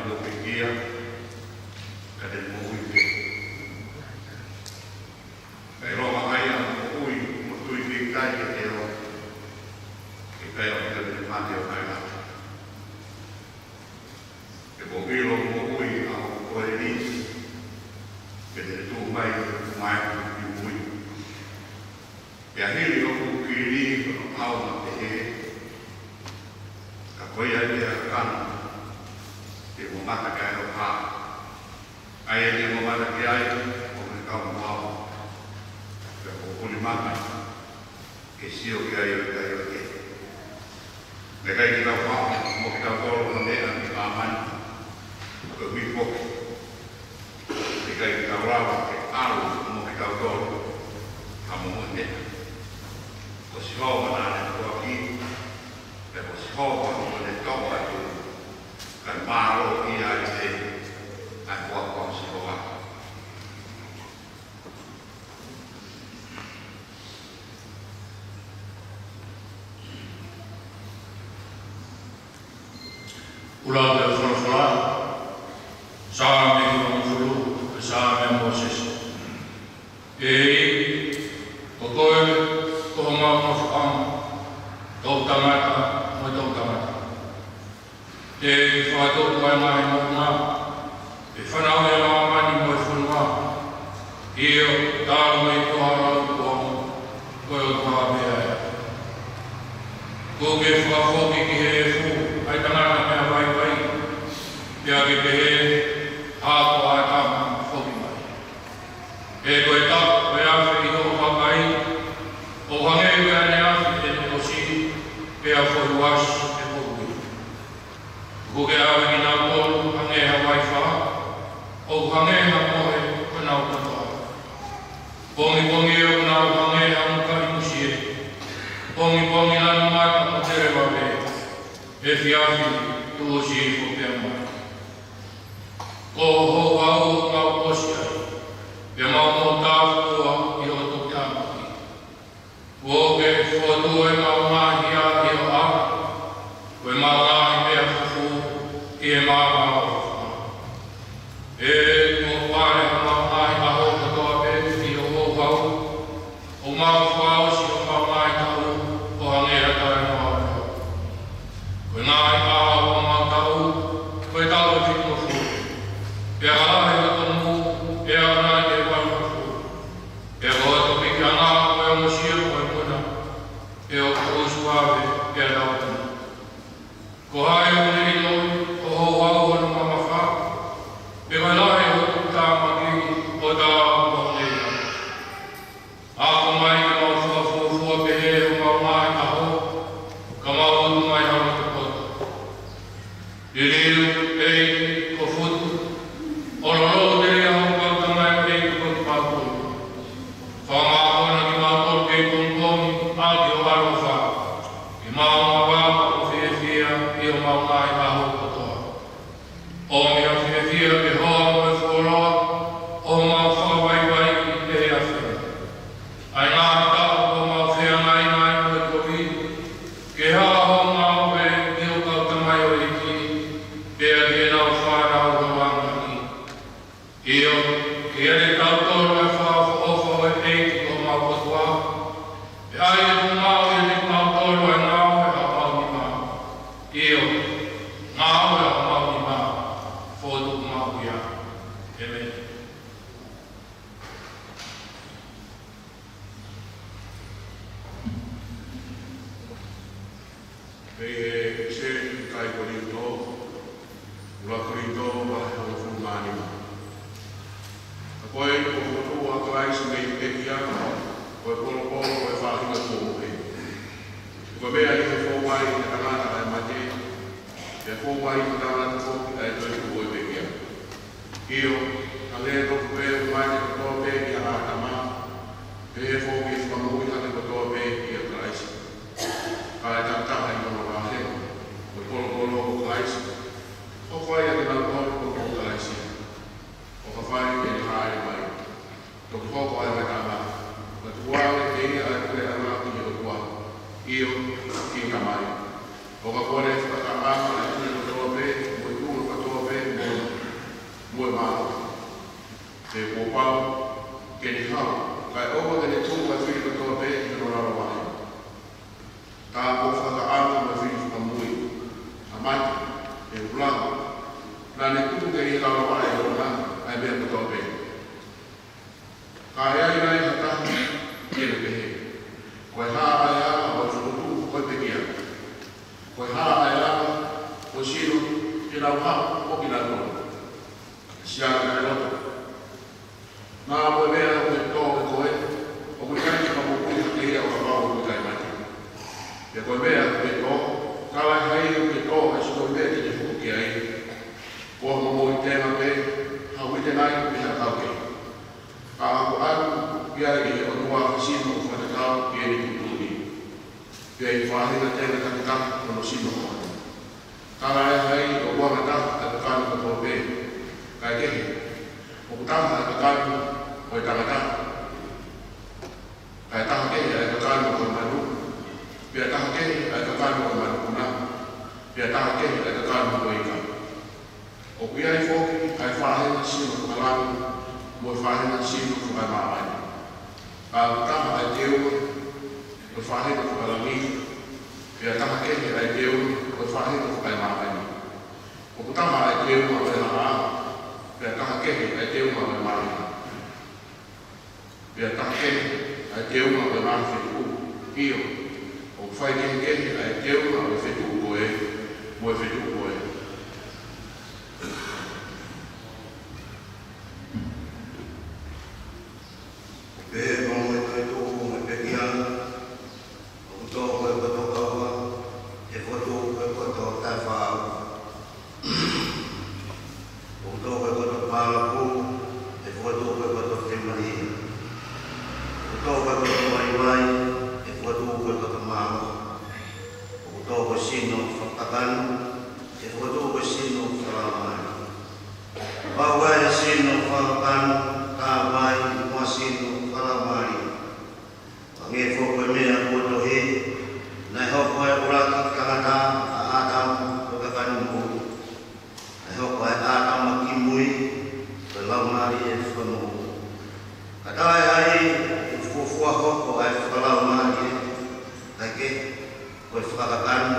Ko e pekia, ka te moʻui pē. Kae ʻiloa mai ʻa e moʻui, mo tui pē ʻikai ke te ʻilo, ke ʻikai ʻilo ke te mate ʻo ʻikai ngata. He ko e ʻilo moʻui ʻa hoku Kolinisi, ke te tuʻu mai mai ki mui. Pea hili hoku kili ko hono ʻaonga pehē, ka ko ia ʻe kakano, te u mamata ki ai ʻo hā. ʻA ia te u mamata ki ai, ʻo ne kau mo au. Pea ko hoku mata, ke sio ki ai ʻo ʻikai ʻilo ke. Naʻe ʻikai ke tau faʻa mo kitautolu ha meʻa ʻi māmani, ko e hui foki. Naʻe ʻikai ke tau lava ke ʻalu mo kitautolu ha momoʻi meʻa. Ko Sihova naʻa ne foaki, pea ko Sihova naʻa ne toʻo atu, kae mālō ia ai pē ʻa e foaki ʻa Sihova. ʻUluaki folofola, Saame hivangofulu, ko e Saame ʻa Mōsese. ʻEiki, ko koe, ko homau nofoʻanga, toʻutangata mo e toʻutangata. Teʻeki ke fakatupu ʻa e ngaahi moʻunga, pe fanauʻi ʻa māmani mo e fonua. ʻIo, talu mei tuʻa ʻo lauikuonga, ko e ʻOtua pē ʻa e ʻOtua. Kuo ke fakafoki ki he efu ʻa e tangata meʻa vaivai, pea ke pehē, Hā ko ʻĀtama foki mai. He ko e taʻu ko e afe ʻi hoʻo vakai, ʻoku hangē ko e ʻaneafi ʻene ʻosi, pea foʻi uasi ʻe foʻi ui. Kuo ke ʻave kinautolu hangē ha vaifā, ʻoku hangē ha mohe ko honau kotoa. Pongipongi ʻoku nau hangē ha mukaʻi musie. Pongipongi lanu mata mo tele vave. Efiafi tuʻusi hifo pea mai. Ko ho houhau ʻoku mau ʻosi ai, pea mau moʻutāfua ʻi hoʻo tuputāmaki. Kuo ke fokotuʻu ʻemau ngaahi hia ʻi ho ʻao, ko ʻemau ngaahi meʻa fufū ʻi he maama ʻo ho fofonga. ʻE kuo pale homau ngaahi ʻaho kotoa pē ʻi ho houhau, ʻo mau fakaʻosi homau ngaahi taʻu ʻo hangē ha taʻu ʻe ua ʻo e ʻaho. Ko e ngaahi ʻaho ʻo homau taʻu, ko e taʻu ʻe fitungofulu. Pea ka lahi hoto nū, ʻe aʻu nai ki he valungofulu. Pea ko hoto pikiʻanga ko e ongosia ko e muna, pea ʻoku usu vave, pea tau puna. Ko hai ʻoku ne ʻiloʻi, ʻo houhau hono mamafa, pe ko e lahi hoto tuputāmaki, ʻo taau mo hono ʻeiki? Ako mai ke mau fakafuofua pehē homau ngaahi ʻaho, ka mau utu mai ha loto poto. Liliu, ʻEiki, ko Futu, ʻo lolou telia hoʻo kau tamaioʻeiki ko Kipapulu. Fakamākona kimautolu kei pongipongi ʻaki hoʻo ʻaloʻofa, ke mau ngāue ʻo fiefia ʻi homau ngaahi ʻaho kotoa. ʻOmi ha fiefia ke hoa mo e fuoloa ʻo homau fakavaivaiʻi ʻi he efiafi ni. ʻA e ngaahi taʻu ʻoku mau feangainga ai mo e kovi, ke hā hoʻo ngāue ki hoʻo kau tamaioʻeiki, pea ki heʻenau fānau ʻi he langi. ʻIo, ke ʻiate kitautolu ʻa e fakaʻofoʻofa ʻo e ʻEiki ko homau ʻOtua, pea ʻai ʻe tuʻu maʻu ʻiate kimautolu ʻa e ngāue ʻa homau nima. ʻIo, ngāue ʻa homau nima, fokotuʻu maʻu ia. ʻĒmeni. Mei he ʻipiseli ki he kakai Kolinitō, ʻuluaki Kolinitō, vahe hongofulu mā nima. Ka ko e fokotuʻu ʻa Kalaisi mei he pekia, ko e polopolo ʻo e faʻahinga tuʻo mohe. Ko e meʻa ʻi he fou mai ʻa e tangata ʻa e mate, pea fou mai ʻa e tangata foki ʻa e toetuʻu ʻo e pekia. ʻIo, hangē tofu pē ʻoku mate kotoa pē ʻia ʻĀtama, pehē foki ʻe fakamoʻui hake kotoa pē ʻia Kalaisi. Ka ʻe takitaha ʻi hono vāhenga, ko e polopolo ko Kalaisi, hoko ai ʻa kinautolu kotoa ʻo Kalaisi, ʻo ka fai ʻene hāʻele mai. Toki hoko ʻa e ngataʻanga, ka tuku ange ʻe ia ʻa e puleʻanga ki he ʻOtua, ʻio, ki he Tamai. ʻO ka kole fakataʻeʻaonga ʻa e pule kotoa pē, mo e tuʻunga kotoa pē, mo He kuo pau ke ne hao, kae ʻoua ke ne tuku ʻa e fili kotoa pē ʻi hono lalo vaʻe. Ka kuo fakaʻamu mo e fili fakamui, ʻa mate, ʻe ulau, naʻa ne tuku ki he lalo vaʻe ʻoʻona ʻa e meʻa kotoa pē. Ka ʻe ʻi ai nai ha taha ʻoku ne pehē, ko e hā ʻa e ala ʻo e fokotuʻu ko e pekia? Ko e hā ʻa e ala ʻo e sino ke nau hao ʻo kinautolu? Siana ʻa e loto. Naʻa mo e meʻa ʻoku tō ʻe koe, ʻoku ʻikai ke fakamoʻui hake ia ʻo kapau ʻoku ʻikai mate. Pea ko e meʻa ʻoku tō, ka lahi ai ʻoku tō ʻa e sino meʻa te ne hoko ki ai. Ko ha momoʻi tenga pē, ha uite nai pe ha kau kehe. Ka ʻoku ʻoatu ia ʻe he ʻOtua ha sino ʻoku fakatatau ki heʻene tuʻutuʻuni. Pea ʻi he faʻahinga tenga takitaha hono sino ko ē. Ka lahi ai ʻoku anga taha ʻa e kakano kotoa pē, kae kehe, ʻoku taha ʻa e kakano ʻo e tangata, kae taha kehe ʻa e kakano ʻo e manu, pea taha kehe ʻa e kakano ʻo e manupuna, pea taha kehe ʻa e kakano ʻo e ika. ʻOku ʻi ai foki ʻa e faʻahinga sino fakalangi mo e faʻahinga sino fakamāmani. Ka ʻoku taha ʻa e teunga ʻo e faʻahinga fakalangi, pea taha kehe ʻa e teunga ʻo e faʻahinga fakamāmani. ʻOku taha ʻa e teunga ʻo e hala, pea taha kehe ʻa e teunga ʻo e māhina. Pea taha kehe ʻa e teunga ʻo e ngaahi fetuʻu. ʻIo, ʻoku faikehekehe ʻa e teunga ʻo e fetuʻu ko ē mo e fetuʻu ko ē. Pea mo e toetuʻu mo e pekia, ʻoku tō ko e koto ʻauha, ʻe fokotuʻu ko e koto taʻefaʻaʻauha. ʻOku tō ko e koto palapu, ʻe fokotuʻu ko e koto temahia. ʻOku tō ko e koto vaivai, ʻe fokotuʻu ko e koto mālohi. ʻOku tō ko e sino fakakakano, ʻe fokotuʻu ko e sino fakalaumālie. Pau ai ʻa e sino fakakakano, ka ʻoku ʻi ai mo ha sino fakalaumālie. Hangē foki ko e meʻa kuo tohi, naʻe hoko ʻa e ʻuluaki tangata, ʻa ʻĀtama, ko e kakano moʻui. Naʻe hoko ʻa ʻĀtama kimui, ko e laumālie fakamoʻui. Ka taʻe ʻi ai ʻa e fuofua hoko ʻa e fakalaumālie, kae kehe, ko e fakakakano,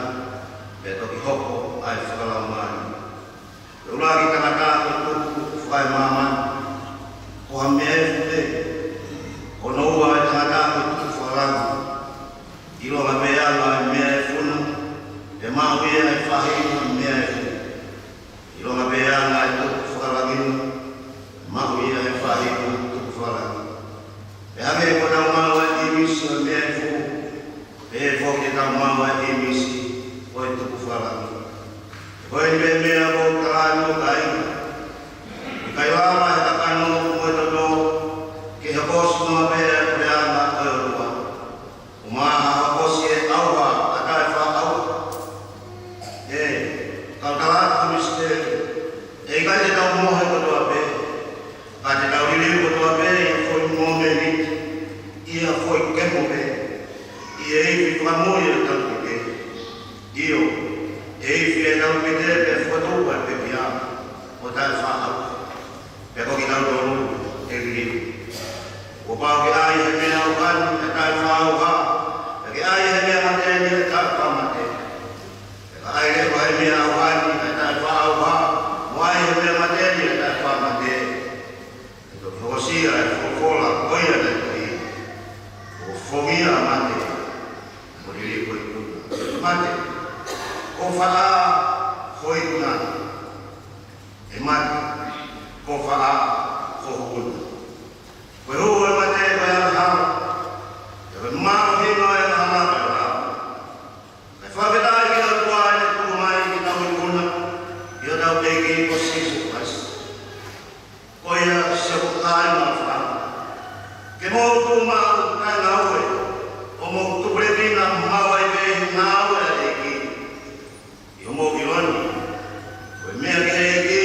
pea toki hoko ʻa e fakalaumālie. Ko e ʻuluaki tangata ko e tupu fakaemāmani, ko ha meʻa efu pē. Ko hono ua ʻa e tangata ko e tupu fakalangi. ʻIlonga pē ʻa e meʻa efu na, ʻe maʻu ia ʻe he faʻahinga meʻa efu. ʻIlonga pē ʻa e tupu fakalangi na, ʻe maʻu ia ʻe he faʻahinga tupu fakalangi. Pea hangē ko ʻetau maʻu ʻa e ʻīmisi ʻo e meʻa efu, pehē foki ʻetau maʻu ʻa e ʻīmisi ʻo e tupu fakalangi. Ko eni pē meʻa ʻoku ou tala atu, kāinga. ʻIkai lava ʻe he kakano mo e toto ke hokosi noa pē ʻa e puleʻanga ʻo e ʻOtua. ʻO mahalo hokosi ʻe he ʻauha ʻa e taʻefaʻaʻauha. ʻE, kau tala atu ha misiteli. ʻE ʻikai te tau mohe kotoa pē. Ka te tau liliu kotoa pē ʻi ha foʻi momeniti, ʻi ha foʻi kemo pē, ʻi he ifi fakamui ʻo e talupite. ʻIo, ʻe ifi ʻa e talupite pea fokotuʻu ʻa e pekia ʻo e taʻefaʻaʻauha. Pea ko kitautolu ʻe liliu. Kuo pau ke ʻai ʻe he meʻa ʻoku ʻi ai ʻa e taʻefaʻaʻauha, pea ke ʻai ʻe he meʻa mate ni ʻa e taʻefaʻamate. Pea ka ʻai leva ʻe he meʻa ʻoku ʻi ai ʻa e taʻefaʻaʻauha, mo ʻai ʻe he meʻa mate ni ʻa e taʻefaʻamate, ʻe toki hokosia ʻa e folofola ko ia naʻe tohi. Kuo fongia ʻa mate, mo liliu ko e ikuna. Mate, ko fē ho ikuna? ʻE mate, ko fē ho ikuna? Ko e hū ʻo e mate ko e angahala, pea ko e mālohinga ʻo e angahala ko e lao. Kae fakafetaʻi ki he ʻOtua ʻi heʻene tuku mai ʻetau ikuna, ʻi hotau ʻEiki ko Sīsū Kalaisi. Ko ia siʻoku kāinga ʻofaʻanga, ke mou tuʻu maʻu taʻengāue, ʻo mou tupulekina maʻu ai pē ʻi he ngāue ʻa e ʻEiki. ʻI hoʻomou ʻilo ni, ko e meʻa ki he ʻEiki,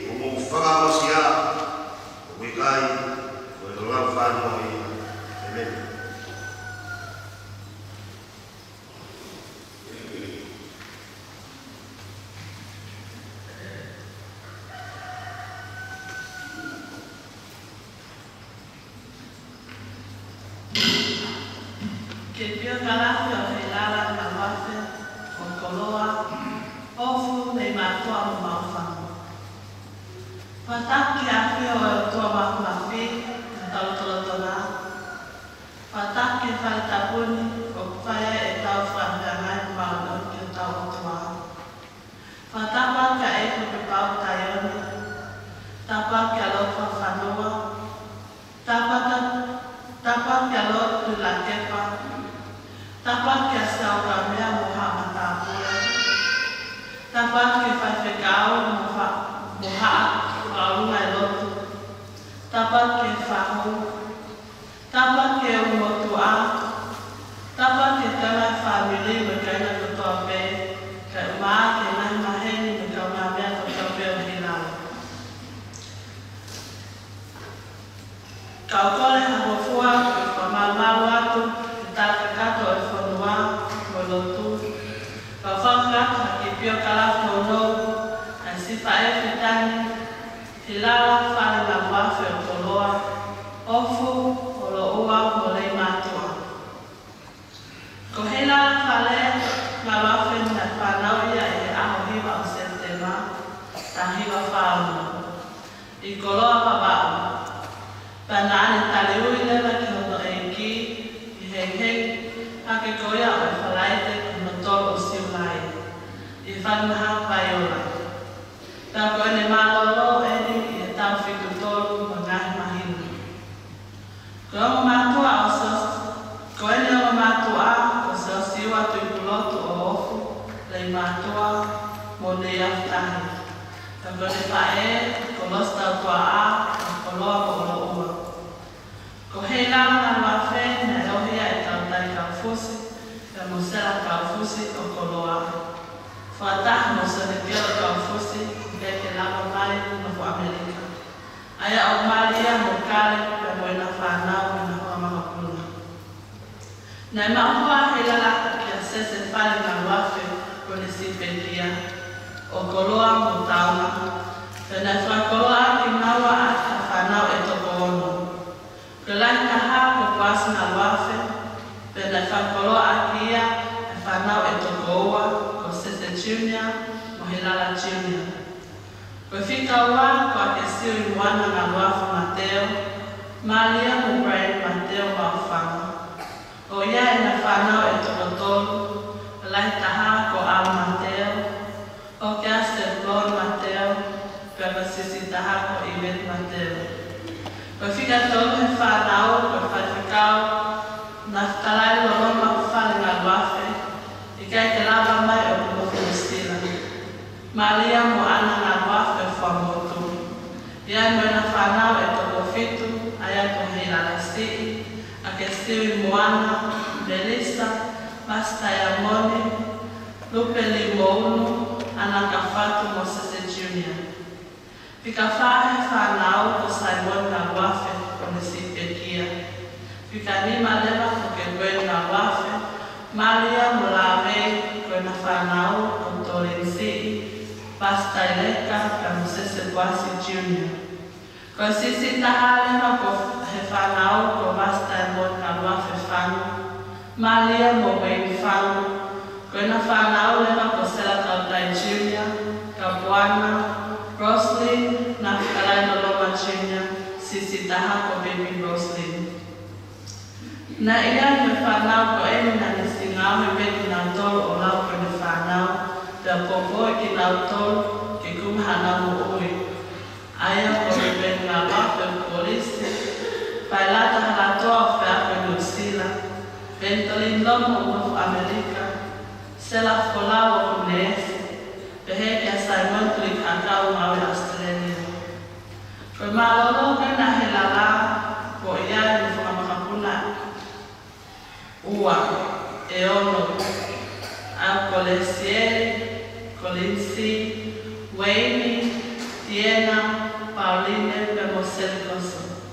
ʻoku mou fakaongosia, ʻoku ʻikai ko e lau fānau ia. ʻĒmeni. Fakatapu ki he ʻafio ʻo e ʻOtua Māfimafi ʻi hotau lotolotonga. Fakatapu ki he fale tapu ni ʻoku fai ai ʻetau fakafeangai māʻoniʻoni ki hotau ʻOtua. Fakatapu ki he ʻEiki ko Pepau Taione. Tapu ki he Lotu Fakafanua. Tapu, tapu ki he Lotu Lakepa. Tapu ki he Siaokamea mo haʻa matāpule. Tapu ki he faifekau mo ha, mo haʻa fakaʻulungaʻi lotu. Tapu ki he fahu. Tapu ki he ʻū motuʻa. Tapu ki he ngaahi fāmili mo e kāinga kotoa pē. Kae ʻumaʻā ki he ngaahi maheni mo e kaungāmeʻa kotoa pē ʻo Hilala. Kau kole ha ngofua ke fakamalumalu atu ki he tala kakato ʻo e fonua mo e lotu. Kau fakakakato ha kiʻi piokalafi nounou ʻa e siʻi faʻē fitani, Hilala Fale Ngaluafe ʻo Koloa, ʻOfu, ʻOloʻua mo Leimātuʻa. Ko Hilala Fale Ngaluafe naʻe fānau ia ʻi he ʻaho hiva ʻo Sepitema, taha hiva fā ono, ʻi Koloa, Vavaʻu. Pea naʻa ne taliui leva ki hono ʻeiki ʻi he hengihengi hake ko ia ʻo e Falaite ko hono tolu ʻo Siulai, ʻi he Falemaha Vaiola. Pea ko ʻene mālōlō eni ʻi he taʻu fitu tolu mo e ngaahi mahina. Ko e ongo mātuʻa ʻo Sios-, ko ʻene ongo mātuʻa ko Siosiua Tuʻipulotu ʻo ʻOfu, Leimātuʻa mo Neiafutahi. Pea ko ʻene faʻē ko Lositautuaʻa ʻo Koloa mo ʻOloʻua. Ko Hilala Ngaluafe naʻe ohi ia ʻe Tautai Kaufusi pea mo Sela Kaufusi ʻo Koloa, fakataha mo Sionikelo Kaufusi, ʻikai ke lava mai nofo ʻAmelika. ʻA ia ʻoku mali ia mo Kale pea mo ʻena fānau mo ʻena fanga makapuna. Naʻe maʻu hua ʻa Hilala kia Sese Fale Ngaluafe ko ʻene siʻi pekia, ʻo Koloa mo Taunga. Pea naʻe fakakoloa ʻaki kinaua ʻaki ha fānau ʻe toko ono. Ko e lahi taha ko Boasi Ngaluafe, pea naʻe fakakoloa ʻaki ia ʻe he fānau ʻe toko ua, ko Sese Junior mo Hilala Junior. Ko e fika ua ko ʻAkesiu ʻi Moana Ngaluafe Mateo, mali ia mo Brian Mateo Maufanga. ʻOku ʻi ai ʻena fānau ʻe toko tolu, ko e lahi taha ko ʻAlu Mateo, ʻOkea Seplon Mateo, pea ko e siʻisiʻi taha ko ʻIveti Mateo. Ko e fika tolu he fānau ko e faifekau Nafitalai Loloma Fale Ngaluafe, ʻikai ke lava mai ʻo nofo Nuʻusila, mali ia mo ʻAna Ngaluafe Fuamotu. ʻI ai mo ʻena fānau ʻe toko fitu, ʻa ia ko Hilala Siʻi, ʻAkesiu ʻi Moana, Melisa, Masi Taiamoni, Lupe Limounu, ʻAna Kafatu mo Sese Junior. Fika fā he fānau ko Saimoni Ngaluafe ko ʻene siʻi pekia. Fika nima leva ko Kepeni Ngaluafe, mali ia mo Lavei, ko ʻena fānau ko Tolini Siʻi, Vasi Taileka pea mo Sese Boasi Junior. Ko e siʻisiʻi taha leva he fānau ko Vasi Taimoni Ngaluafe Fanga, mali ia mo Veini Fanga. Ko ʻena fānau leva ko Sela Kautai Junior, Kapuana, Roslyn, Nafitalai Loloma Junior, siʻisiʻi taha ko Baby Roslyn. Naʻe ʻi ai mo e fānau ko eni naʻa ne siʻi ngaohi pē kinautolu ʻo lau ko ʻene fānau, pea poupouʻi kinautolu ke kumi haʻanau moʻui. ʻA ia ko Lupeni Ngaluafe ʻoku kolisi, Pailata Halatoa ʻoku feʻao ʻi Nuʻusila, Penitolini Lomo ʻoku nofo ʻAmelika, Sela Folau ʻoku neesi, pehē kia Saimoni Tulikakau ʻoku ngāue ʻi ʻAositelēlia. Ko e mālōlō ko ena ʻa Hilala, ʻoku ʻi ai mo e fanga makapuna ʻe ua, ʻe ono, ʻa ia ko Lesieli, Kolinisi, Ueini, Tiena, Pauline pea mo Selikoso.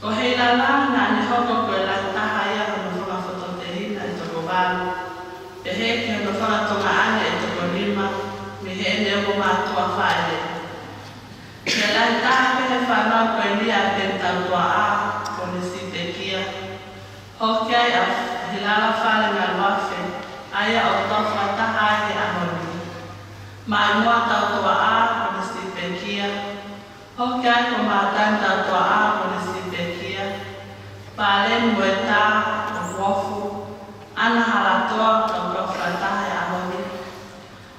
Ko Hilala naʻa ne hoko ko e lahi taha ia hono fanga fototehina ʻe toko valu, pehē ki hono fanga tuongaʻane ʻe toko nima mei heʻene ongo mātuʻa fāʻeleʻi. Ko e lahi taha pē he fānau ko eni ʻa Penitautuaʻa ko ʻene siʻi pekia. Hoko ai ʻa Hilala Fale Ngaluafe, ʻa ia ʻoku tau fakataha ai he ʻaho ni. Maʻimoa Tautuaʻa ko ʻene siʻi pekia. Hoki ai ko Mātani Tautuaʻa, ko Nesi Pekia, Paleni Moetā, ʻo Kuofu, ʻAna Halatoa, kau kau fakataha he ʻaho ni,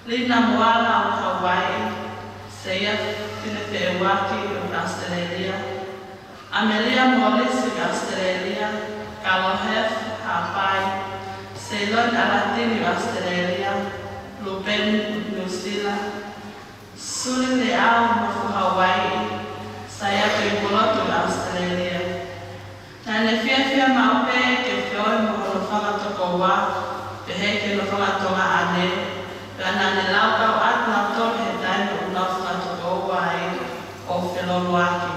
Lina Moala ʻo Hauaiʻi, Seia Fine Feʻuaki ʻo Australia, ʻAmelia Molisi ʻo Australia, Kalo Hef Haʻapai, Seiloni ʻAlatini ʻo Australia, Lupeni New Zealand, Suli Leʻau Mafu Hauaiʻi, Saia Tuʻipulotu ʻo Australia. Naʻá ne fiefia maʻu pē ke feohi mo hono fanga tokoua, pehē ki hono fanga tuongaʻane, pea naʻá ne laukau atu nautolu he taimi ʻoku nau fanga tokoua ai ʻo felōloaki.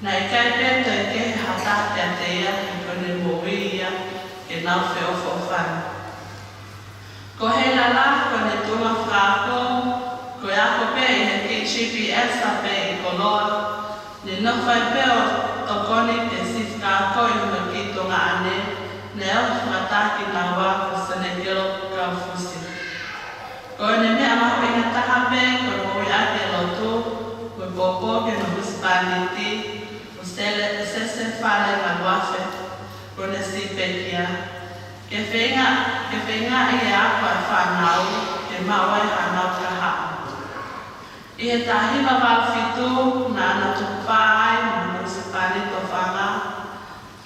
Naʻe ʻikai pē toe kehe ha taha kiate ia, he ko ʻene moʻui ia ke nau feʻofoʻofani. Ko Heilala, ko ʻene tuʻunga fakaako, ko e ako pē ʻi he kiʻi G P S pē ʻi koloa, ne nofo ai pē ʻo tokoni ke siʻi fakaakoʻi hono kiʻi tuongaʻane, ne ʻosi fakataha kinaua ko Senekelo Kaufusi. Ko ʻene meʻa mahuʻinga taha pē ko e moʻui ʻaki e lotu, ko e poupou ki hono husepāniti, ko Sele-, Sese Fale Ngaluafe, ko Nesi Pekia. Ke feinga, ke feingaʻi e ako ʻa e fānau, ke maʻu ai haʻanau kahaʻu. ʻI he taha hiva valu fitu, naʻá na tukupā ai mo hono husepāniti ʻo Fanga,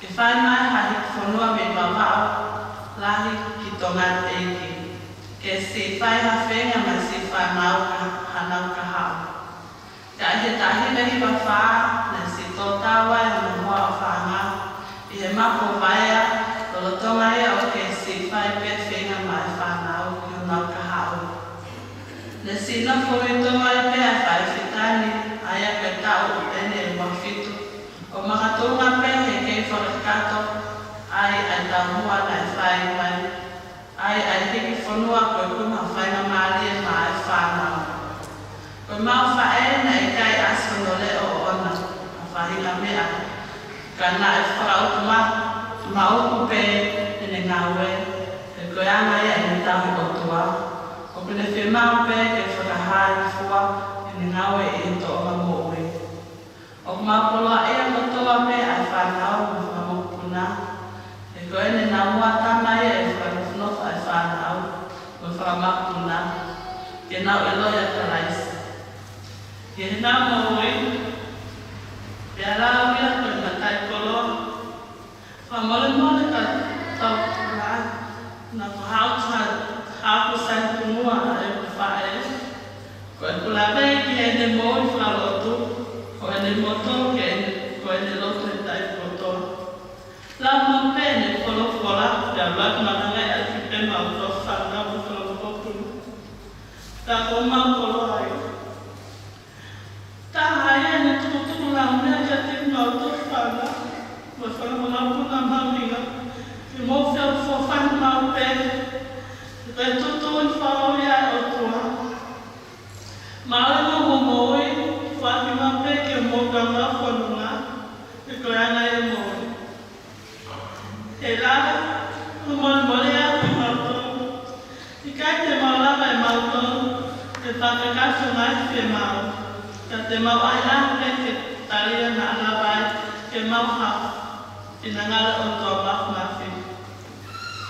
ke fai mai ha hiki fonua mei Vavaʻu Lahi ki Tonga ʻEiki, ke siʻi fai ha feinga maʻa siʻi fānau ka, haʻanau kahaʻu. Ka ʻi he taha hiva hiva fā, naʻe siʻi tō tau ai hono hoa ʻo Fanga, ʻi he mapu ʻo Vaea, lolotonga ia ʻoku kei siʻi fai pē feinga maʻa e fānau ki honau kahaʻu. Ne siʻi nofo ui Tonga ai pē ʻa e faifekau ni, ʻa ia ko e taʻu ʻeni ʻe ua fitu, ʻo makatuʻunga pē he kei fakakakato ai ʻa e taumuʻa naʻe fai mai ai ʻa e hiki fonua ko e kumi ha faingamālie maʻa e fānau. Ko ʻemau faʻē naʻe ʻikai ʻasi hono leʻo ʻoʻona ha faʻahinga meʻa, ka naʻe fakauku ma-, maʻuku pē ʻene ngāue, he ko e anga ia ʻene tauhi ʻOtua, ʻoku ne fiemaʻu pē ke fakahā e fua ʻene ngāue ʻi he toʻonga moʻui. ʻOku mau koloaʻia kotoa pē ʻa e fānau mo e fanga mokopuna, he ko ʻene namuatama ia ʻi he fakanofonofo ʻa e fānau mo e fanga mokopuna, ke nau ʻiloʻi ʻa Kalaisi ʻi heʻenau moʻui, pea lau ia ko e mataʻikoloa. Fakamolemole ka tau kula, naʻá ku haʻu, haʻaku sai tuʻunga ʻa ʻeku faʻē. Ko ʻeku lave ki heʻene moʻui fakalotu, ko ʻene moto ke, ko ʻene lotu he taimi kotoa. Lau maʻu pē ʻene folofola, pea ʻoku mau hanga ʻaki pē maʻu ʻa e fānau mo e fanga mokopuna. Ka ko ʻemau koloaʻia. Taha ia ʻene tukutuku lau meʻa kiate kimautolu fānau mo e fanga mokopuna mahuʻinga, ke mou feʻofoʻofani maʻu pē, he ko e tuʻutuʻuni fakaʻuli ia ʻa e ʻOtua. Mālō hoʻomou moʻui, foaki maʻu pē ke mou kaungā fononga, he ko e anga ia e moʻui. He ʻikai, fakamolemole atu kimautolu. ʻIkai te mau lava ʻe mautolu ke fakakakato e ngaahi fiemaʻu, ka te mau ʻai ange pē ke tali ʻa e ngaahi lava ai ke mau hā finangalo ʻOtua Māfimafi.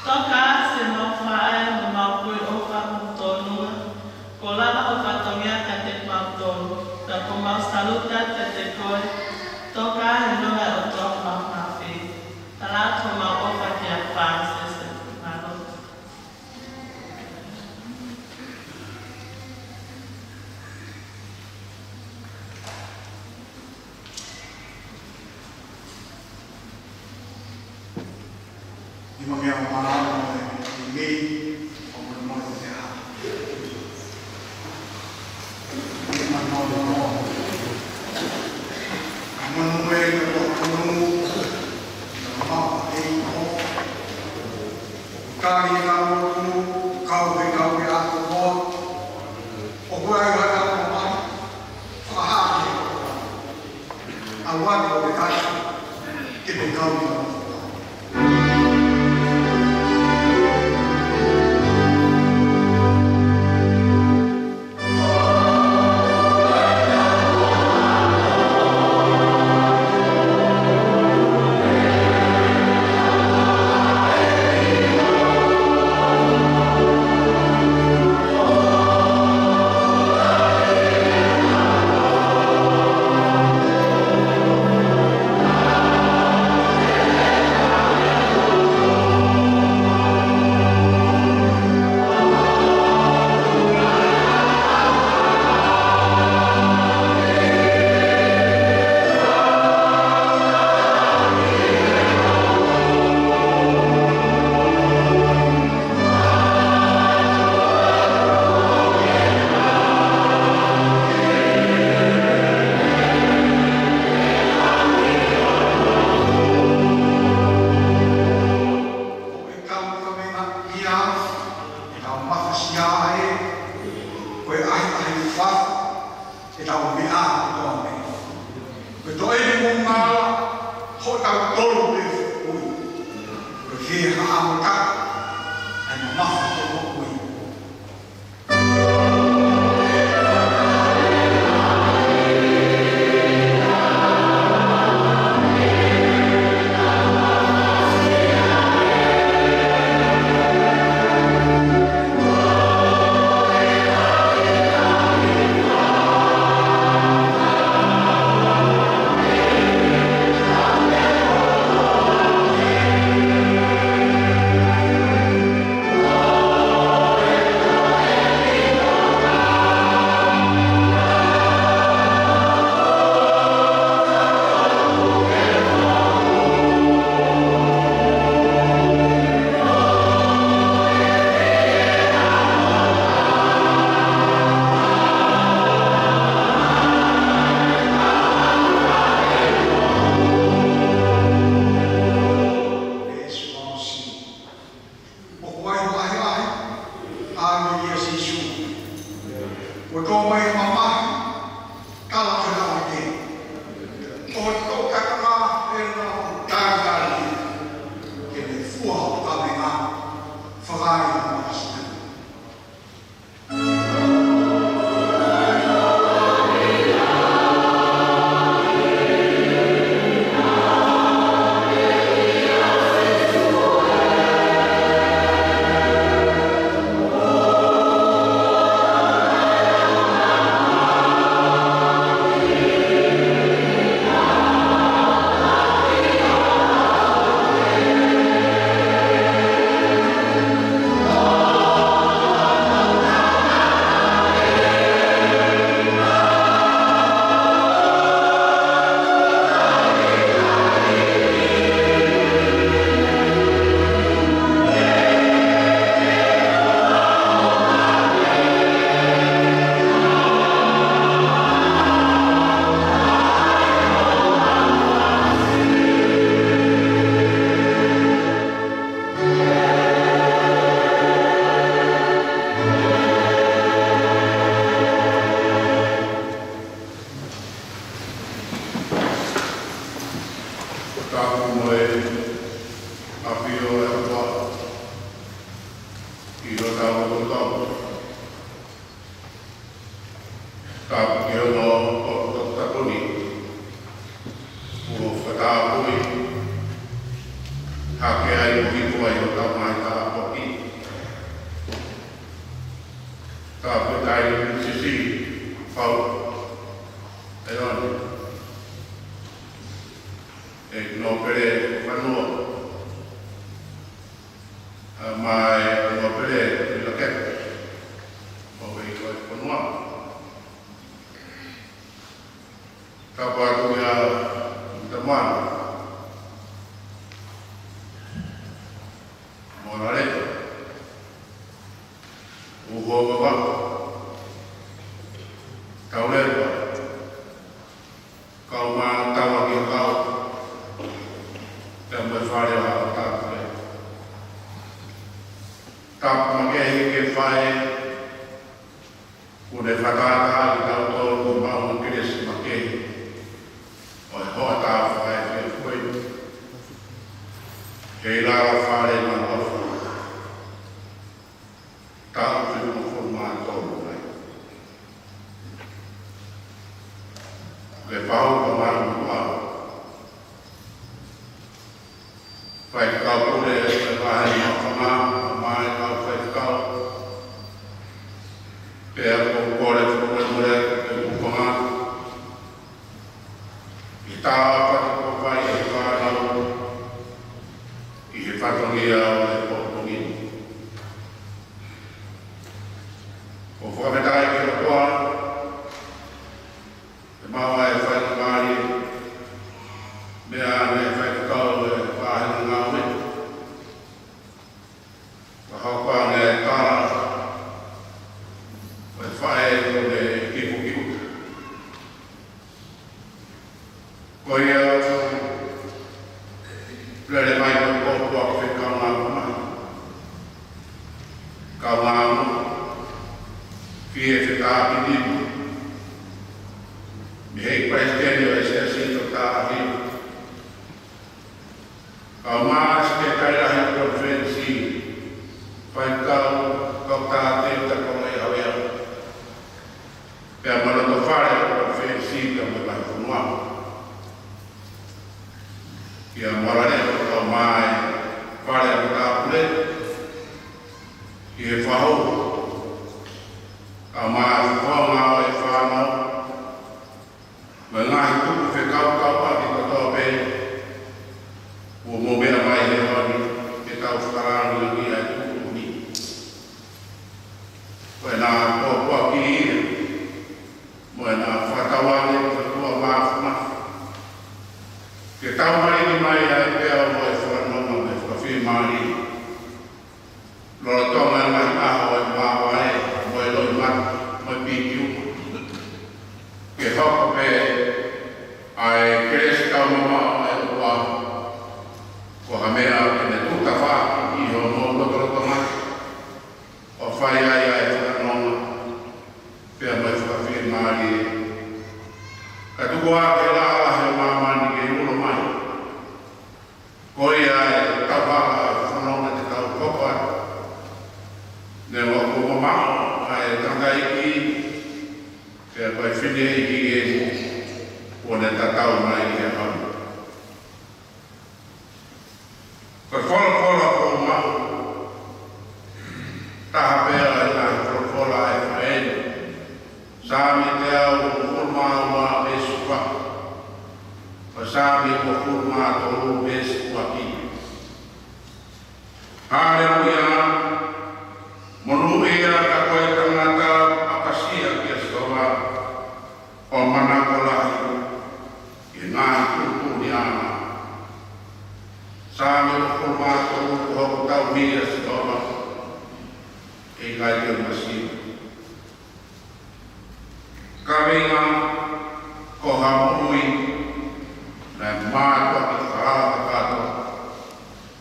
Toka ʻa siʻemau faʻē mo ʻemau kui ʻofa mo tōnunga, kuo lava hoʻo fatongia kiate kimautolu, ka ʻoku mau salute atu kiate koe, toka ʻi he nonga ʻo e ʻOtua Māfimafi. Tala atu homau ʻofa kia Fāsese. Mālō. Ni ma mea o mara mo e ni, o mo mo te ha. Ni ma no no. Mo no mo e no no. Mo e no. Kau he kau he ako mo. ʻOku ai ʻa e ako mai. Fakahā ke. ʻAuani ʻo e kai, ke te kau i. ʻa e kotoa pē. Ko e toʻe ni mo ngala, hotau tolu pē ui. Ko e fie ha amo ka, ai mamafa ko mo ui. ʻOku ʻi ai hoʻo ʻahiʻahi, ʻa e ʻEiki Sīsū. Kuo tō mai e mamahi, tala ke lau ʻiate. ʻO tō kakama e lau tangata ke ne fua hoʻo kavenga, fakaai hoʻo mamahi. Tapu mo e ʻafio ʻa e ʻOtua ʻi hotau lotolotonga. Tapu ki hono ʻOtua Tokoni, kuo fakatapui hake ai mo hifo ai hotau ngaahi tāpuaki. Tapu ki he Taʻahine Misisi Pau ʻEoni, ʻEiki Nōpele Fanua, ʻa e Nōpele Tuʻilakepa, ʻo e ʻEiki Fonua. Tapu atu kia Tamana Moalalepa, Uho Vava, Taulepa, kau mā taua ki he kau, pea mo e fale ʻo haʻa Tāpule. Tapu makehe ki he faʻē, kuo ne fakatātā kitautolu mo e kelesi makehe ʻo e hoʻatā fakaefiafi ko eni. Kei lava fale ma lofa. Taʻu tolungofulu mā tolu mai. Ke pau ka manu kua. Faifekau Pule, faifekau Maʻufanga, mai kau faifekau. Pea ʻoku ou kole fakamolemole ki he Maʻufanga. ʻI he taʻu ʻa e pati ko fai e fānau ʻi he fatongia ʻo e pongipongi ni. ʻOku ou fakafetaʻi ki he ʻOtua, ʻe maʻu ai e faingamālie, meʻa ʻa e faifekau ʻo e Vāhenga Ngāue. Ka hoko ange e tala, ʻo e faʻē ko ē ʻi Fukuʻuta. Ko ia ʻoku lele mai ko e kōpua ko e fekau ngā mamahi. Kau ngā mamahi. Fie fetakinima. Mei he Palesiteni ʻo e Siasi ʻo Toketā ʻAhio, kau mai e Sekelitali Lahi ʻo e Konifelenisi, faifekau, Toketā Tēvita Koloaʻia Havea, pea mo e loto fale ʻo e Konifelenisi pea mo e vahefonua. Kia Moalea, kau mai e fale ʻo e matāpule, ki he fahu, kau mai e fofonga ʻo e fānau, mo e ngaahi tupu fekauʻaki kotoa pē kuo mou meʻa mai he ʻaho ni ke tau fakalāngilangiʻi ʻa e tuʻutuʻuni. Ko ʻena pōpoaki ia, mo ʻena fakatauange ki he ʻOtua Māfimafi, ke tau maʻu mai ai pē ʻa e fakanonga mo e fakafiemālie lolotonga e ngaahi ʻaho ʻo e māvae mo e loʻimata mo e pikiu, ke hoko pē ʻa e kelesi taumamaʻo ʻa e ʻOtua ko ha meʻa ke ne tūʻuta faʻaki ʻi homou lotolotonga, ʻo fai ai ʻa e fakanonga pea mo e fakafiemālie, kae tuku ā ke lalahi ʻa māmani ke ulo mai. Ko ia ʻa e tauhala ʻo e fononga te tau hoko atu. Neongo kuo mamaʻo ʻa e tangataʻeiki, pea ko e fineʻeiki eni kuo ne tatau mai ʻi he ʻaho ni. Ko e folofola kuo maʻu, taha pē ʻa e ngaahi folofola ʻa e faʻē ni. Saame teau uofulu mā ua veesi fā. Ko e Saame uofulu mā tolu veesi ua ki. Haleluia. Monūʻia ʻa koe tangata ʻoku ʻapasia kia Sihova, ʻo manako lahi ki he ngaahi tuʻutuʻuni ʻaʻana. Saame uofulu mā tolu, ko hoku tauhi ʻa Sihova, ʻe ʻikai te u masiva. Kaveinga, ko ha moʻui naʻe mātuʻaki falala kakato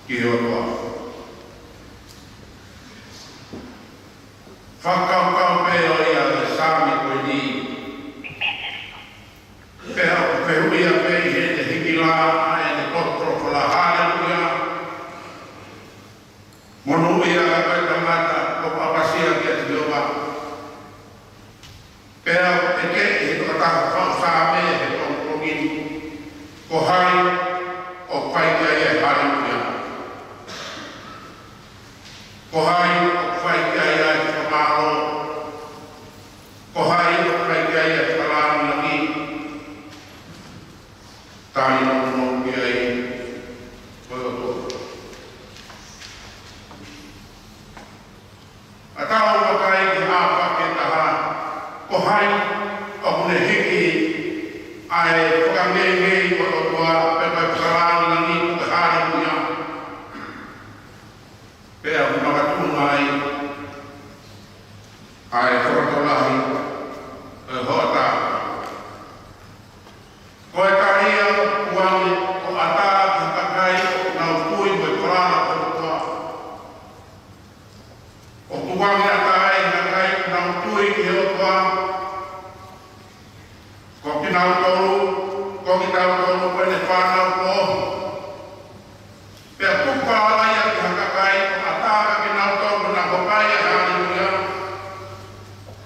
ki he ʻOtua. Fakakaukau pē ʻo ia ʻa e Saame ko eni. Pea ʻoku fehuʻia pē ʻi heʻene hiki lā ʻa ʻene folofola, haleluia. Monūʻia ʻa koe tangata ʻoku ʻapasia kia Sihova. Pea ʻoku tekeʻi ʻe he tokotaha faʻu saame he pongipongi ni, ko hai ʻoku fai ki ai e haleluia? Ko hai ʻoku fai ki ai e fakamālō? Ko hai ʻoku fai ki ai e fakalāngilangi? Tali nounou ki ai, ko e ʻOtua. ʻA tau vakai ki he ʻāpaki ʻe taha, ko hai ʻoku ne hiki ʻa e fakangeingei ko e ʻOtua pe ko e fakalāngilangi pe ko e haleluia? Pea ʻoku makatuʻunga ai ʻa e fakatokolahi ʻo e hoʻatā. Ko e tahi ia ʻoku tukuange ʻo ʻatā ki he kakai ʻoku nau tui mo e falala ki he ʻOtua. ʻOku tukuange ʻatā ʻe he kakai ʻoku nau tui ki he ʻOtua, ko kinautolu, ko kitautolu ko ʻene fānau ko. Pea tuku falala ia ki ha kakai ʻoku ʻatā kiate kinautolu ʻoku nau hokai ʻa e haleluia,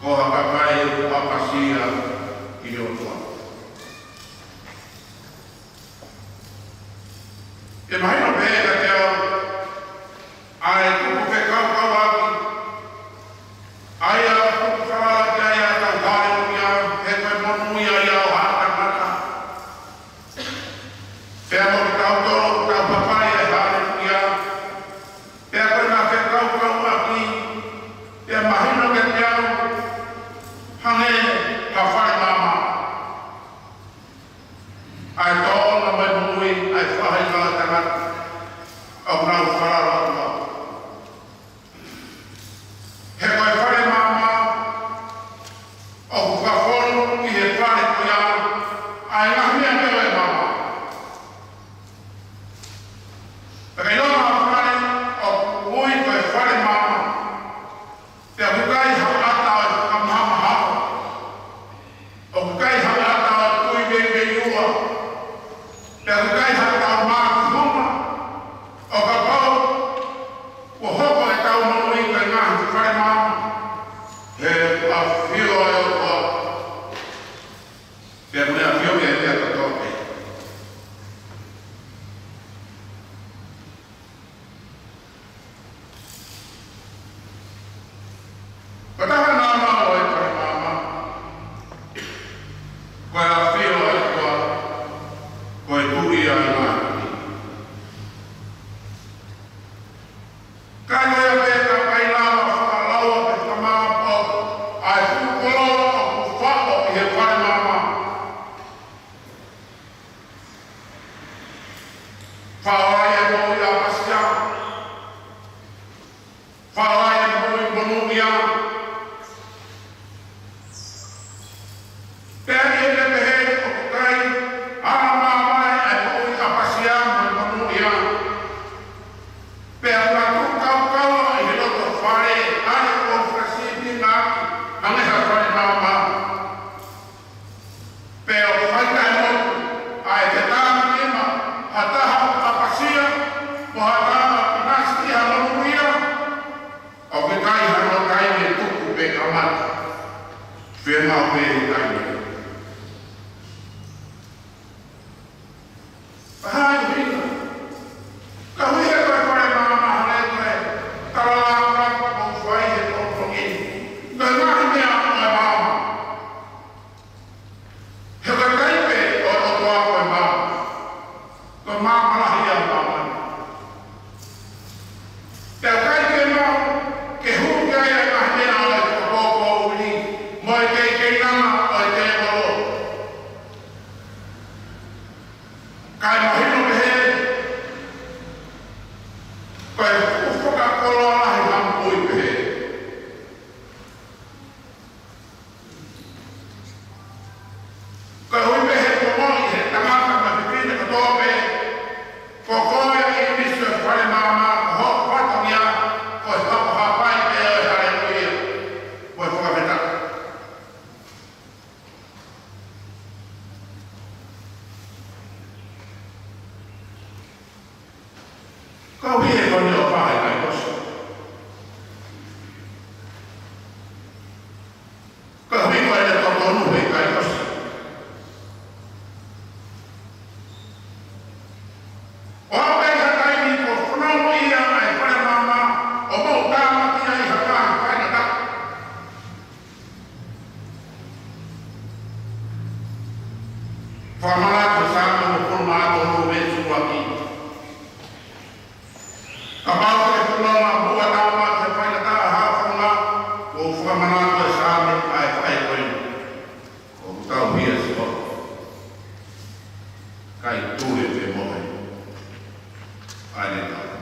ko ha kakai ʻoku ʻapasia ki he ʻOtua. ʻE mahino pē kiate au ʻa e tuku fekauʻaki, ʻa ia ʻoku tuku falala ki ai ʻa e haleluia, he ko e monūʻia ia ʻo haʻa tangata. Pea mo kitautolu ʻoku tau hokai ʻa e haleluia, pea ko ʻena fekauʻaki, pea mahino kiate au hangē ha fale maama. ʻA e tōʻonga mo e moʻui ʻa e faʻahinga ʻo e tangata ʻoku nau falala ki he ʻOtua. He ko e fale maama ʻoku fakafonu ki he fale ko ia Pea mo e ʻafio ʻa e meʻa kotoa pē. Ko e taha naʻa nau ʻi he fale maama, ko e ʻafio ʻa e ʻOtua, ko e Tuʻi ʻo e ngaahi tuʻi. Ka ko ia pē ka ʻikai lava ʻo fakalaua pe fakamāʻopoʻopo ʻa e fuʻu koloa ʻoku faʻo ʻi he fale maama. Faʻo ai e moʻui ʻapasia. Faʻo ai e moʻui monūʻia. Pea ʻi heʻene pehē ʻoku ʻikai ala mamae ʻa e moʻui ʻapasia mo e monūʻia. Pea ʻoku tuʻu kaukaua ʻi he loto fale, ʻa ia ʻoku fakasīpinga ʻaki, hangē ha fale maama. Pea ʻoku fai taʻemotu ʻa e fetākinima ha taha ʻapasia, mo ha taha ʻinasi ʻi ha monūʻia, ʻoku ʻikai hano taimi ʻe tuku pe kamata. Fiemaʻu pē ʻi he taimi. Pea hā e ʻuhinga? Ka hui he ko e fale maama hale ko e tala lāngilangi ʻoku fai he pongipongi ni. Ko e ngaahi meʻa ʻo e maama. He ko e ʻikai pē ʻo e ʻOtua ko e maama. Ko e maama lahi ʻa māmani. Pea ʻikai ke maʻu ke hū ki ai ʻa e ngaahi meʻa ʻo e fakapōpōʻuli mo e kei-, keinanga ʻo e tēvolo. Kae mahino pehē, ko e fuʻu fakakoloa lahi hangē ko ia pehē. Ko e ʻuhi pē he ko e moʻui he tangata mo e fefine kotoa pē, ko koe ʻi he ʻinisi ʻo e fale maama, ko hoʻo fatongia ko e hapahapai pē ʻo e haleluia mo e fakafetaʻi. Ko e ʻuhi he ko ʻene ʻofa he ʻikai ʻosi. Ko e ʻuhi ko ʻene totonu he ʻikai ʻosi. ʻO aʻu pē ki ha taimi kuo fanongo ia ʻa e fale maama ʻo moʻu tāmaki ai ha ngaahi faingataʻa. Fakamanatu Saame hongofulu mā tolu veesi ʻuluaki. Kapau te ke fononga muʻa tāmaki ki ha faingataʻa haʻo fononga, kuo fakamanatu ʻe Saame ʻa e faʻahinga ko eni. ʻOku tauhi ʻa Sihova, ʻikai tui pe mohe ʻa ʻene tauhi.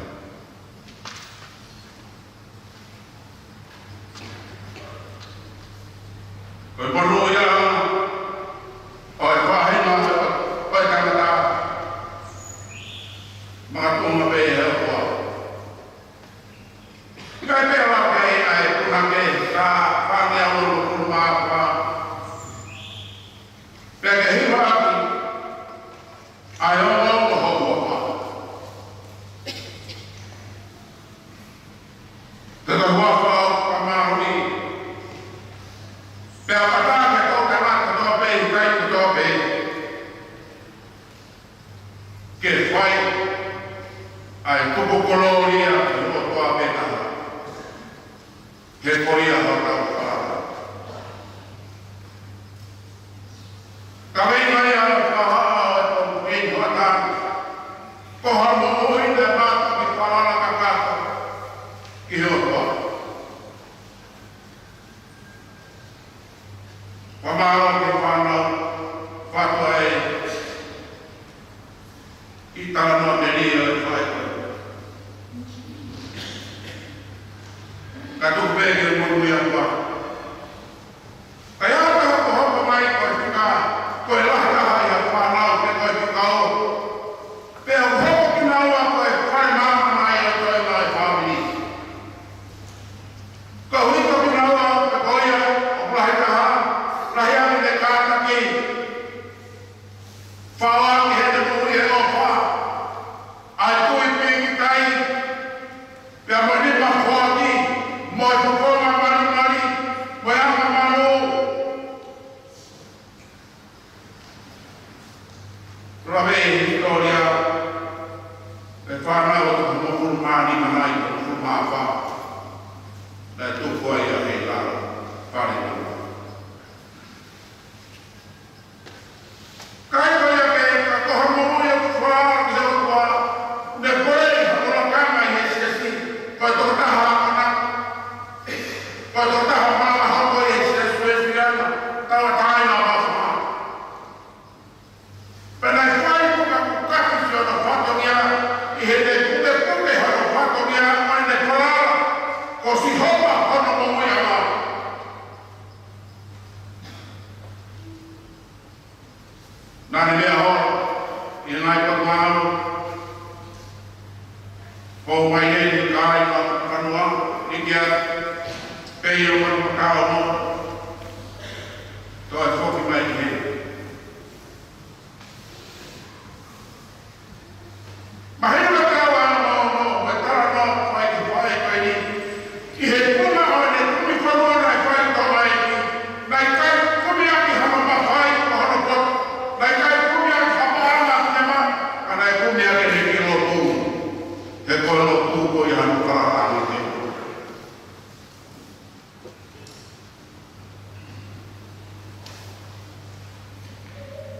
Ko e monūʻia ʻo e faʻahinga ʻo e tangata makatuʻunga pē he ʻOtua. ʻIkai pē ʻalu pē ʻa e punake Saame fāngeau hongofulu mā fā. Pea ke hiva ʻaki ʻa e ongoongo hoʻo huafa. Pea ko e huafa ʻoku fakamālohi. Pea ʻoku ʻatā ke tau tangata kotoa pē, ʻikai kotoa pē. Ke fai ʻa e tuku kolōlia ki he ʻOtua pē taha. He ko ia hotau Fānau. Ka mei mai ʻa e fakahaʻa ʻo e pongipongi ni ʻo ʻatā, ko ha moʻui naʻe mātuʻaki falala kakato ki he ʻOtua. Fakamālō ki he fānau, fatu ai ʻi he talanoa melie ʻo e fai. Ka tuku pē ke monūʻia ʻa e ʻOtua. Ka ʻi ai ha taha ʻoku hopo mai ko e fika, ko e lahi taha ʻi ha fānau pe ko e fika ʻo, pea ʻoku hoko kinaua ko e fale maama ʻi he toenga ʻo e fāmili. Ka ʻoku hoko kinaua pe ko ia ʻoku lahi taha, lahi ange ʻene kātaki. Faʻo ange heʻene moʻui e ʻofa, ʻa e tui pīkitai, pea mo e nima foaki, mo e fofonga malimali, mo e anga malū. Lave ʻi he hisitōlia, ʻe fānau ʻe toko hongofulu mā nima nai, toko hongofulu mā fā naʻe tupu ai ʻa Heilala Faletua. Ka ʻi ai ko ia pē, ka ko ha moʻui ʻoku falala ki he ʻOtua, ne poleʻi ha polokalama ʻi he siasi, ko e tokotaha ʻakonaki, ko e tokotaha malanga hoko ʻi he siasi Uēsiliana, Tauʻatāina Vaʻa. Pea naʻe fai ko e kukaki siʻono fatongia, ʻi heʻene pukepuke hono fatongia, ʻo ne falala ko Sihova hono moʻuiʻanga. Naʻa ne meʻa holo ʻi he ngaahi potungāue, ʻo mai eni ki he kāinga ʻo e fonua, ʻi he pei ʻo manu makau mo, toe foki mai ki he Mahino ʻa e talanoa, ʻa e talanoa ʻa e faʻē ko eni. ʻI he kuonga ʻo ʻene kumi fonua naʻe fai ʻi Tonga ni, naʻe ʻikai kumi ʻaki ha mamafa ʻi hono poto, naʻe ʻikai kumi ʻaki ha paʻanga ki he mā, ka naʻe kumi ʻaki ʻene kiʻi lotu. He ko e lotu ko ia hono fakalangi te.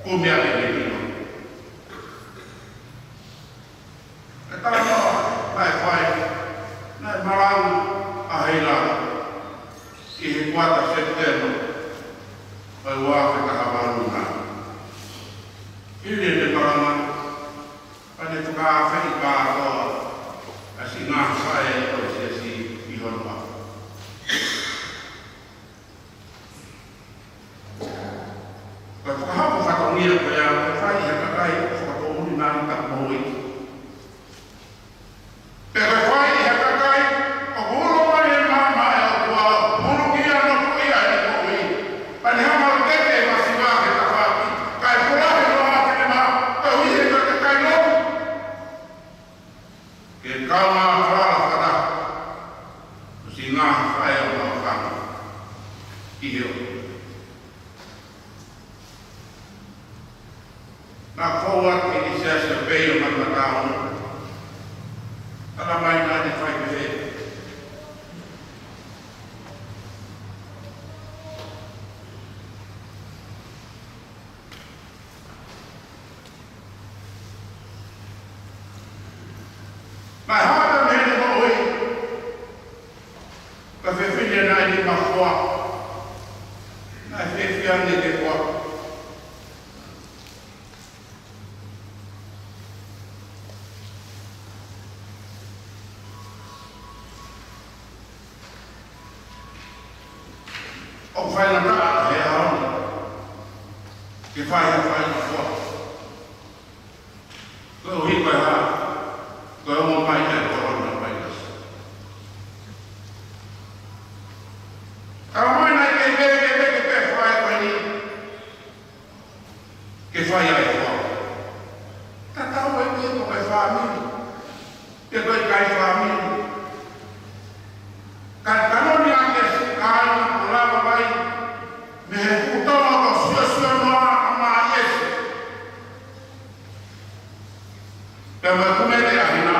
Kumi ʻaki ʻene ʻilo. ʻE talanoa, naʻe fai, naʻe malanga ʻa Heilala ʻi he kuata Sepitema ʻo e ua afe taha valu nai. Hili ʻene malanga, pea ne fakaafeʻi kātoa ʻa e siʻi ngaahi faʻē ʻo e siasi ʻi hono ʻapi. Ko e fakahoko fatongia ko ia, ko e fai ʻe he kakai ʻoku fakapoʻuli nai ʻa e moʻui. Pea ko e fai ʻe he kakai ʻoku ulo mai e maama ʻa e ʻOtua, ulo ki ai ʻa e moʻui ʻa e moʻui. Pea ne hanga ʻo teke e masiva ki he tafaʻaki, kae pulahi noa ʻaki ʻene mā, koeʻuhi he ko e kakai lotu. Ke kaunga falala fakataha, ʻo siʻi ngaahi faʻē ʻo maʻu fanga. ʻIo. Naʻa ku ʻoatu ʻi he siasi ʻo pei ʻo manu makau mo. Tala mai naʻa ne fai pehē. Naʻe hanga ʻe heʻene moʻui, ko e fefine naʻe nima fua, naʻe fiefia ange ke fua. ʻOku faingataʻa he ʻaho ni ke fai ha fai fua. Koeʻuhi ko e hā? Ko e ongo mai ʻa e coronavirus. Ka mai nai ke meke, meke pē fai ko eni. Ke fai ai fua. Tatau ai pē pe ko e fāmili, pe ko e ʻikai fāmili. Ka ʻi he taloni ʻa e siʻi kāinga kuo lava mai mei he fuʻu Tonga ʻoku siosio noa ʻa Māʻiesi. Pea mo e kumete ʻa Hina.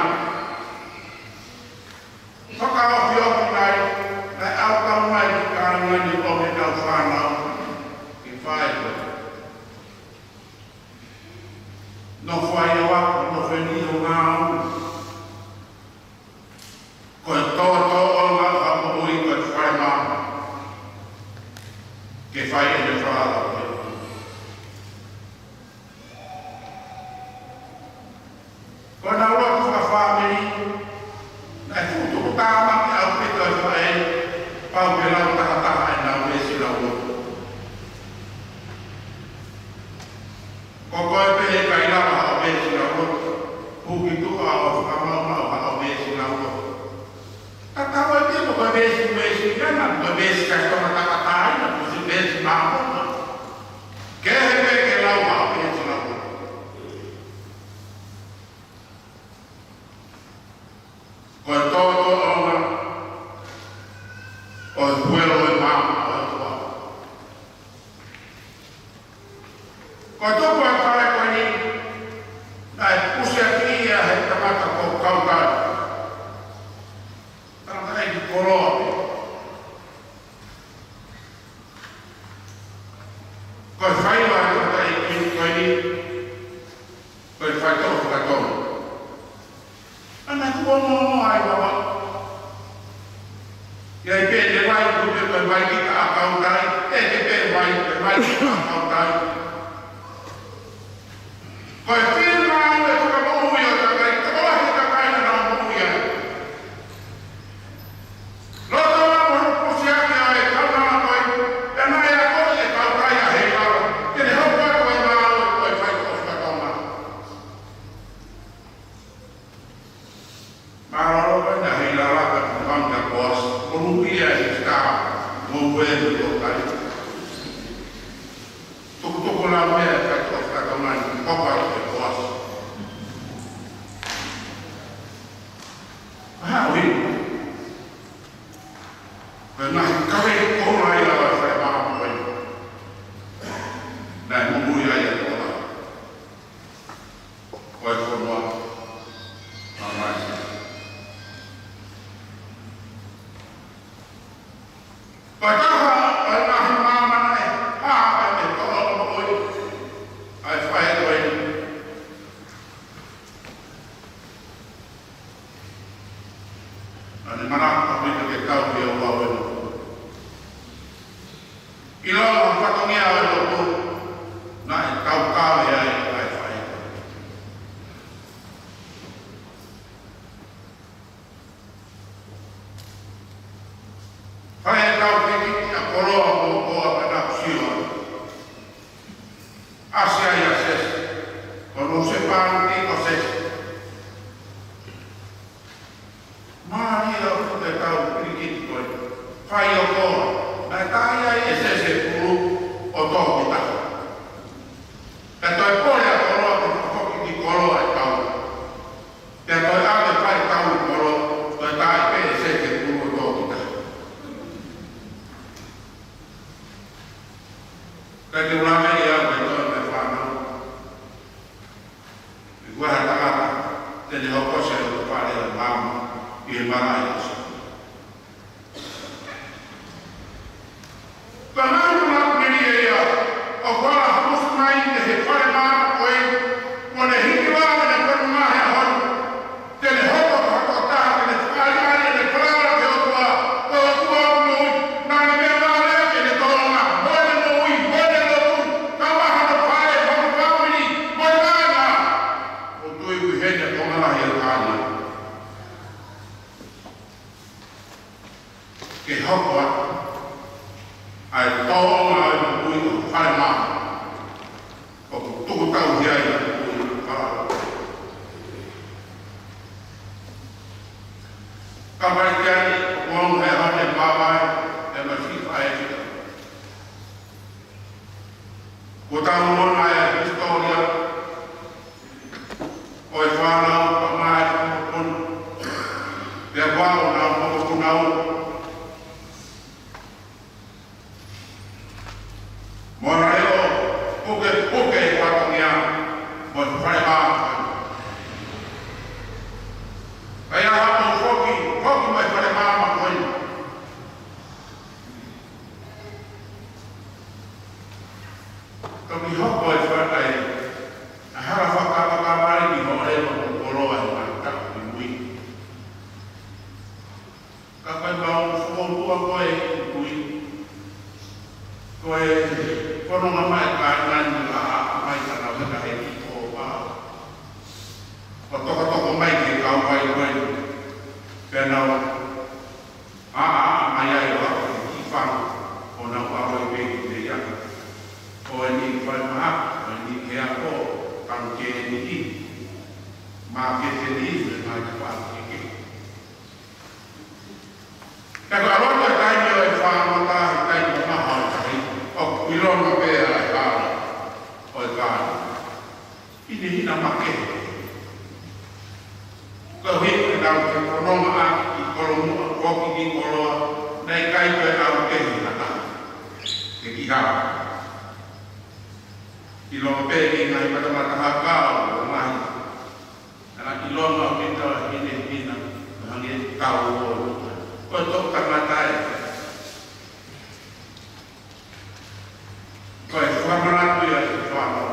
Fakaofiofi mai, naʻe ʻaukau mai ki he kāinga ni ʻo ʻomai ʻenau fānau ke fai ko ē. Nofo ai ʻo ako, nofo eni ʻo ngāue. Ko e tōtōʻonga ʻo ha moʻui ko e fai maama ke fai ʻene falala ko ē. Ko ʻenau lotu fakafāmili, naʻe fuʻu tukutāmaki ʻaupito e faʻē, pau ke lau takataha ʻenau veesi lauloto. Ko koe pē he ʻikai lava haʻo veesi lauloto, hū ki tuʻa ʻo fakamaʻumaʻu haʻo veesi lauloto. Tatau ai pē pe ko e veesi Uēsiliana, pe ko e veesi Kalisitiane Tauʻatāina, pe ko e veesi Māmonga. Kehe pē ke lau haʻo veesi lauloto. Ko e tōtōʻonga ʻo e fuelo ʻo e maama ʻo e ʻOtua. Ko e tupu ʻa e fale ko eni, Meʻa ka ko ka ka mai, ko ka ko e koasi. Aha, ui. Ko e ngaahi kakai ko ē ʻa e fai mā ko ē. Naʻe moʻui ai ʻa e kola. Ko e fonua. Mamae. Ko e taha ʻo e ngaahi māmani ʻe hā ai ʻa e tōʻonga moʻui ʻa e fai ko ē. Naʻa ne manako ʻaupito ke tauhi ʻa e ʻaho. ʻIlonga ʻa e fatongia ʻo e lotu, naʻe taukave ai ʻa e fai. Fai e tau kikiki ʻa Koloa mo Koa ka naʻa ku sio. ʻAsi ai ʻa Sesi, ko hono husepāniti ko Sesi. Mālie ʻaupito e tau kikiki ko ē. Fai ʻo Koa, naʻe taʻi ai ʻe Sesi e pulu ʻo tō ki tahi. Ka toe pole ʻa Koloa ke foki ki Koloa e tau. Pea toe ʻave fai tau ʻi Koloa, toe taʻi pē ʻe Sesi e pulu ʻo tō ki tahi. Ka ke ʻuluaki ia ʻo e tau e fānau. ʻI he ʻuhinga tangata, te ne hokosia ʻo fale ʻa māmani, ʻi he marae ʻo Sesi. Ka naʻe ʻuluaki melie ia, ʻo fala hamusi mai ʻe he fale mā ko ē, mo ne hiki vave ne konu mahe a hon. Te ne hoko ko ha tokotaha, te ne fakaʻaliʻali ʻene falala ki he ʻOtua, ko e ʻOtua ʻo e moʻui, naʻa ne meʻa vale ke ne tolonga, mo ʻene moʻui, mo ʻene lotu, ka maha no fale, mo hono fāmili, mo e kāinga. ʻO tui ki heʻene konga lahi ʻa Tania. Ke hoko atu ʻa e tōʻonga ʻo e moʻui ʻo e fale mā. ʻOku tuku tauhi ai ʻa e moʻui ʻo e fale. Ka mai ki ai, ʻoku ʻaonga he ʻaho ni ʻa e māvae, ʻa e masifa ʻa e fika. Kuo tau ʻilo ʻa e hisitōlia ʻo e fānau ʻa Maʻa Fakapono. Pea kuo ʻaonga ʻa Fakapono. Mo e leʻo pukepuke e fatongia mo e fale mā. Pea ʻi ai haʻamou foki, foki mo e fale mā ko ē. Toki hoko e fale, ʻa e hala fakakavavali ki Hōleva mo Koloa ʻi he mātaki mui. Ka ko e mau fokotuʻa ko ē ʻi mui. Ko e fononga mai ka nani la a mai ka nau heka he ki ko a. ʻO tokotoko mai ki he kauvai ko ē. Pea nau ʻaʻa mai ai ʻo aʻu ki he kiʻi fanga ʻo nau ʻalu ai pē ki he meʻa. Ko eni fale mā, ko eni he ako, tanu ke eni ki. Mākete ni, me mai ka fale ke ke. Ka ko e ʻalu atu e taimi ʻo e fāmata, he taimi ʻo maha ʻo tahi, ʻoku ʻilonga pē ʻa e fale ʻo e kāinga. Hinehina makehe. Ko e hiki nau ke fononga ʻaki ki Kolomuʻa, foki ki Koloa, naʻe ʻikai ke nau ke hina ta. Ke ki hau. ʻIlonga pē ki he ngaahi matamata haka ʻo e ngaahi. Naʻa ʻilonga ʻaupito hinehina, hangē tau ʻo. Ko e toʻu tangata ē. Ko e fakamanatu ia ʻi he fānau.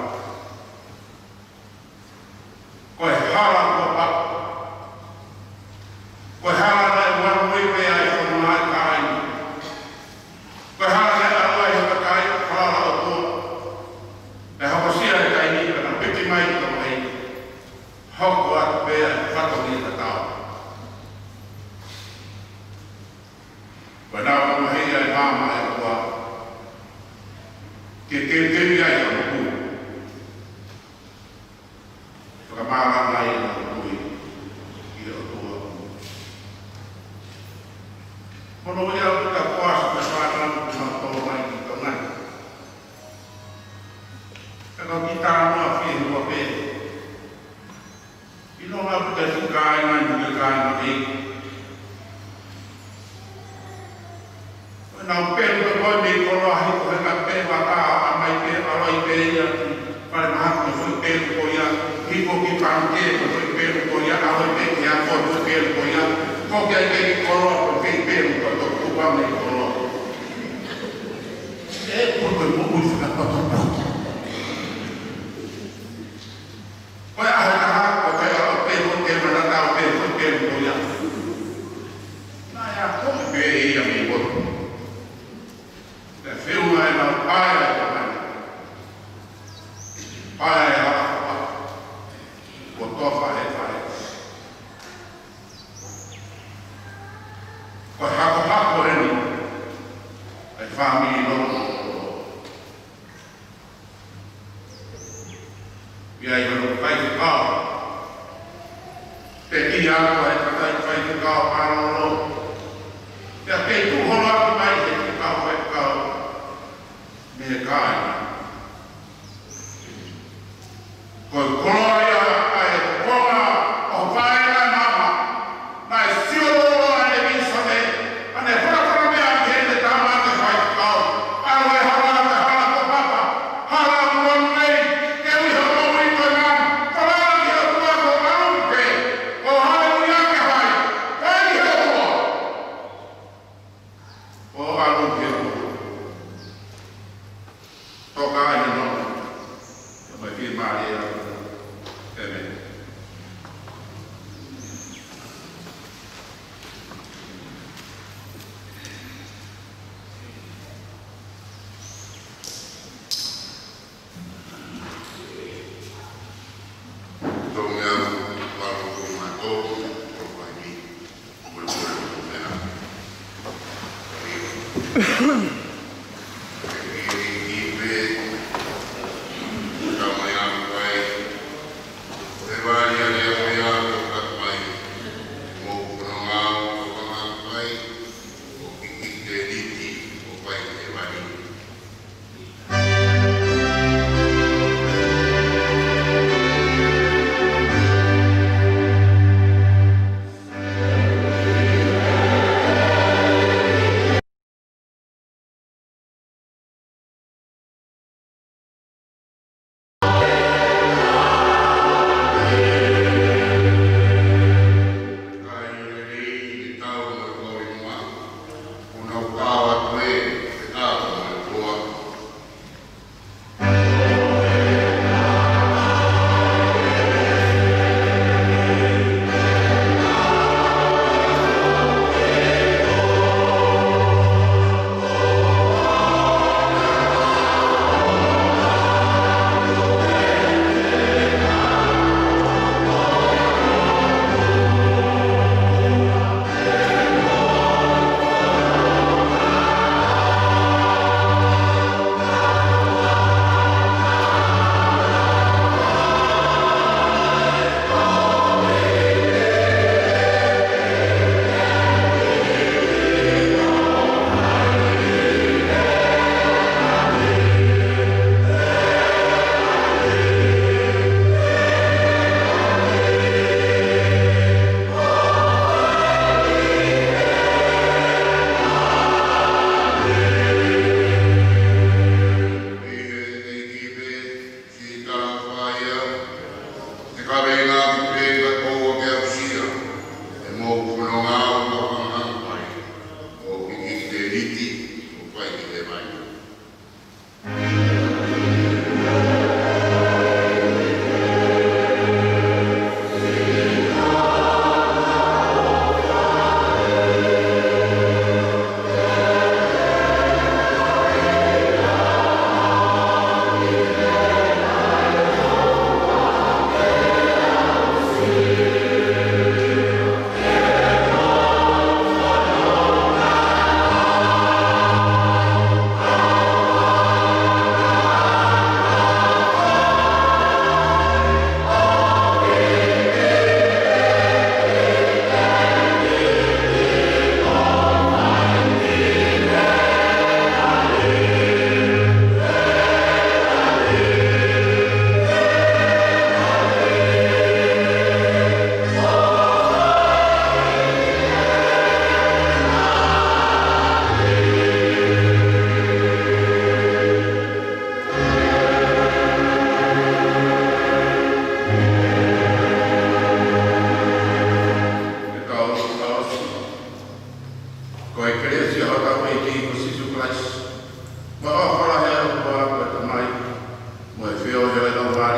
Ko e hala kuo paʻu. Ko e hala naʻe ʻuanui pē ai ʻa e fonua ʻa e kāinga. Ko e hala naʻe ʻalu ai ʻa e kakai, hala ʻo e ʻOtua. Pea hokosia e taimi pea nau piki mai ki Tonga hei. Hoko atu pē ʻa e fatongia tatau. Pea nau ʻomai ʻa e maama ʻa e ʻOtua. Ke teuteu ai ʻa e moʻui. Fakamālō ai ʻa e moʻui ki he ʻOtua. Hono ia ʻoku ta koasi ka fānau ki ma tō mai ki Tonga. Ka ki tāna fie hua pē. ʻIlonga pē ka si kāinga ni ke kāinga pē. Nau pelu pē ko e mei koloa hiko he ka pē vaka a mai pē ʻaloi pē ia ki fale mahaki ko e foʻi pelu ko ia, hiko ki pangikē ko e foʻi pelu ko ia, ʻaloi pē ki ako ko e foʻi pelu ko ia, ko ke ai pē ki koloa ko e foʻi pelu ko e toku kupa mei koloa. ʻE, ko e moʻui fakapotopoto. Ko e ʻaho ʻe taha, ko e kai ʻaho pē, ko e ke mana tau pē, ko e ke ko ia. Naʻe ako pē ia mei motu. Pea fiu mai nau pae ʻa e tamai. Pae ʻa e ʻaho. Ko tofa he pae. Ko e hakohako eni. ʻA e fāmili loto. ʻI ai hono faifekau. Pea ʻi ai ko e kakai faifekau mālōlō. Pea kei tuʻu holo atu mai he faifekau, faifekau. Mei he kāinga. Ko e koloa ia ʻa e konga ʻo pae ʻa e mama. Naʻe sio loloa ʻa e vīsone, ʻa e fakafanamea ki heʻene tama ke faifekau. ʻAlu e hala, ʻalu e hala ko papa, hala muanu nei, ke ui hoʻo moʻui ko e mama, falala ki he ʻOtua ko e ʻalu pē, ko e haleluia ke fai, fai ki he ʻOtua. ʻO ʻalu ki he ʻOtua. Toka ai no. Ka mai fiemālie ʻa e ʻEmeni. Tō mea, palo ko mai tō, ko mai ni.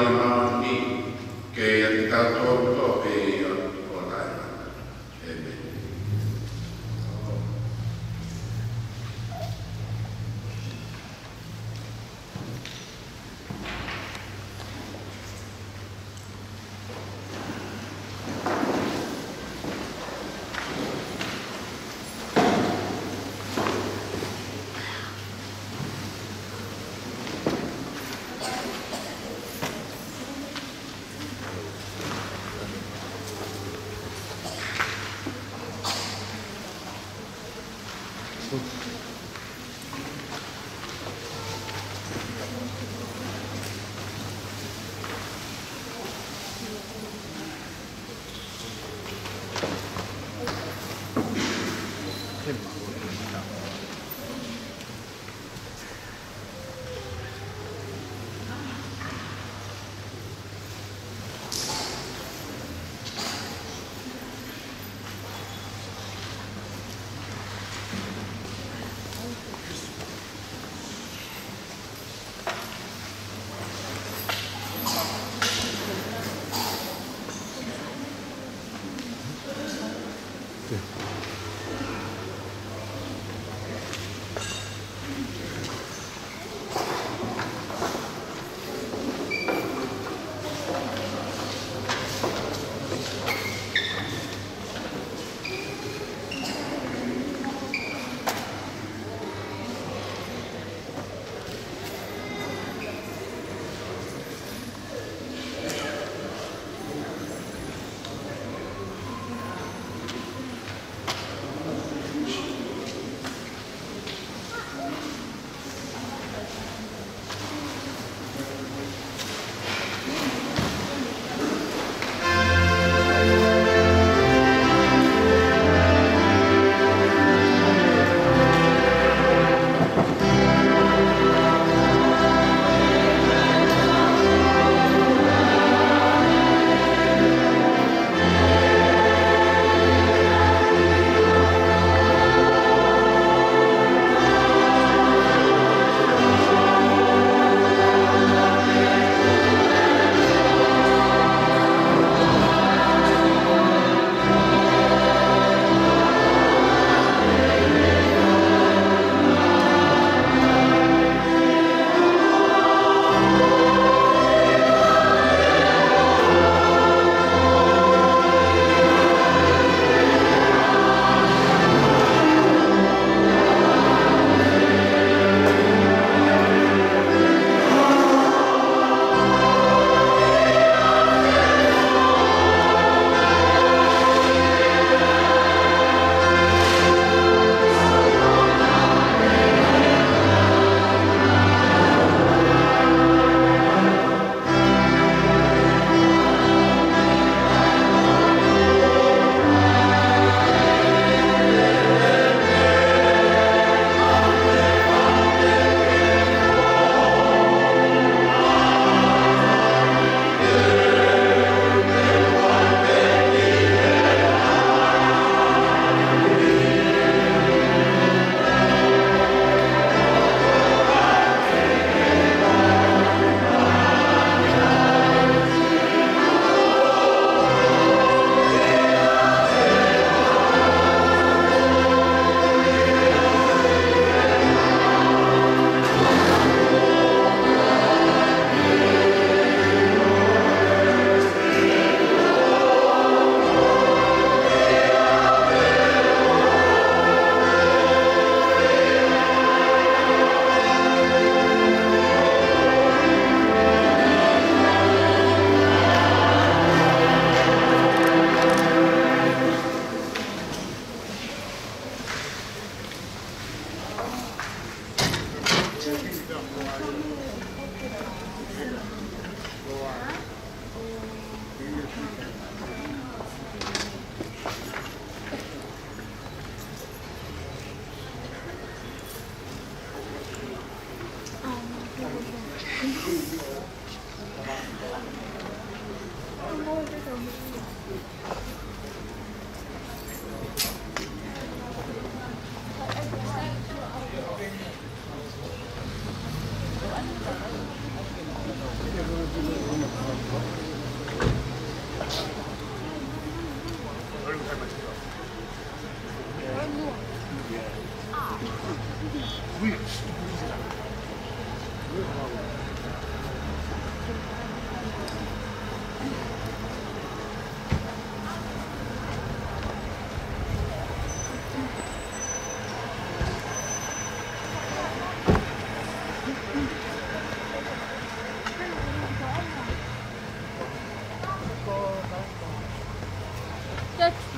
Māʻoniʻoni, ke ʻiate kitautolu kotoa pē ʻo taʻengata. ʻĒmeni.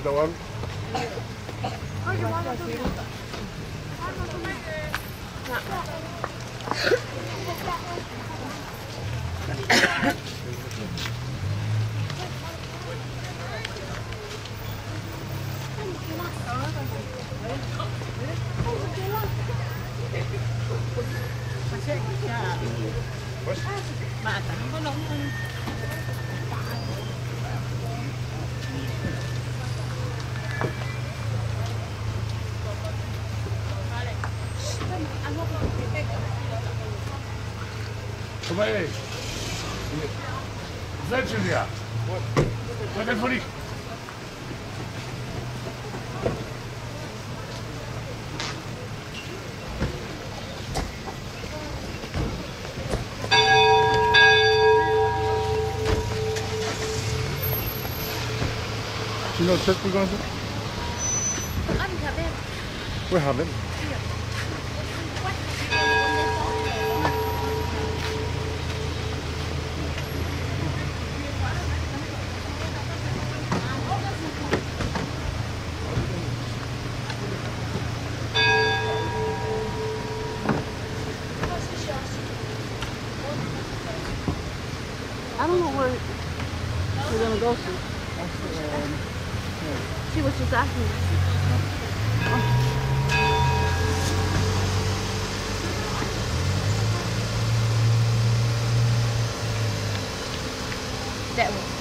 Tau ʻalu. Come on. Is that Julia? What? What the funny? You know what trip we're going to? I'm coming. We're having. I don't know where we're gonna go to. That's, um, yeah. She was just asking. That one.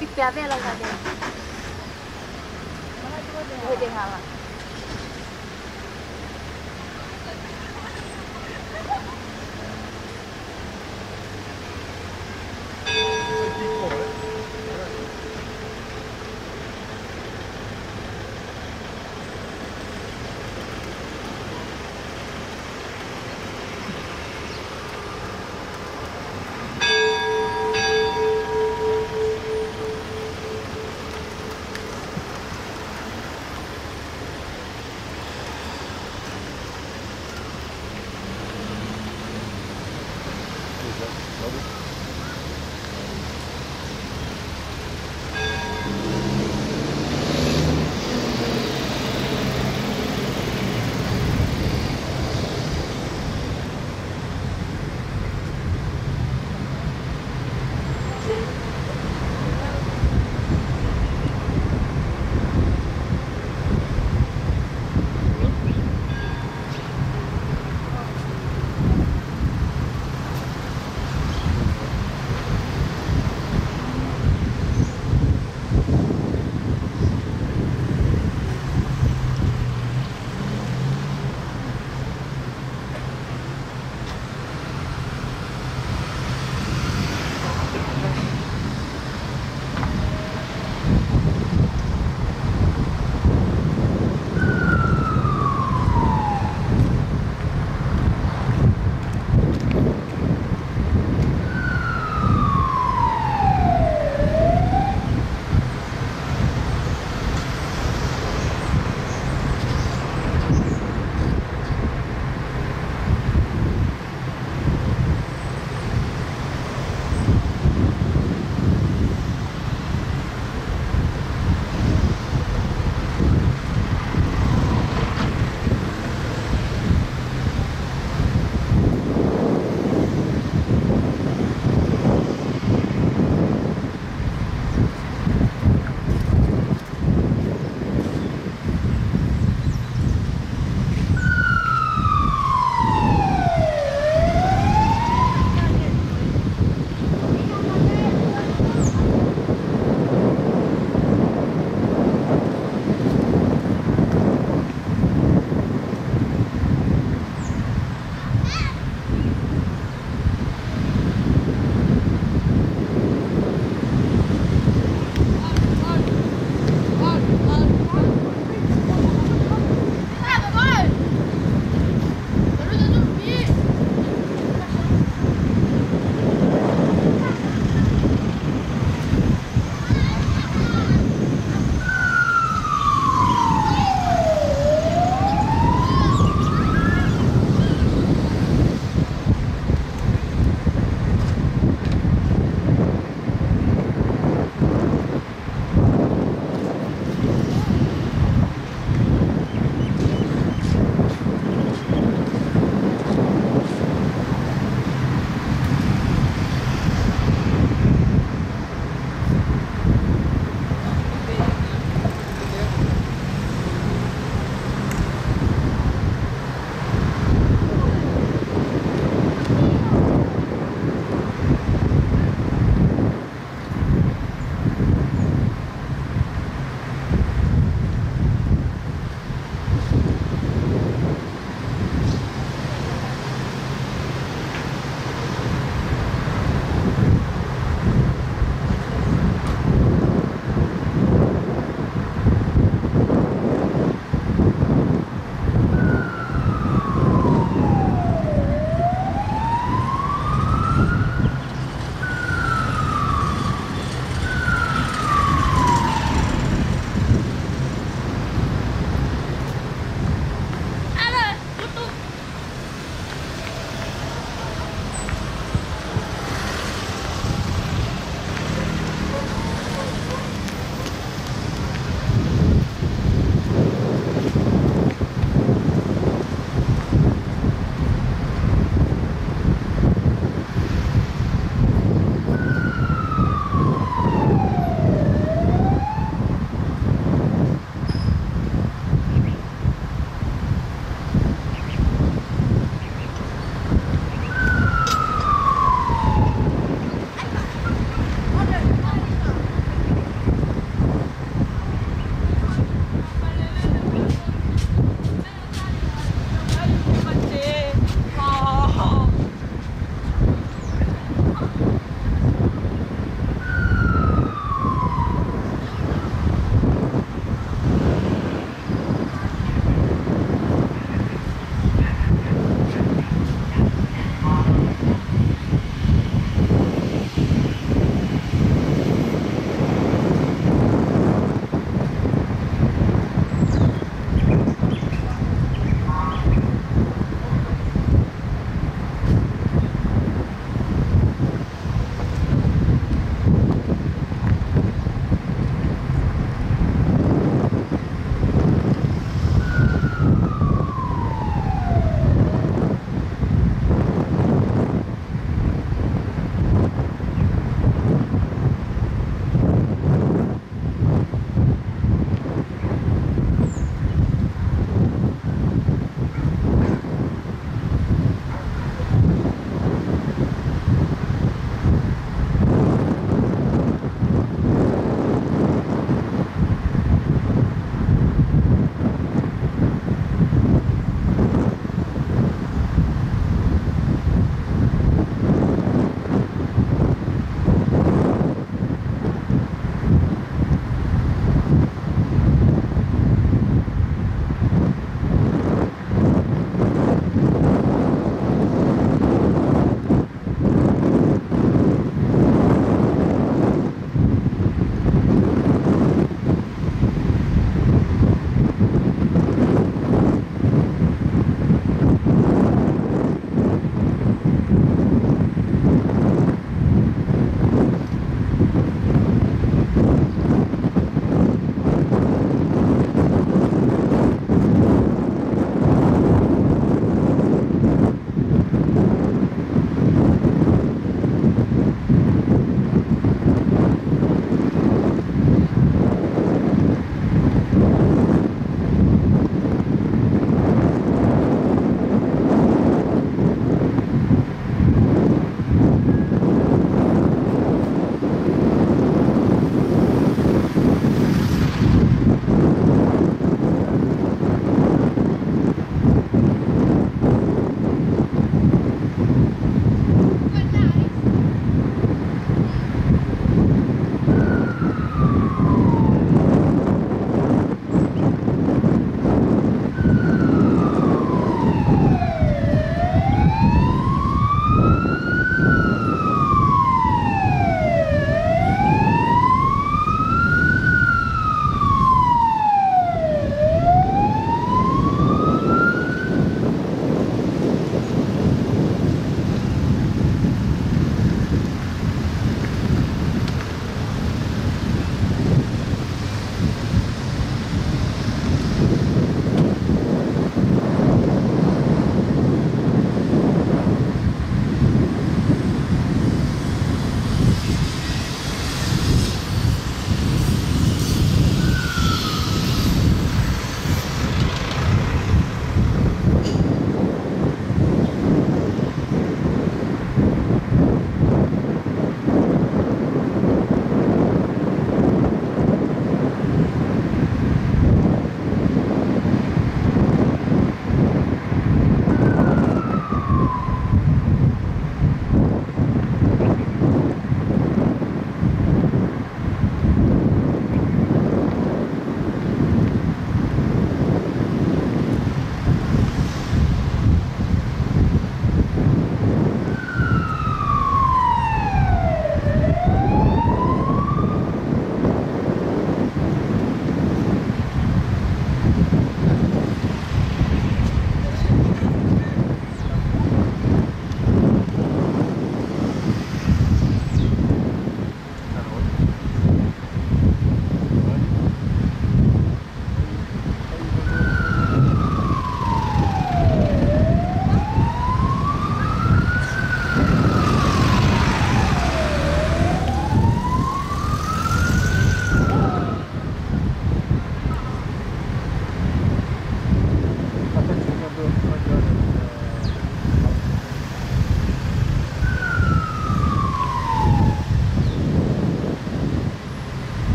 Pipi a vela ka te. Ue te hala.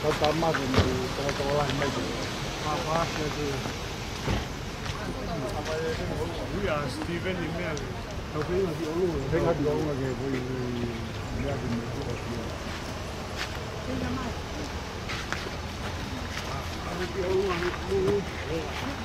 Tau tamate mai, tau tau lahi mai. Ia, Steven, ni meʻa. Tau feinga ki ʻolunga. Feinga ki ʻolunga ke voi meʻa ki mei tuʻa ki. Feinga mai. Alu ki ʻolunga, ki ʻolunga.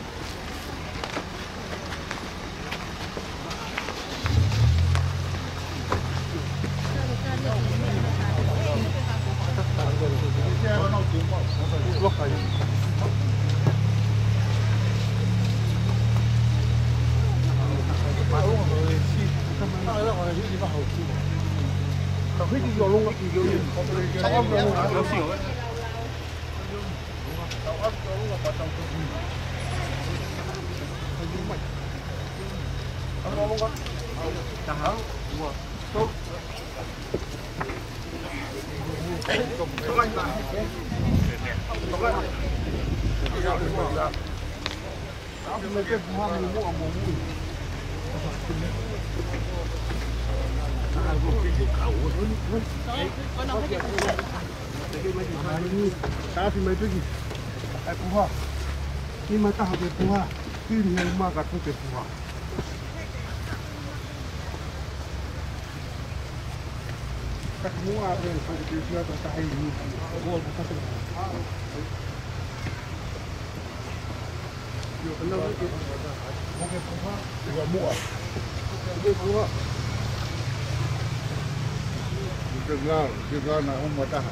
Tafi mai piki. ʻAi puha. Ki mataha ke puha. Pili he uma ka tuke puha. Ka ki muʻa pē, ka ki te sia ka tahi ni. Mua ka tahi. Io, ka nau ke. Mua ke puha. Ua muʻa. Mua ke puha. Mua ke ngā, ke ngā na uma taha.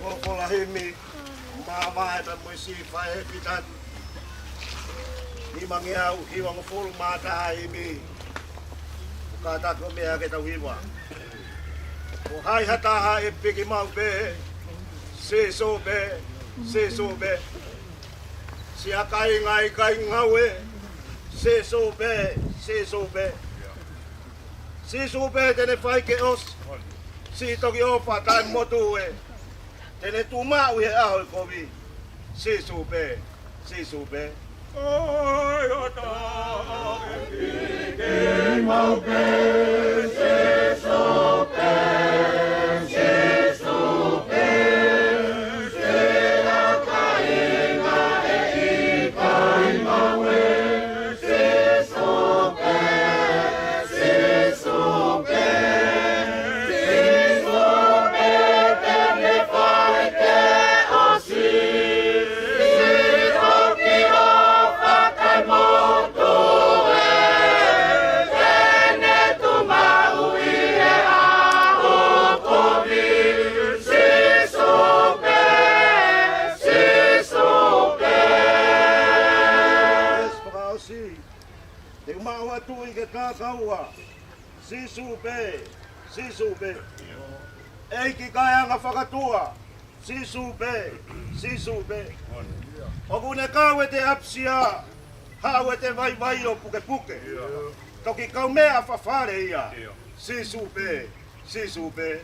Ko Kolahimi, mavae pea mo e sifa e fitani. Nimangeau hivangofulu mā taha himi. Ko e kātaki ʻo meʻa ke tau hiva. Ko hai ha taha ʻe piki maʻu pē, Sīsū pē, Sīsū pē. Siʻa kāinga ʻikai ngāue, Sīsū pē, Sīsū pē. Sīsū pē te ne fai ke ʻosi siʻi toki ʻofa taʻemotu ē. Te ne tuʻu maʻu he ʻaho ʻe kovi. Sīsū pē, Sīsū pē. ʻAi ʻo taʻe piki maʻu pē, Sīsū pē, Sīsū pē. Siʻa kāinga ʻe ʻikai ngāue, Sīsū pē, Sīsū pē, Sīsū pē te ne fai ke ʻosi siʻi toki ʻofa taʻemotu ē. Te ne tuʻu maʻu ʻi he ʻaho kovi, Sīsū pē, Sīsū pē. Fakaʻosi. Te u maʻu atu ʻi he kākaua. Sīsū pē, Sīsū pē. ʻEiki kaeanga fakatua. Sīsū pē, Sīsū pē. ʻOku ne kau ʻete ʻapisia, haʻu ʻete vaivai ʻo pukepuke. Toki kaumeʻa fafale ia. Sīsū pē, Sīsū pē.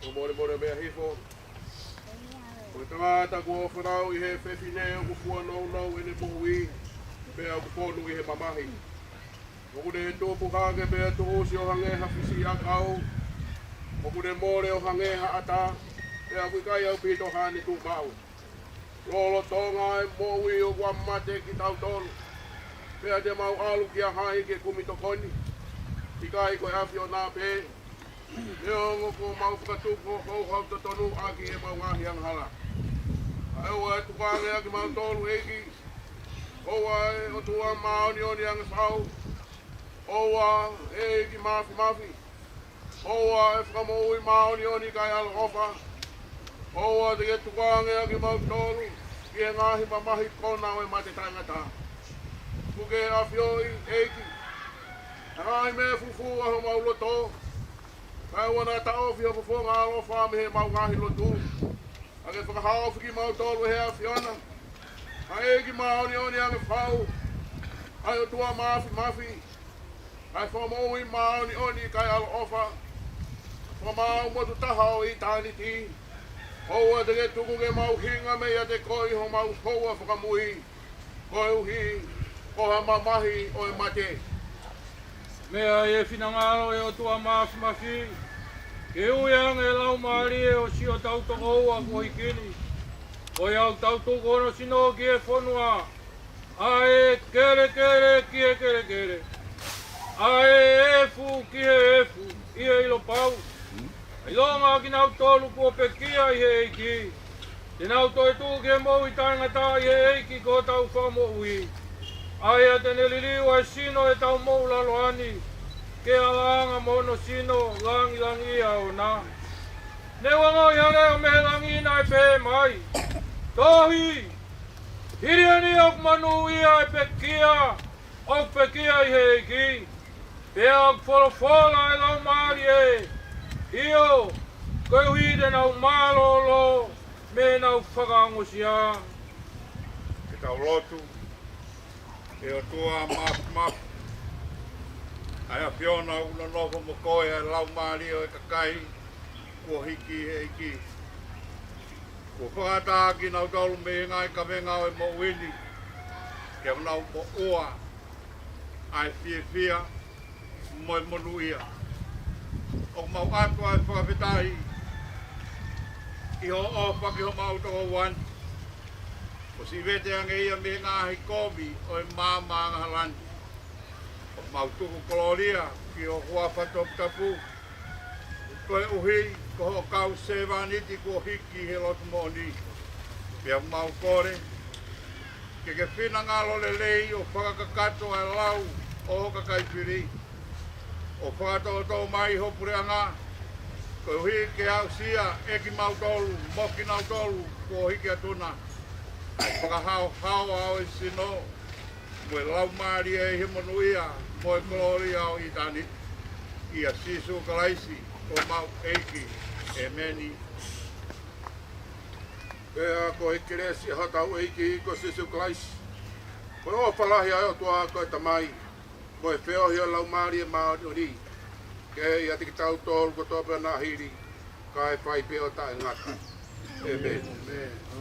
Ko e molemole meʻa hifo. Ko e tangata kuo fanauʻi ʻe he fefine ʻoku fua nounou ʻene moʻui, pea ʻoku fonu ʻi he mamahi. ʻOku ne tupu hake pea tuʻusi ʻo hangē ha fisiʻiʻakau. ʻOku ne mole ʻo hangē ha ʻata, pea ʻoku ʻikai ʻaupito haʻane tuʻumaʻu. Lolotonga e moʻui ʻoku ʻa mate kitautolu, pea te mau ʻalu kia hai ke kumi tokoni? ʻIkai ko e ʻAfiona pē? Neongo kuo mau fakatupu ho houhau totonu ʻaki ʻemau ngaahi angahala, kae ʻoua ʻe tukuange ʻa kimautolu, ʻEiki. ʻOua, ʻe ʻOtua māʻoniʻoni ange fau. ʻOua, ʻEiki Māfimafi. ʻOua, ʻe Fakamoʻui māʻoniʻoni kae ʻaloʻofa. ʻOua te ke tukuange ʻa kimautolu ki he ngaahi mamahi kona ʻo e mate taʻengata. Kuo ke ʻafioʻi, ʻEiki, ʻa e ngaahi meʻa fufū ʻa homau loto, kae ʻoua naʻa taʻofi ho fofonga ʻaloʻofa mei heʻemau ngaahi lotu. Ka ke fakahaofi kimautolu ʻe he ʻAfiona, ʻa e ʻEiki māʻoniʻoni ange fau, ʻa e ʻOtua Māfimafi, ʻa e Fakamoʻui māʻoniʻoni kae ʻaloʻofa, Fakamaau motu taha ʻo ʻitāniti. ʻOua te ke tuku ke mau hinga meiate koe ʻi homau houa fakamui, koeʻuhi ko ha mamahi ʻo e mate. Meʻa ʻi he finangalo ʻo e ʻOtua Māfimafi, ke ui ange e laumālie ʻo siʻotau tokoua kuo hiki ni, ko ia ʻoku tau tuku hono sino ki he fonua, ʻa e kelekele ki he kelekele, ʻa e efu ki he efu, ʻi he ʻilo pau, ʻa e ʻilonga ʻa kinautolu kuo pekia ʻi he ʻEiki, te nau toetuʻu ki he moʻui taʻengata ʻi he ʻEiki ko hotau Fakamoʻui, ʻa ia te ne liliu ʻa e sino ʻetau moʻulaloa ni, ke ʻalaʻanga mo hono sino langilangiʻia ʻoʻona. Ne u ongoʻi ha leʻo mei he langi naʻe pehē mai, Tohi, hili eni ʻoku monūʻia ʻa e pekia ʻoku pekia ʻi he ʻEiki. Pea ʻoku folofola ʻa e Laumālie, ʻio, koeʻuhi te nau mālōlō mei heʻenau fakaongosia. Ke tau lotu. ʻE ʻOtua Māfimafi, ʻa e ʻAfiona ʻoku nonofo mo koe, ʻa e laumālie ʻo e kakai kuo hiki ʻi he ʻEiki, kuo fakaʻatā kinautolu mei he ngaahi kavenga ʻo e moʻui ni, ke nau moʻua ʻa e fiefia mo e monūʻia. ʻOku mau ʻoatu ʻa e fakafetaʻi ʻi hoʻo ʻofa ki homau tokoua ni, kuo siʻi vete ange ia mei he ngaahi kovi ʻo e maama angahala ni. ʻOku mau tuku kolōlia ki ho huafa toputapu, koeʻuhi ko hoʻo kau sevāniti kuo hiki ʻi he lotu moʻoni. Pea mau kole ke ke finangalo lelei ʻo fakakakato ʻa e lau ʻo ho kakai fili, ʻo fakatōtō mai ho puleʻanga, koeʻuhi ke aʻusia ʻe kimautolu mo kinautolu kuo hiki atu na, ʻa e fakahaohaoa ʻo e sino mo e laumālie ʻi he monūʻia mo e kolōlia ʻo ʻitāniti. ʻIa Sīsū Kalaisi ko homau ʻEiki. ʻĒmeni. Pea ko e kelesi ʻa hotau ʻEiki ko Sīsū Kalaisi, ko e ʻofa lahi ʻa e ʻOtua ko e Tamai, mo e feohi ʻo e Laumālie Māʻoniʻoni, ke ʻiate kitautolu kotoa pē ʻo nāhili, kae fai pē ʻo taʻengata. ʻĒmeni.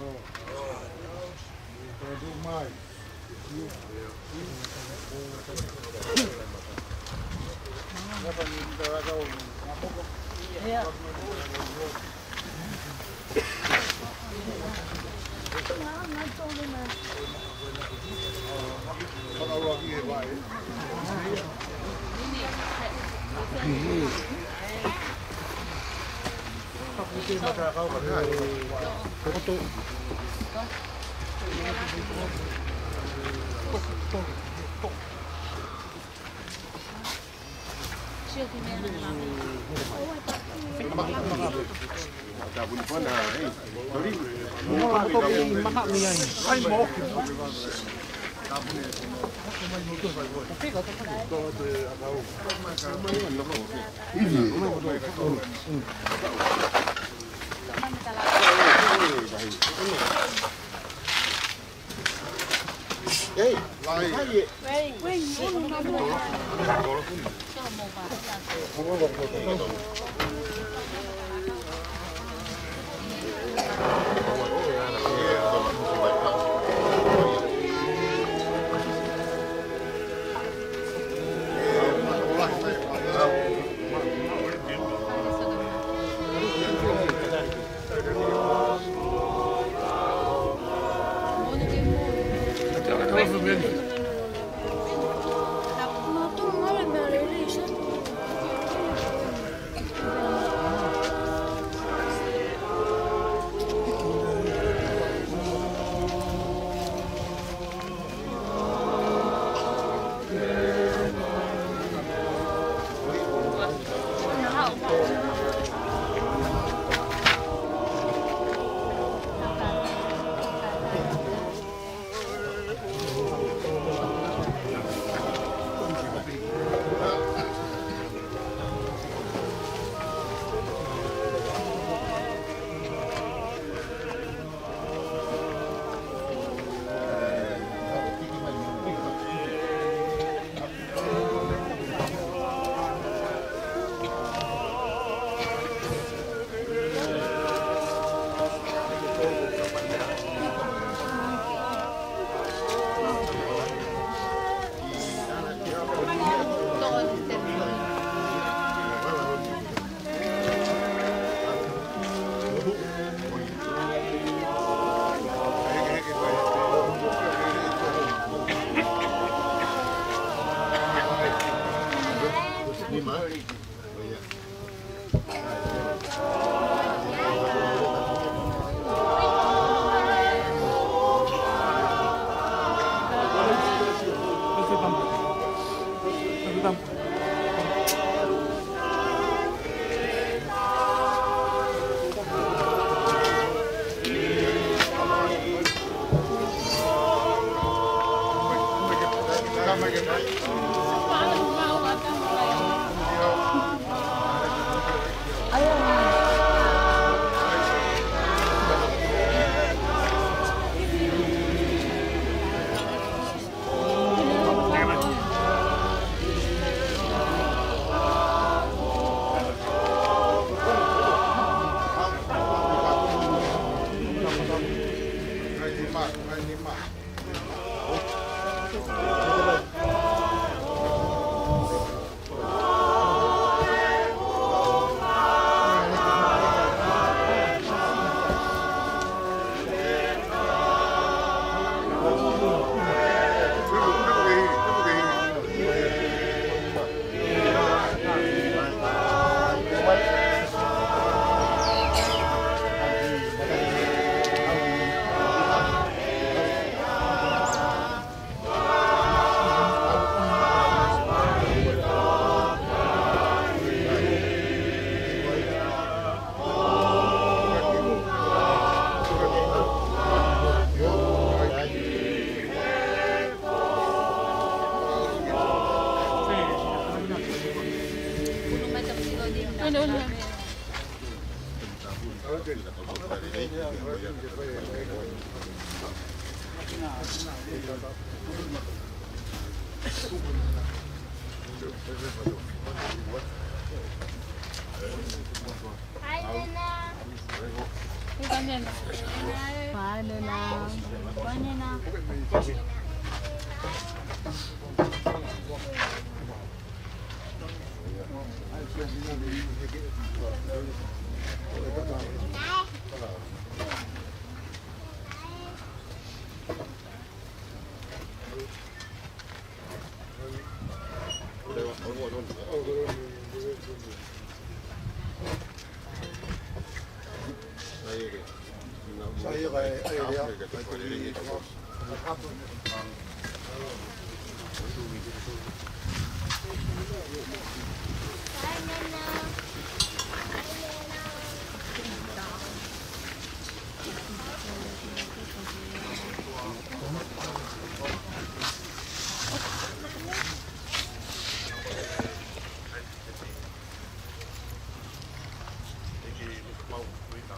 ʻEiki Lukepau Kuita.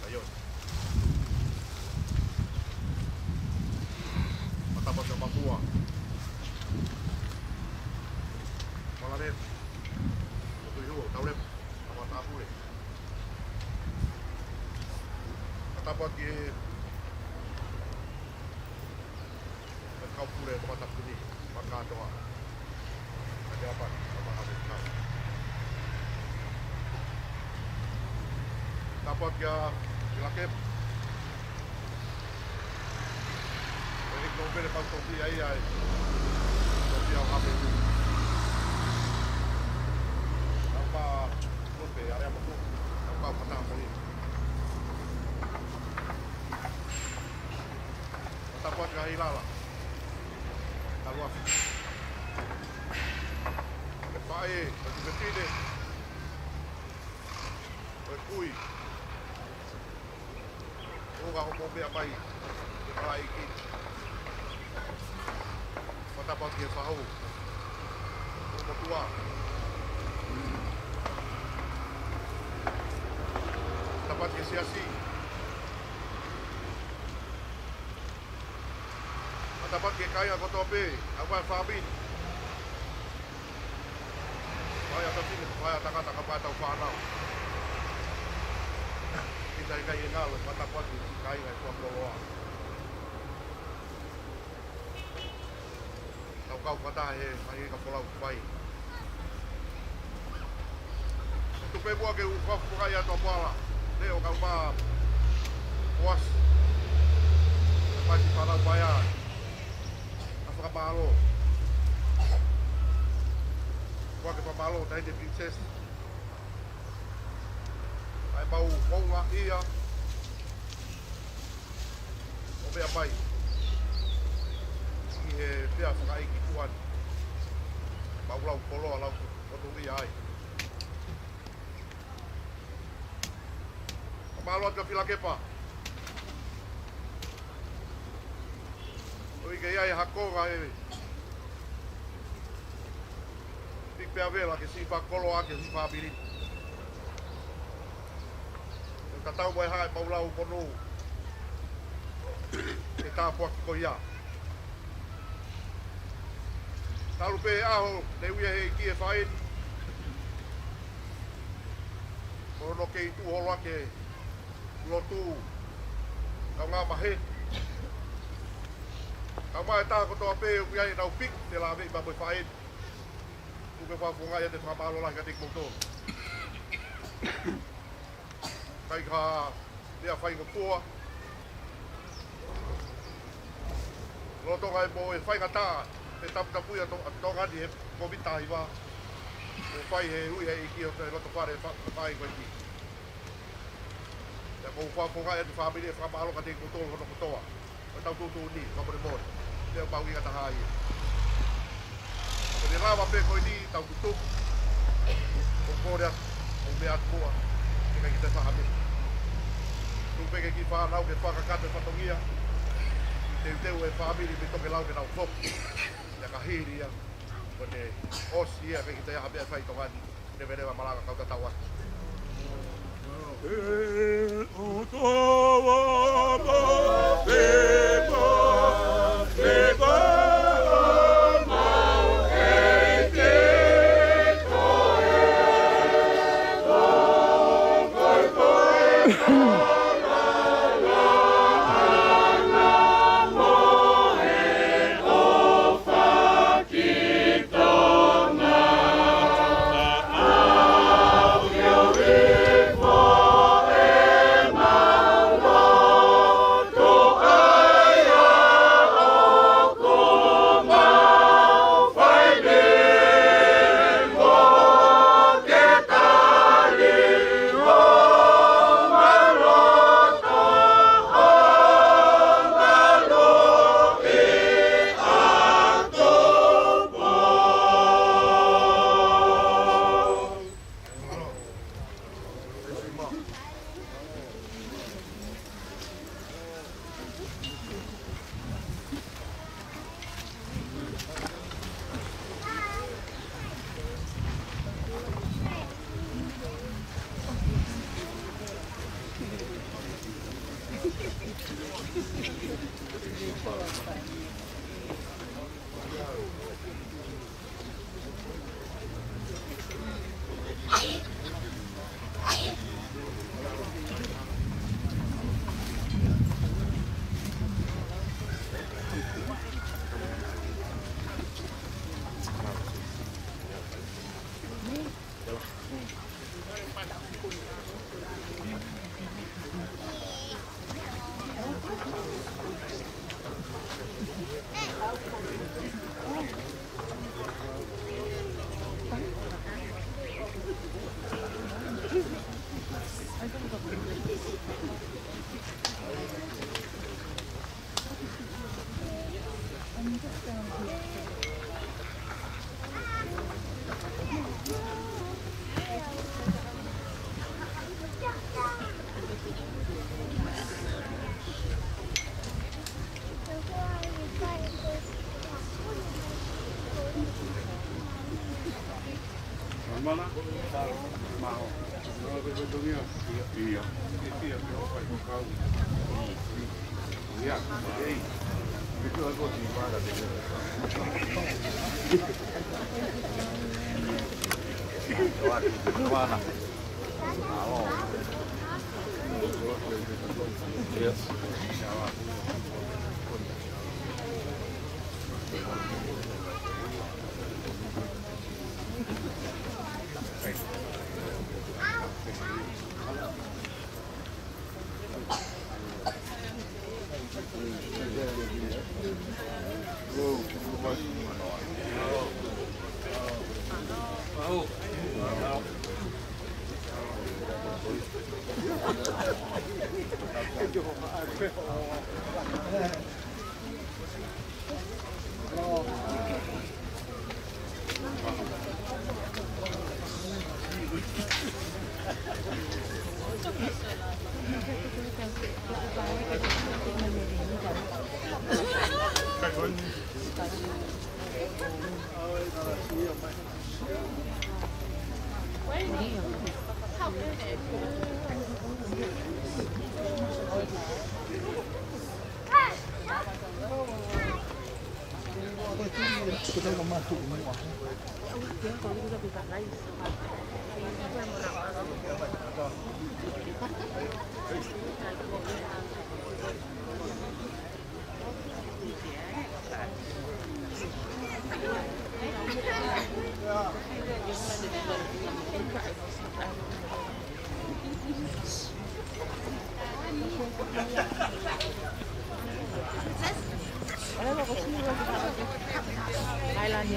ʻAione. Matapatu ʻa Mapua. Malalefu. Tuihuo, Taulepa. Tamatāpule. Matapatu ki he kau pule ʻo Tongatapu ni, Fakakātoa. Ka te apa, apa, apa, apa. Matapatu kia Filakepa. ʻE ʻi Nōpele pau tō pia ia ʻe. Tō pia ʻo Hape. Apa, Nōpele, area mapu. Apa, apa, apa. Matapatu kia Hilala. Taluafi. Ke pae, ke pepine. Ke kui. Ko e ʻuhinga hoʻomou meʻa mai. Ke palaiki. Matapatu ki he fahu. Ko e motuʻa. Matapatu ki he siasi. Matapatu ki he kāinga kotoa pē, ʻa e fāmili. Fai ʻa tafine, fai ʻa tangata ka fai ʻa tau fānau. ʻIkai, ʻikai ke ngalo, matapatu ki he kāinga ʻi tuʻa koloa. Tau kau fakataha he faʻahinga folau fai. Tuku pē muʻa ke u fakafofongaʻi atu ʻa Puala. Leo kau mā Poasi. Pasi fānau paea. ʻA fakamālō. Kuo ke fakamālō, Taʻahine Princess. ʻA e mau hounga ia. ʻO meʻa mai. ʻI he pea fakaʻeiki tuʻa ni. Mau lau koloa lau kotoa ai. Fakamālō atu kia Filakepa. ʻOku ʻikai ai ha konga ʻe piki pea vela ke siʻi fakakoloa ke siʻi fāmili. ʻOku tatau mo e hā ʻemau lau monū. Ke tāpuaki ko ia. Talu pē ʻaho, ne ui ʻe he ʻEiki e faini. Ko hono kei tuʻu holo ake lotu. Kaungā maheni. Kaungā e taha kotoa pē, ʻoku ʻi ai ʻenau piki, te lave i pea mo e faini. Tuku ke fakafofongaʻi atu e fakamālō lahi kiate kimoutolu. ʻIkai ha meʻa faingofua. Lolotonga e moʻui faingataʻa, ʻe taputapuʻi ʻa To-, ʻa Tonga ni he Kōviti taha hiva. ʻE fai he ui ʻe he ʻEiki ʻo e loto fale fa-, fai ko eni. Pea ʻoku ou fakafofongaʻi atu e fāmili e fakamālō kiate kimoutolu hono kotoa. ʻO tau tuʻutuʻuni, fakamolemole. Te u pau ia taha ia. Ko e lava pē ko eni, tau tutuku. ʻOku ou kole atu, ʻoku ou meʻa atu muʻa. Ke ʻikai ke toe faʻa meʻa. Tuku pē ke kiʻi fānau ke fakakakato e fatongia. Teuteu e fāmili mei Tokelau ke nau foki. Ia ka hili ia. Ko ʻene ʻosi ia, ʻikai ke toe ʻi ai ha meʻa ʻe fai ʻi Tonga ni. Neveleva malanga kau tatau atu.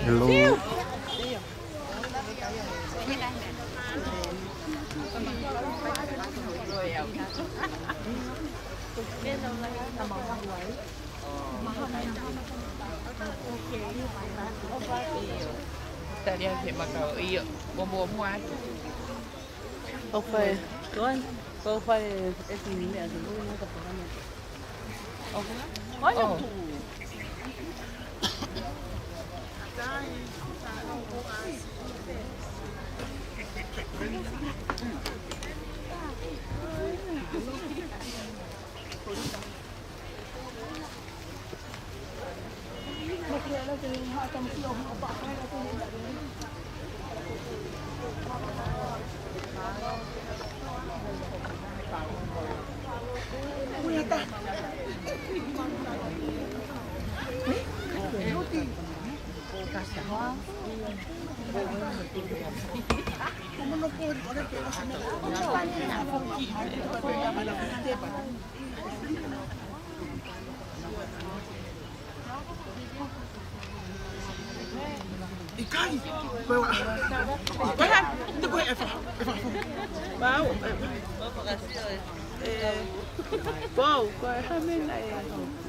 Hello. Tali ake Makau, ʻio, ʻo muʻomuʻa atu. ʻOku fai, ʻoku fai e tini meʻa ke mui mo ka pahana. ʻOku, ʻoku. ʻIkai, ko e ʻuhinga, te ko e ʻefa, ʻefa. Wow. Eh, wow, ko e hā meʻa ē,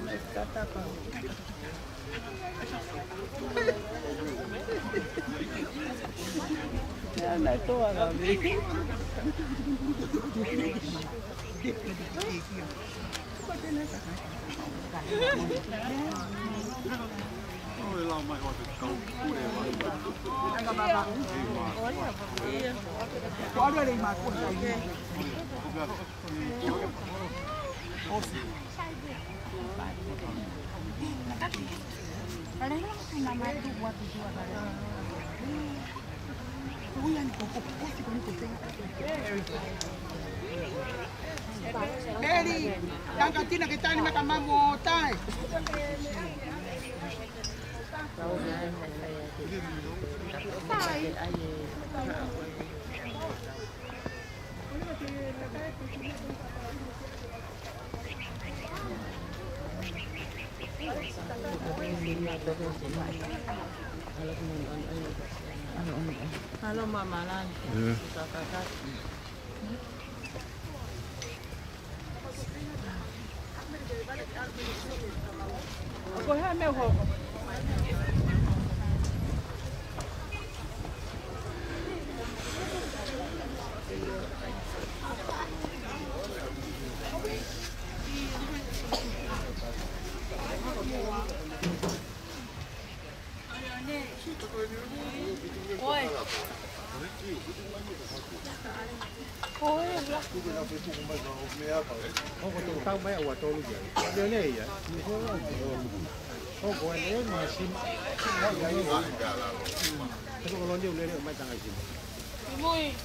ʻe tata pau. Ia, naʻe toa la mi. Meli, tangata tina ke tani maka mamu o tae. Alo mama lan. Ko e hā meʻa ʻoku hoko? Oi. Oi, ula. Hoko tolu tau mai ua tolu ia. Leo nei ia. Hoko ene mai sini. Hoko loni ulele mai tanga sini. Mui.